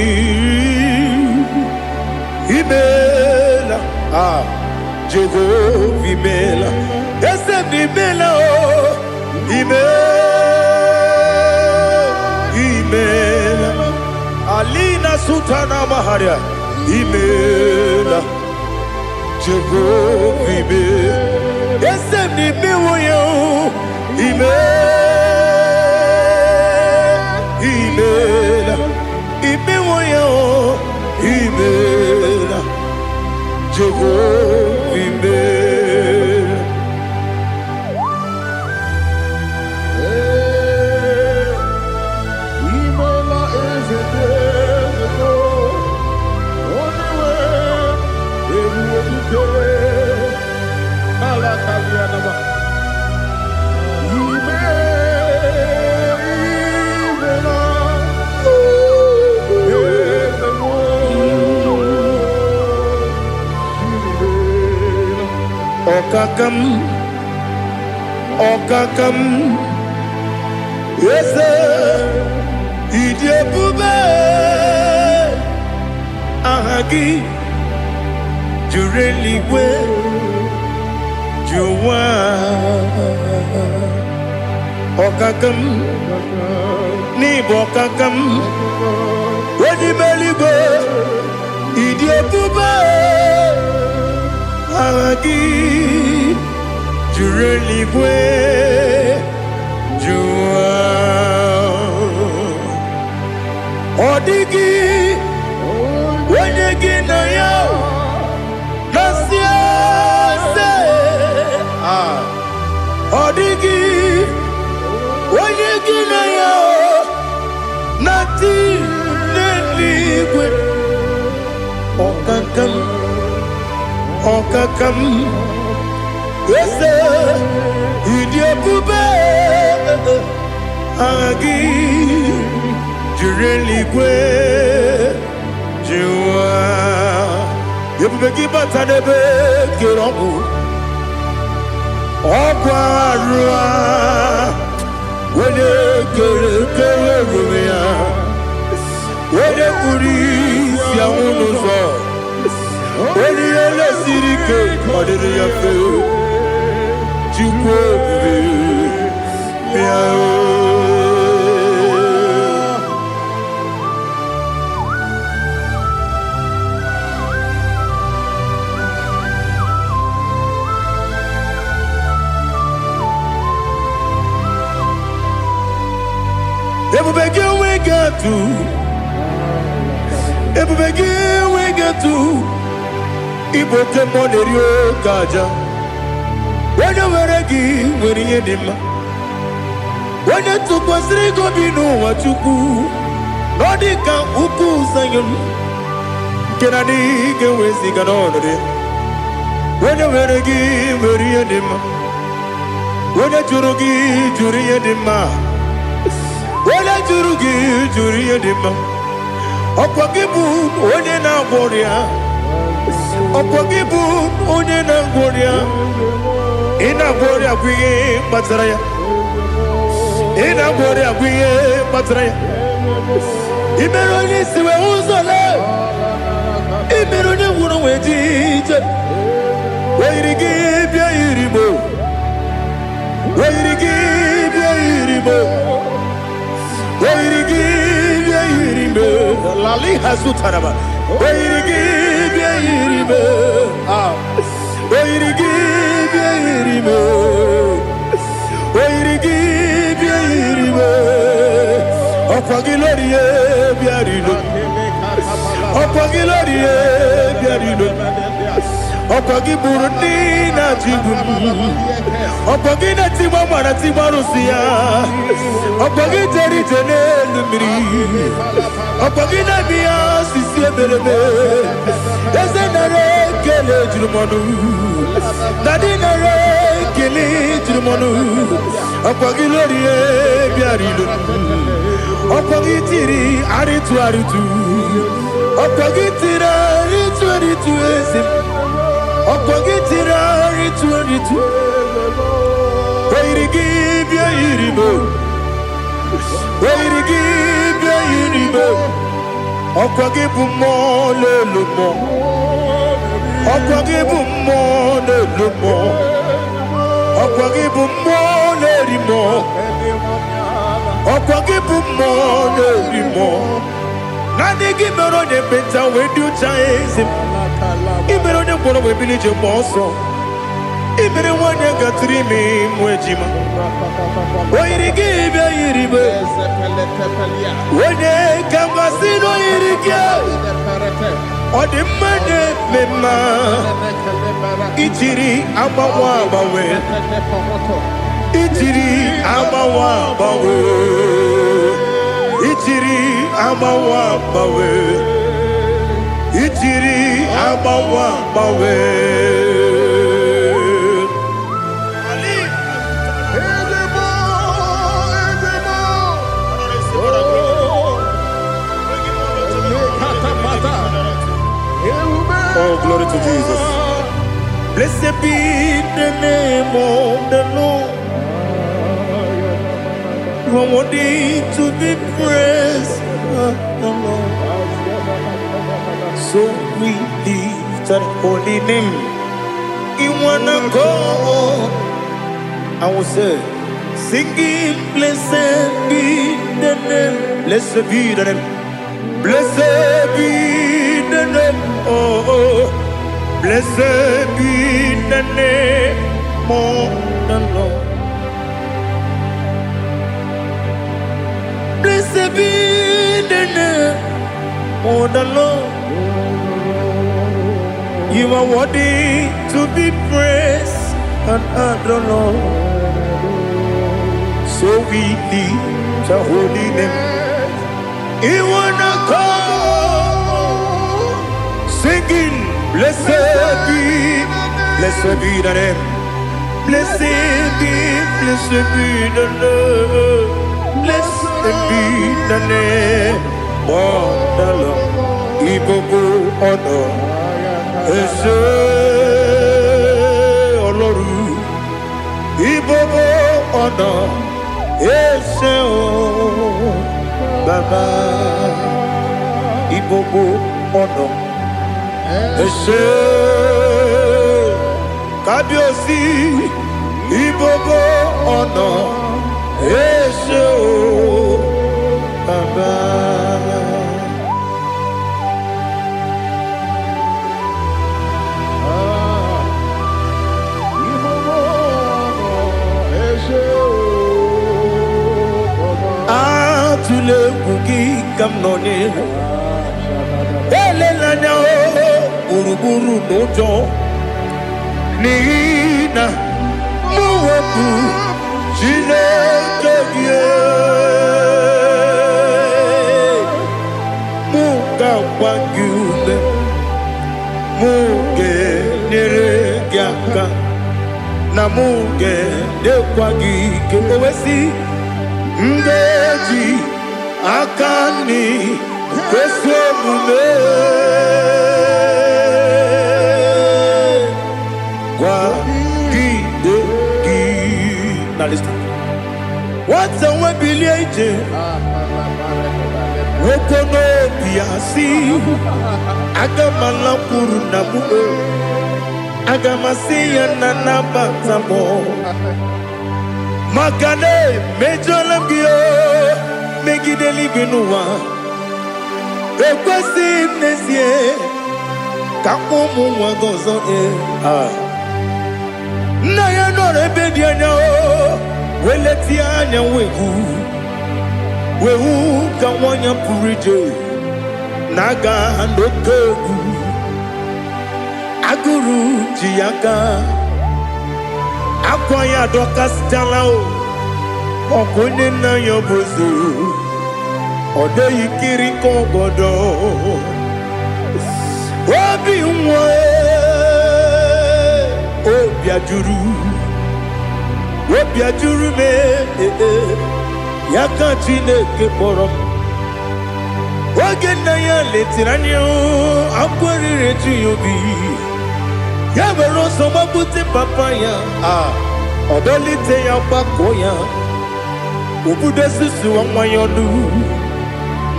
Imela, ah, Jehovah imela. Eze m imela o, imela, imela. Alina Sultana Maharia, imela, Jehovah imela. Eze m imewo ya o, imela, imela, imewo ya o, imela, Jehovah imela. Ee, imela eze dị eze m, onye nwe ebube dike ala karịa nama. Ime, imela, eze m, imela. Ọkaka m, ọkaka m, eze, ịdị ebube, aha gị juru eluigwe ju ụwa. Ọkaka m, n'ịbụ ọkaka m, onye ime eluigwe, ịdị ebube, aha gị juru eluigwe ju ụwa. Ọ dịghị onye gị na ya na-asị eze. Ah, ọ dịghị onye gị na ya na-atị n'eluigwe. Ọkaka m, ọkaka m, eze, ịdị ebube, aha gị juru eluigwe ju ụwa. Ebube gị bata n'ebe kere ọgwụ ọgwụ arụ a, onye kere kere ruru ya, onye kpuru isi anwụ n'ụzọ, onye ihe lesiri ike ọ dịrị ya mfe. Chukwu ebube, bịa o. Ebube gị enweghị atụ, ebube gị enweghị atụ. Ịbụ oke mmụọ na-eri oke aja. Onye nwere gị nwere ihe dị mma. Onye tụkwasịrị gị obi n'ụwa, Chukwu, na ọ dị ka ukwu Zayọn nke na adịghị ga-eweziga n'ọnọdụ ya. Onye nwere gị nwere ihe dị mma. Onye jụrụ gị jụrụ ihe dị mma. Onye jụrụ gị jụrụ ihe dị mma. Ọkwa gị bụ onye na-agwọ ọrịa, ọkwa gị bụ onye na-agwọ ọrịa. Ị na-agwọ ọrịa bụ ihe kpatara ya. Ị na-agwọ ọrịa bụ ihe kpatara ya. Ị mere onye isi wee ụzọ lee, ị mere onye nwụrụ wee ji ije. O yiri gị bịa yiri mo, o yiri gị bịa yiri mo, o yiri gị bịa yiri mo. Lali hazutaraba. O yiri gị bịa yiri mo. Ah, o yiri gị bịa yiri mo, o yiri gị bịa yiri mo. Ọkwa gị lórí e bịa rilo, ọkwa gị lórí e bịa rilo, ọkwa gị gburu ndị na-achịgbu m, ọkwa gị na-etigba mara tigba arụsị ya, ọkwa gị jere ije n'elu mmiri, ọkwa gị na-eme ya osisi emereme. Eze, nara ekele juru m ọnụ. Daddy, nara ekele juru m ọnụ. Ọkwa gị lórí e bịara ilo, ọkwa gị tiri arịtụ arịtụ, ọkwa gị tiri arịtụ arịtụ. Eze m, ọkwa gị tiri arịtụ arịtụ. O yiri gị bịa yiri m o. Oyiri gị bịa yiri m. Ọkwa gị bụ mmụọ na-elu mmụọ. Ọkwa gị bụ mmụọ na-elu mmụọ. Ọkwa gị bụ mmụọ na-eri mmụọ. Ọkwa gị bụ mmụọ na-eri mmụọ. Naanị gị mere onye ekpenta wee dị ụcha, eze m. Ị mere onye ngwọrọ wee bili ije mgbe ọsọ. Ị mere nwanyị gatụrụ ime ịmụ ejima. O yiri gị bịa yiri m. Onye ka mmasị na o yiri gị. Ọ dị mma na-eme mma. Ijiri agbanwe agbanwe. Ijiri agbanwe agbanwe. Ijiri agbanwe agbanwe. Ijiri agbanwe agbanwe. Ali. Eze m, eze m, oh, lekatapata, ebube. Oh, glory to Jesus. Blessed be the name of the Lord. You are worthy to be praised, the Lord. So we lift that holy name. In one accord, I will say, singing, blessed be the name. Blessed be the name. Blessed be the name. Oh. Blessed be the name of the Lord. Blessed be the name of the Lord. You are worthy to be praised and adored, Lord. So we lift the holy name. In one accord, singing, blessed be the name. Blessed be the name. Blessed be the name of the Lord. Ìgbogbo ọ̀nà ẹ ṣé Ọlọ́run. Ìgbogbo ọ̀nà ẹ ṣé o Bàbá. Ìgbogbo ọ̀nà ẹ ṣé Kábíyèsí. Ìgbogbo ọ̀nà ẹ ṣé o Bàbá. Ah, ìgbogbo ọ̀nà ẹ ṣé o, Bàbá. Atụla egwu gị ka m nọ n'ihu. Elela anya o gburugburu n'ụjọ n'ihi na mụ bụ Chineke gị. Mụ ga-agba gị ume, mụ ga-enyere gị aka, na mụ ga-enyekwa gị ike. O wee sị, m ga-eji aka nri kwesị omume kwagide gị. Na listen. Nwata nwe bilie ije nwoke n'obi ya si, aga m alakwuru na m o, aga m asị ya na nabata m maka na emejọla m gị o megide eluigwe n'ụwa. Ekwesịghị m n'ezie ka mkpọ ụmụ nwa gị ọzọ. Ee, ah. Nna ya nọrọ ebe dị anya o wee letie anya wee hụ ka nwa ya pụrụ ije na-aga n'oke egwu. Agụrụ ji ya aka, akwa ya adọkasịchala o. Ọkụ onye nna ya bụ eze, ọ dịghị kiri nke ọgọdọ obi nwa. Obi ajụrụ, obi ajụrụ m. Ee, ya ka Chineke kpọrọ m. Oge nna ya letara anya, akwa riri eju ya obi. Ya were ọsọ gbagbute papa ya, a ọ dọlite ya, gbakọ ya. Obodo susuwa nwa ya ọnụ,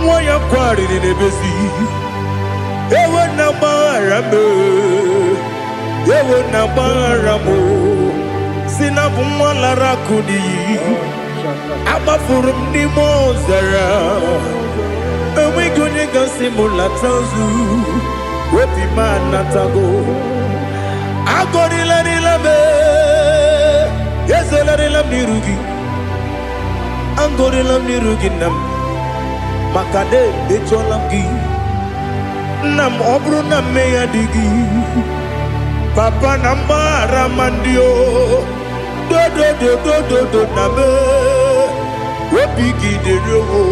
nwa ya kwarịrị n'ebezi. Ewo na gbaghara m, ewo na gbaghara m, si na bụ nwa lara akụ n'iyi. Agbafuru m n'ime ọzara, enweghị onye gasị m lata nzu. Obi m anatago. Agọrịlarịla m, ezelarịla m n'iru gị. Agọrịla m n'iru gị, nna m, maka na echọla m gị, nna m. Ọ bụrụ na mmehie adịghị, papa, na mgbaghara ma ndị o dodododododo na m obi gị dịrị o.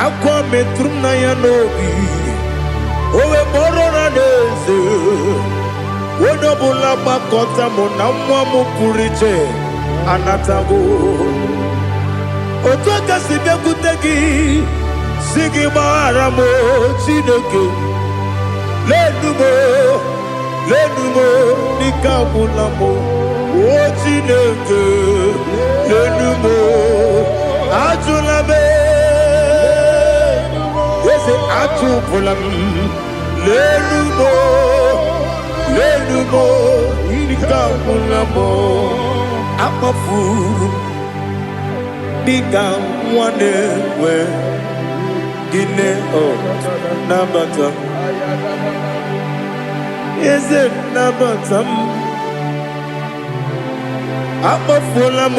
Akwa metụrụ m na ya n'obi, o wee kpọrọ na n'eze onye ọbụla gbakọta mụ na nwa m pụrụ iche anatago. Otu aka si bịakwute gị, si gị gbaghara m o, Chineke. Lenu m o, lenu m o, n'ike agwụla m o. O Chineke, lenu m o, ajụla m, eze, achụpụla m. Lenu m o, lenu m o, ike agwụla m o. Akpafuru m dịka nwa na-enwe gịnị o. Nabata m, eze, nabata m. Akpafuola m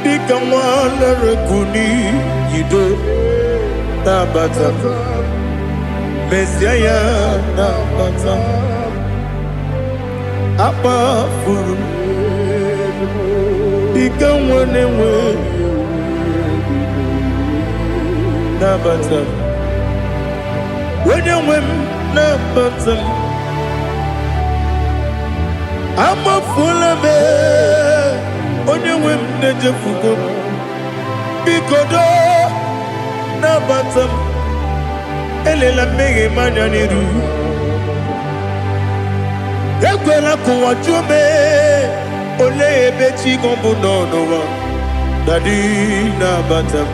dịka nwa lere n'iyido. Nabata m, mezie ya, nabata m. Akpafuru m dịka nwa na-enwe, nabata m. Onye nwe m, nabata m. Amafuola m, onye nwe m, na-ejefugo m. Biko doo, nabata m. Elela mmehie m anya n'iru. Ekwela ka ụwa jụọ m, olee ebe chi gị bụ nọ n'ụwa. Daddy, nabata m.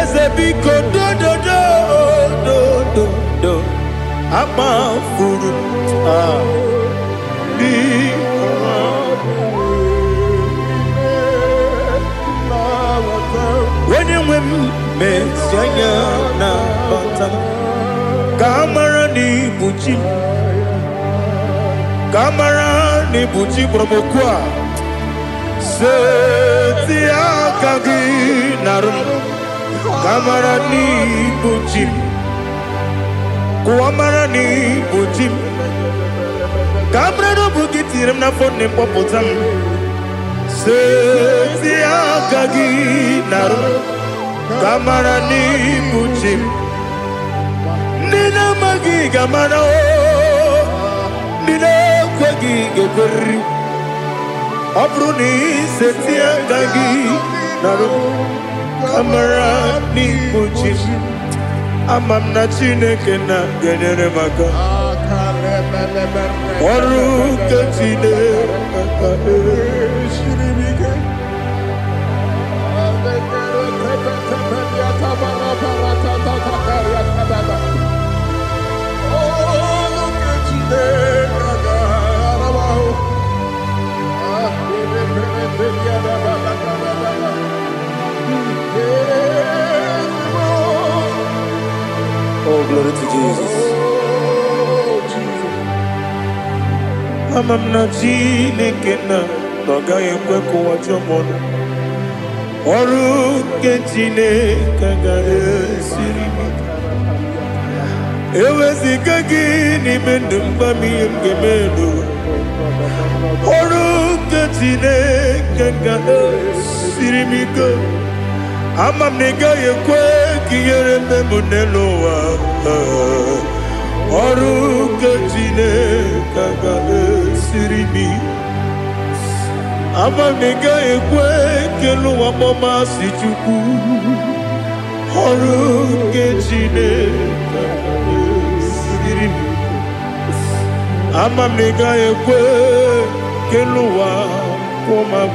Eze, biko, dododo dododo. Akpafuru m, ah, biko. Onye nwe m, mesi anya, nabata m, ka a mara na ibu chi m, ka a mara na ibu chi kpọrọ m okwu a. Seti aka gị narụ m, ka a mara na ibu chi m. Kụwa mara na ibu chi m, ka a mara na ọ bụ gị tinyere m n'afọ nne m, kpọpụta m. Seti aka gị narụ m, ka a mara na ibu chi m. Ndị na-amaghị ga-amara o, ndị na-ekweghị ga-ekweriri. Ọ bụrụ na iseti aka gị narụ m, ka mara n'ibu chi m. Ama m na Chineke na ga-enyere m aka. Ọrụ nke Chineke. Oh, glory to Jesus. Ama m na Chineke na ọ gaghị ekwe ka ụwa jụọ m ọnụ. Ọrụ nke Chineke agaghị esiri m ike. Eweziga gị n'ime ndụ m, gwa m ihe m ga-eme n'ụwa. Ọrụ nke Chineke ga-esiri m ike. Ama m na ị gaghị ekwe ka ihere mee m n'elu ụwa. Ọrụ nke Chineke ga-esiri m ike. Ama m na ị gaghị ekwe ka elu ụwa kpọọ m asị. Chukwu, ọrụ nke Chineke ga-esiri m ike. Ama m na ị gaghị ekwe ka elu ụwa kwụọ m.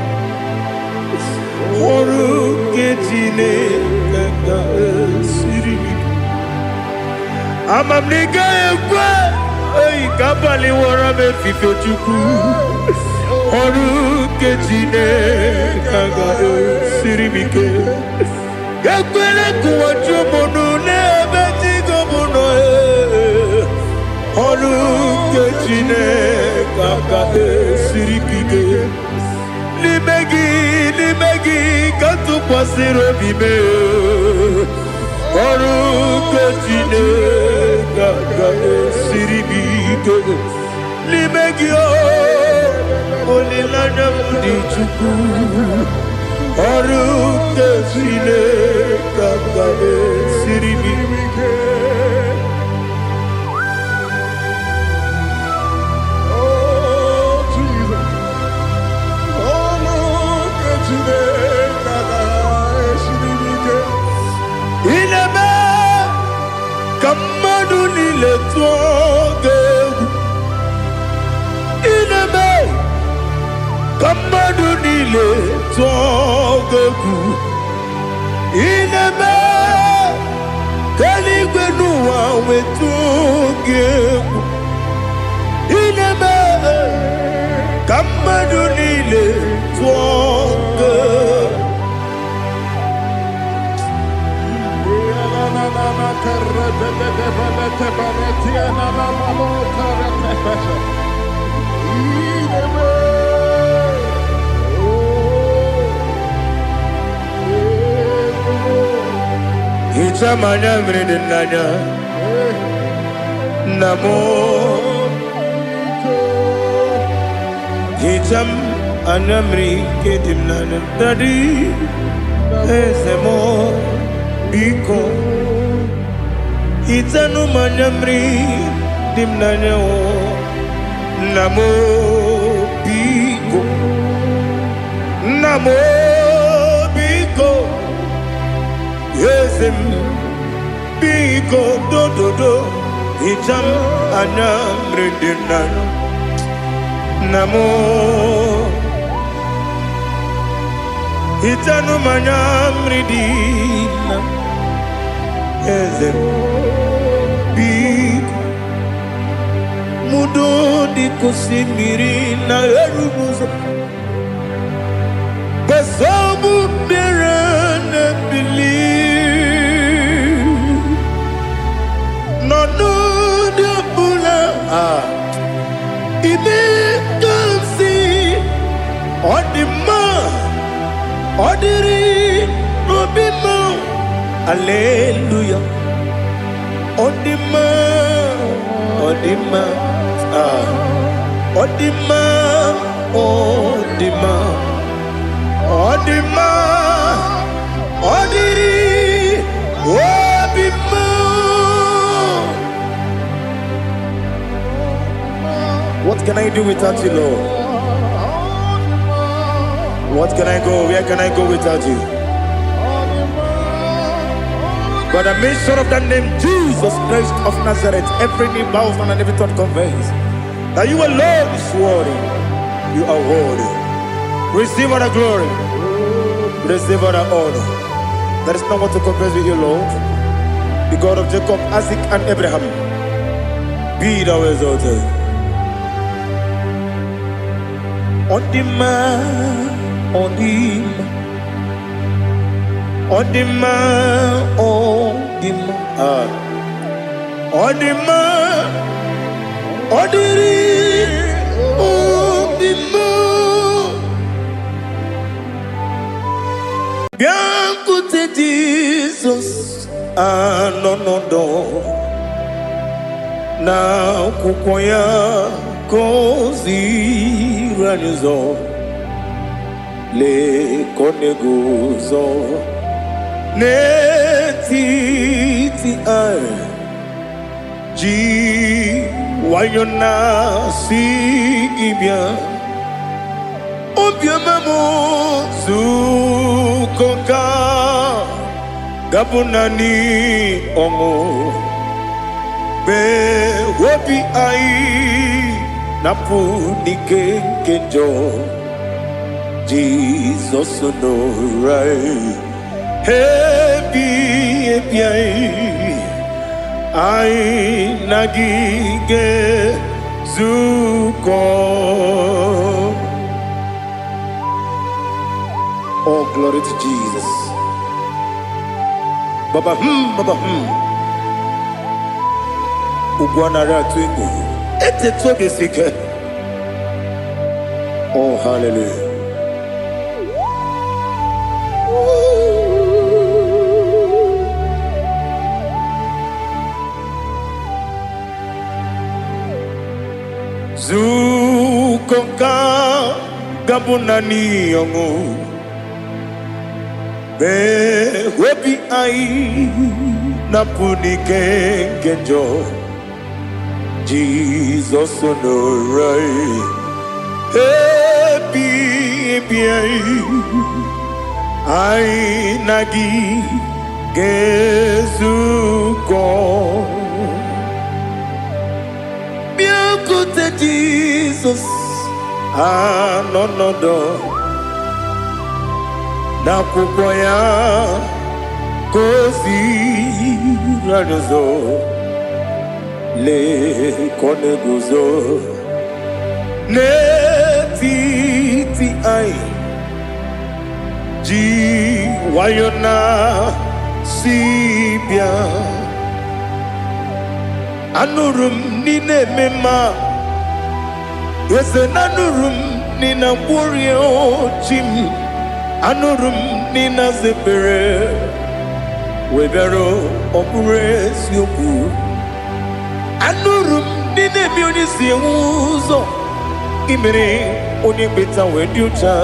Ọrụ nke Chineke ga-esiri m ike. Ama m na ị gaghị ekwe eyi ka abalị wọrọ m efife. Chukwu, ọrụ nke Chineke ga-esiri m ike. Ekwere ka ụwa jụọ m ọnụ n'ebe chigo m nọ ee. Ọrụ nke Chineke ga-esiri m ike. N'ime gị, n'ime gị ka m tụkwasịrị obi m ee. Ọrụ nke Chineke ga-esiri m ike. N'ime gị o, olileanya m dị. Chukwu, ọrụ nke Chineke ga-esiri m ike. Oh, Jesus. Ọrụ nke Chineke ga-esiri m ike. Ị na-eme ka mmadụ niile tụọ gị egwu. Ị na-eme ka mmadụ niile tụọ gị egwu. Ị na-eme ka eluigwe n'ụwa wetụ gị egwu. Ị na-eme ka mmadụ niile tụọ gị egwu. Hichaa m anya mmiri dị n'anya, nna m. Hichaa m anya mmiri nke dị m n'anya, Daddy. Eze m, biko, hichanụ m anya mmiri dị m n'anya o. Nna m, biko. Nna m, biko. Eze m, biko, dododo, hichaa m anya mmiri dị m n'anya. Nna m, hichanụ m anya mmiri dị na eze m, biko. Mudo dị ka osimiri na-eru n'ụzọ gbasọbụ mmiri na-ebili n'ọnọdụ ọbụla ah, ime ka m si ọ dị mma, ọ dịrị n'obi m. Aleluya, ọ dị mma, ọ dị mma ah, ọ dị mma, ọ dị mma, ọ dị mma, ọ dịrị obi m. What can I do without you, Lord? What can I go? Where can I go without you? But the mention of that name, Jesus Christ of Nazareth, every knee bows down and every tongue confess that you alone is worthy. You are worthy. Receive all the glory. Receive all the honor. There is no one to compare with you, Lord. The God of Jacob, Isaac, and Abraham. Be thou exalted. Ọ dị mma, ọ dị mma, ọ dị mma, ọ dị mma, ah. Ọ dị mma, ọ dịrị obi m. Bịakwute Jizọs anọ n'ọdọ na akwụkwọ ya ka o ziri anyị ụzọ. Lee ka ọ na-eguzo n'etiti anyị ji nwayọ na-asị gị bịa. Obiọma m, zukọ ka gabụ naanị ọṅụ mee obi anyị napụ n'ike nke njọ. Jizọs nọrọ ebi ebi anyị, anyị na gị ga-ezukọ. Oh, glory to Jesus. Baba baba Ugwu anara atụ egwu. Etetu obi esi ike. Oh, hallelujah. Zukọ nka gabụ naanị ọṅụ. Mee obi anyị napụ n'ike nke njọ. Jizọs nọrọ anyị. Ebi ebi anyị, anyị na gị ga-ezukọ. Bịakwute Jizọs, anọ nọdụ n'akwụkwọ ya ka o ziri anyị ụzọ. Lee ka ọ na-eguzo n'etiti anyị, ji nwayọ na si bịa. Anụrụ m n'ị na-eme mma, eze, na anụrụ m n'ị na-agwọrị ochi m, anụrụ m n'ị na-zepere wee bịara. Ọ bụrụ eziokwu, anụrụ m ndị na-eme onye si enwe ụzọ imere onye kpeta wee dị ụcha.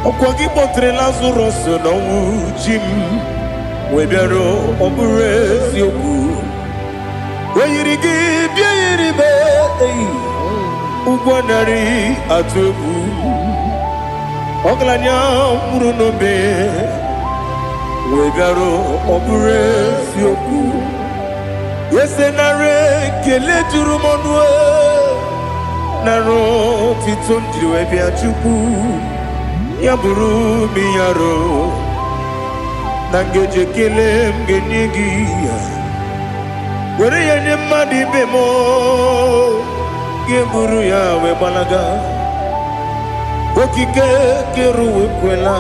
Ọkwa gị kpọtere Lazarọs n'ọnwụ, chi m, wee bịara. Ọ bụrụ eziokwu, o yiri gị bịa yiri be eyi ụgwọ narị atụ egwu. Ọgaranya nwụrụ n'obe wee bịara. Ọ bụrụ eziokwu, ese nara ekele juru m ọnụ, nara otito m jiri wee bịa. Chukwu, ya bụrụ m yaro na ngeji ekele m ga-enye gị ya, were ya nye mmadụ ibe m, ga-eburu ya wee gbalaga. Okike kere uwe kwela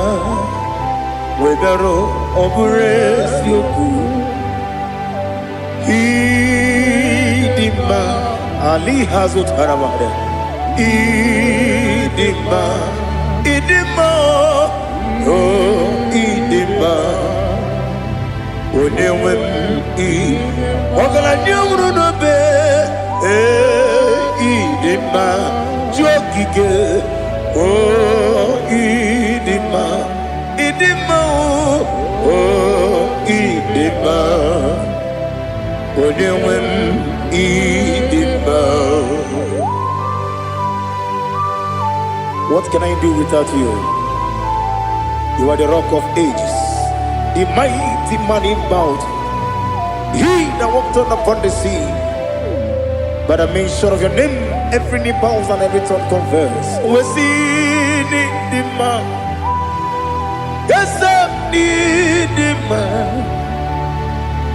wee bịara. Ọ bụrụ eziokwu, ịdị mma ali ha zụtara mmadụ. Ịdị mma, ịdị mma, o ịdị mma, onye nwe m. Ị ọgaranya nwụrụ n'obe, ee, ịdị mma, ji okike, o ịdị mma, ịdị mma, o ịdị mma, onye nwe m, ịdị mma. What can I do without you? You are the Rock of Ages, the mighty man in battle, he that walked on upon the sea. By the mention of your name, every knee bows and every tongue confess. We see the man. Yes, I need the man.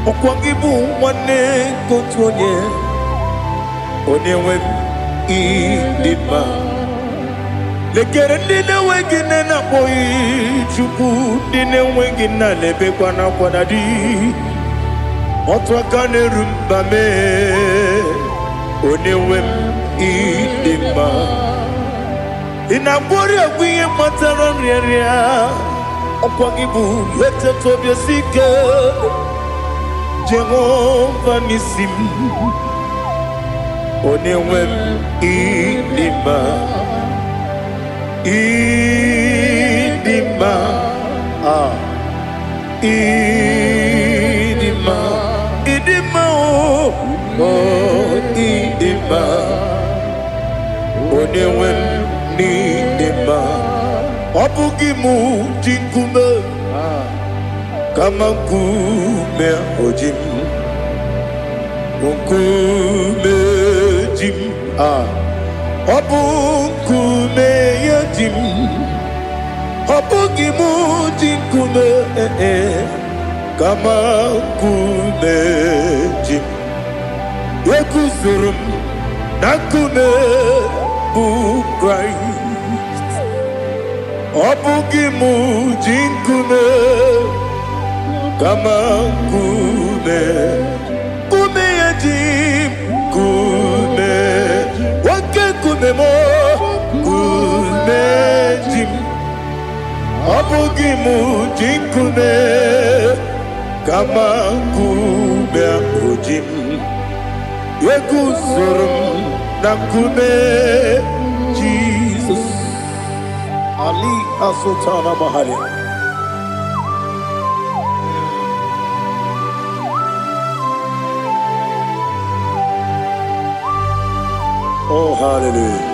Ọkwa gị bụ nwanne nke otu onye, onye nwe m, ịdị mma. Lekere ndị na-enweghị nne na-akpọghị Chukwu, ndị na-enweghị nna na-ebekwa n'akwa na di. Otu aka na-eru mba mee, onye nwe m, ịdị mma. Ị na-agwọrị ọgwụ ihe kpatara nrịanrịa. Ọkwa gị bụ eteta obi esi ike, Jehova n'isi m, onye nwe m, ịdị mma, ịdị mma, ah, ịdị mma, ịdị mma, o o ịdị mma, onye nwe m, n'ịdị mma. Ọ bụghị mụ ji nkume, kama nkume oji m, nkume ji m, ah, ọ bụ nkume ya ji m. Bụghị m ji nkume, eh, kama nkume ji m. Eguzoro m na nkume bụ Kraịst. Ọ bụghị m ji nkume, kama nkume, nkume ya ji m. Nkume, oke nkume m, nkume ji m. Ọ bụghị m ji nkume, kama nkume ahụ ji m. Eguzoro m na nkume Jizọs. Ali Asultana Mahali. Oh, hallelujah.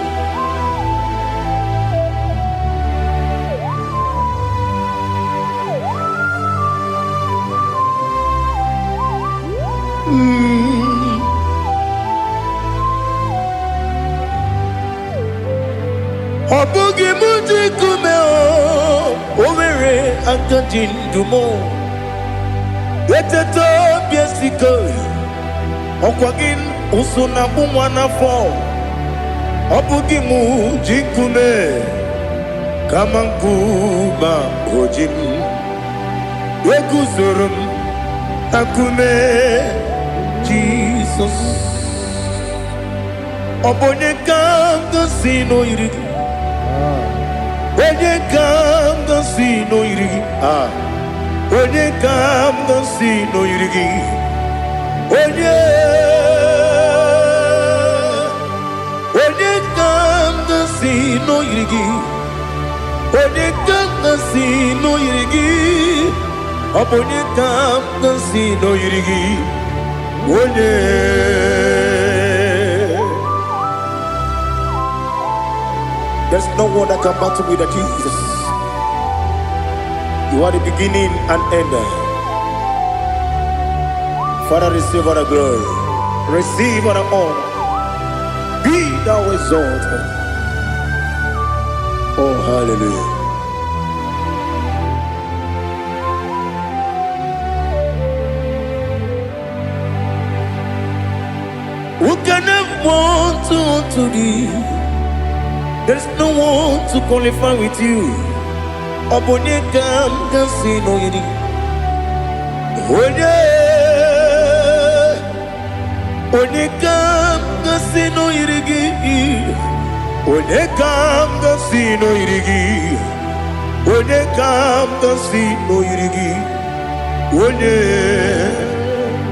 Ọ bụghị m ji nkume, o nwere aka ji ndụ m. Eteta obi esiko, ọkwa gị ụsụ na akpụ nwa n'afọ. Ọ bụghị m ji nkume, kama nkume o ji m. Eguzoro m na nkume Jizọs. Ọ bụ onye ka m gosi n'oyiri gị? Onye ka m gosi n'oyiri gị? Ah, onye ka m gosi n'oyiri gị? Onye, onye ka m gosi n'oyiri gị? Onye ka m gosi n'oyiri gị? Ọ bụ onye ka m gosi n'oyiri gị? Onye? There's no one that can battle with the Jesus. You are the beginning and end. Father, receive all the glory. Receive all the honor. Be thou exalted. Oh, hallelujah. Who can have one to thee? There's no one to qualify with you. Ọ bụ onye ka m ga-asị n'oyiri? Onye, onye ka m ga-asị n'oyiri gị? Onye ka m ga-asị n'oyiri gị? Onye ka m ga-asị n'oyiri gị? Onye,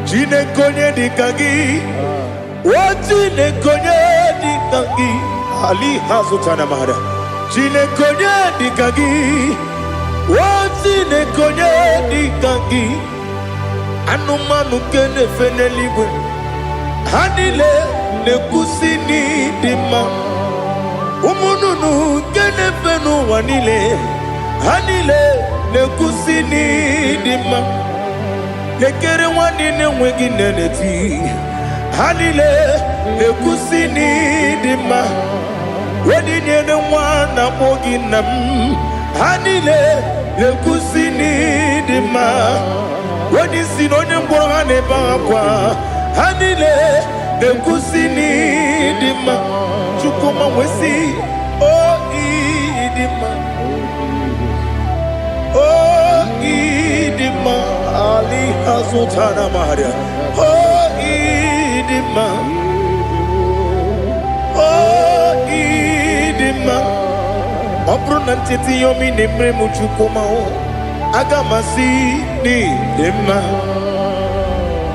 Chineke, onye dị ka gị? O Chineke, onye dị ka gị? Ali hazụtana mara. Chineke, onye dị ka gị? O Chineke, onye dị ka gị? Anụmanụ nke na-efe n'eluigwe, ha niile na-ekwusi n'ịdị mma. Ụmụ nnụnụ nke na-efe n'ụwa niile, ha niile na-ekwusi n'ịdị mma. Lekere nwanne na-enweghị nne na-eti, ha niile na-ekwusi n'ịdị mma. Onye nyere nwa na-akpọ gị nna m, ha niile na-ekwusi n'ịdị mma. Onye isi na onye mkpọrọ, ha na-ebe akwa, ha niile na-ekwusi n'ịdị mma. Chukwuma nwesị o ịdị mma, o ịdị mma. Ali azụtara maria. O ịdị mma, o ịdị mma. Ọ bụrụ na ncheta ihe ọma ị na-emere m, Chukwuma, o aga m asị n'ịdị mma.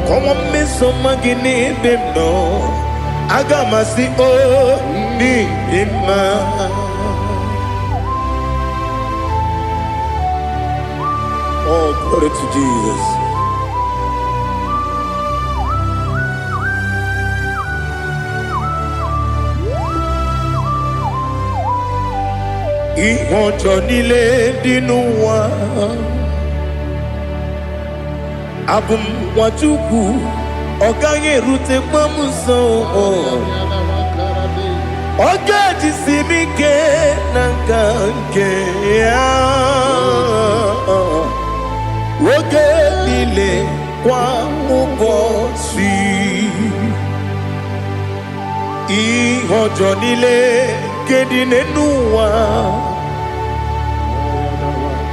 Kọwa mmeso ọma gị n'ebe m nọ, aga m asị o n'ịdị mma. Oh, glory to Jesus. Ihe ọjọọ niile dị n'ụwa, abụ m nwa Chukwu, ọ gaghị erutekwa m nso. Ọ ga-ejisi m ike na nka nke ya oge niile, kwa ụbọchị. Ihe ọjọọ niile nke dị n'elu ụwa,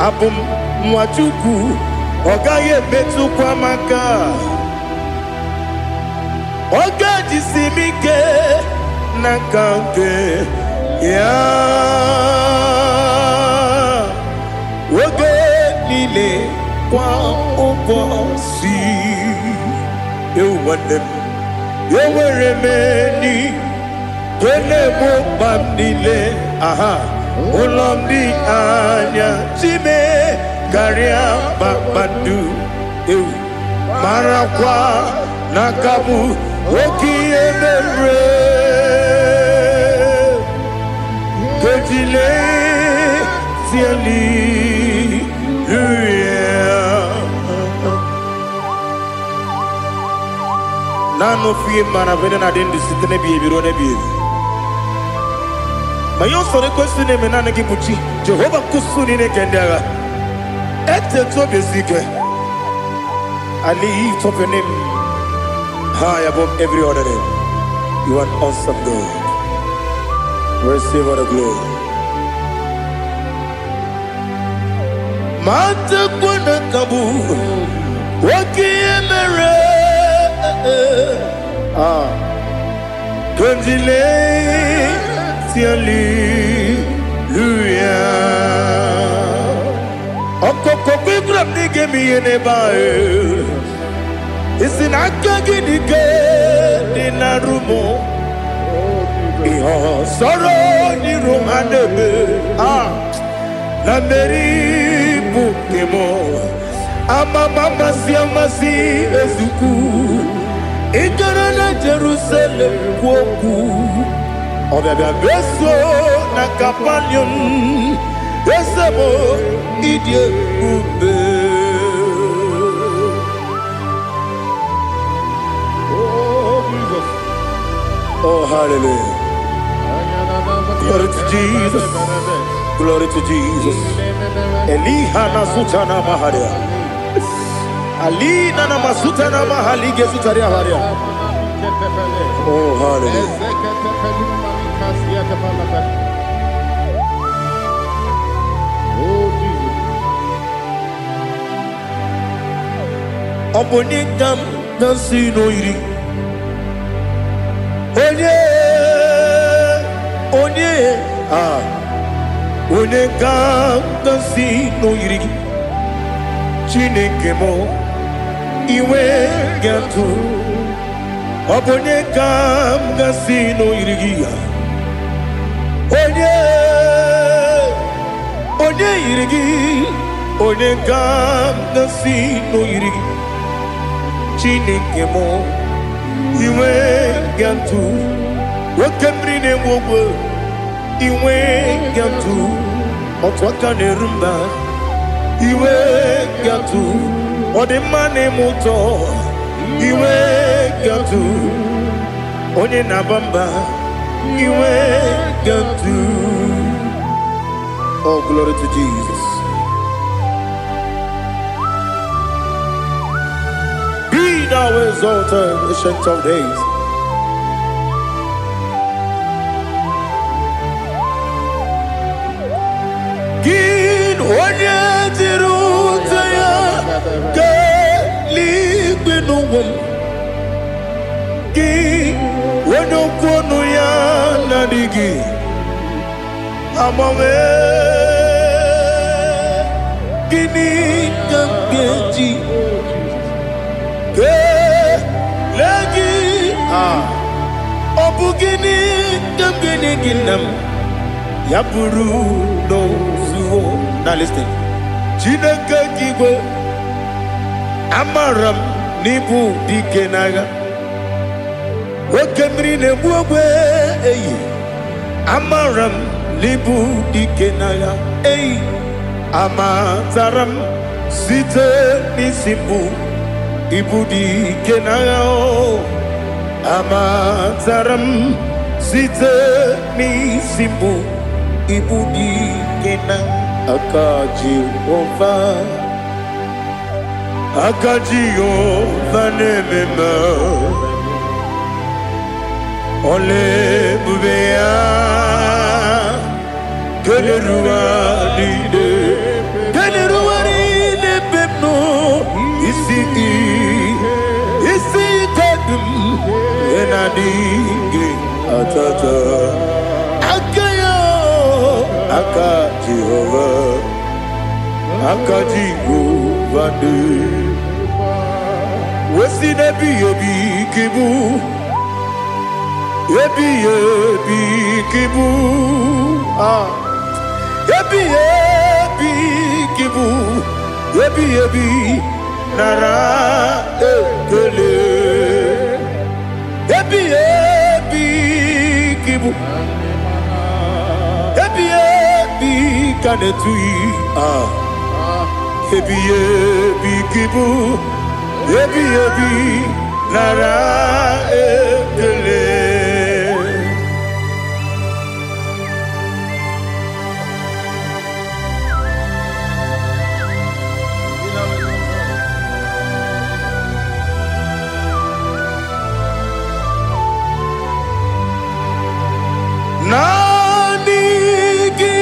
abụ m nwa Chukwu, ọ gaghị emetụkwa m aka. Ọ ga-ejisi m ike na nka nke ya oge niile, kwa ụbọchị. Ewu nwanne m, enwere m enyi nke na-egbo mkpa m niile. Aha ụlọ m dị anya chime karịa kpakpando. Ewu, marakwa na aka bụ oke ihe mere kejile hallelujah. Naanị ofu ihe mara bụ na-adị ndụ site n'ebighị ebi ruo n'ebighị ebi. Ma ihe ọsọrọ ekwesị na-eme, naanị gị bụ chi Jehova nkusu niile nke ndị agha. Etetu obi esi ike. I lift up your name high above every other name. You are an awesome God. Receive all the glory. Matakwa na ka bụ oke ihe mere. Ah, Kondile hallelujah. Ọkọkọ kwegwara m na ị ga-eme ihe n'ebe ahụ. Isi na aka gị dị ike dị na rumo. Ihe ọsọrọ n'iru ha na-eme. Ah, na mmeri bụ nke m. Amama amasị amasị ezukwu. Ị gara na Jerusalem kwuo okwu. Ọbịabịa beso na Kapanium. Eze m, ịdị ebube. Oh, Jesus. Oh, hallelujah. Glory to Jesus. Glory to Jesus. Eliha na sutana maharia. Alina na masutana mahalige sutaria haria. Oh, hallelujah. Oh, Jesus. Ọ bụ onye ka m na-asị n'oyiri? Onye, onye, ah, onye ka m na-asị n'oyiri gị? Chineke m, iwe ga-atụ. Ọ bụ onye ka m ga-asị n'oyiri gị ya? Onye, onye yiri gị? Onye ka m ga-asị n'oyiri gị? Chineke m, iwe ga-atụ. Oke mmiri na-egbu ogwe, iwe ga-atụ. Otu aka na-eru mba, iwe ga-atụ. Ọ dị mma na-eme ụtọ, iwe ga-atụ. Onye na-aba mba, iwe ga-atụ. Oh, glory to Jesus. Be thou exalted, Ancient of Days. Gị onye jiri ute ya keeluigwe n'ụwa m. Gị onye okwu ọnụ ya na-adịghị agbanwe. Gịnị ka m ga-eji kelee gị? Ah, ọ bụ gịnị ka m ga-enye gị, nna m, ya bụrụ n'ozuo? Now listen. Chineke gị igwe, amara m n'ịbụ dike n'agha. Oke mmiri na-egbu ogbe eyi, amara m n'ịbụ dike n'agha. Eyi, amatara m site n'isi mbụ, ịbụ dike n'agha. O amatara m Site n'isi mbụ ibu dị ike na aka Jehova. Aka Jehova na-eme mma. Ọla ebube ya keneruwa niile, keneruwa niile ebe m nọ. Isi ike dum na-adịghị atata aka ya. Aka Jehova, aka Jehova dị wesi n'ebighị ebi ka ịbụ, ebighị ebi ka ịbụ. Ah, ebighị ebi ka ịbụ, ebighị ebi, nara ekele. Ebighị ebi ka ịbụ, ebighị ebi ka na-etughị. Ah, ebighị ebi ka ịbụ, ebighị ebi, nara ekele. Naanị gị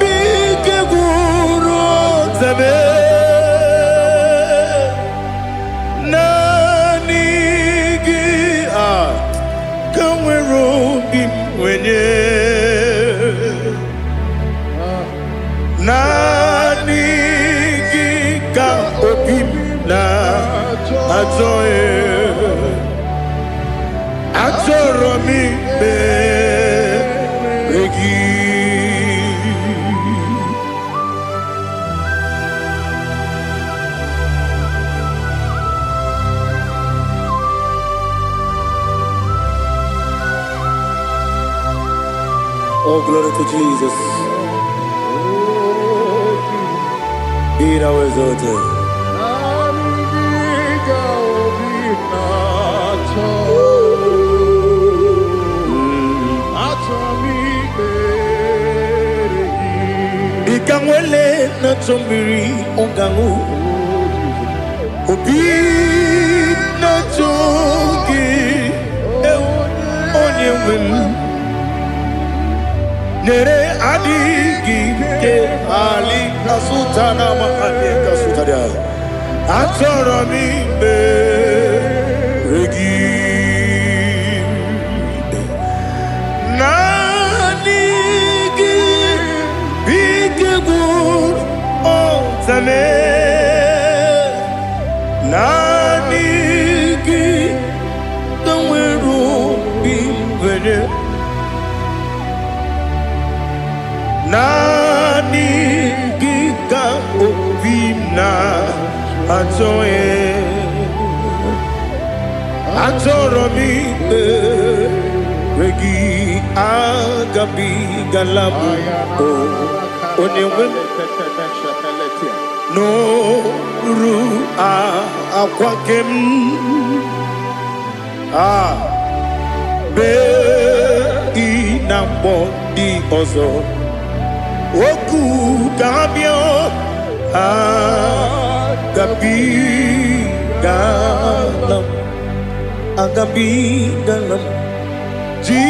bụ ike gwụrụ ọtebe. Naanị gị a ka nwere obi m nwenye. Naanị gị ka obi m na-achọ. Achọrọ m ikpere gị. Oh, glory to Jesus. Be thou exalted. Naanị gị ka obi na-achọ. Achọ m ikpere gị. Dịka nwele na-achọ mmiri ọ ga-aṅụ, obi na-achọ gị, ewu, onye nwe m. Nyere adịghị ike ali kasuta na ma adị kasuta dị. Achọrọ m ikpere gị. Naanị gị bụ ike gwụrụ ọtame. Naanị gị ka nwere obi nwere. Naanị gị ka obi m na-achọ. Achọrọ m ikpere gị. Agabigala m o onye nwe m n'oru akwa nke m a bee ị na mgbọ ndị ọzọ okwu ka ha bịa. Agabigala m, agabigala m ji.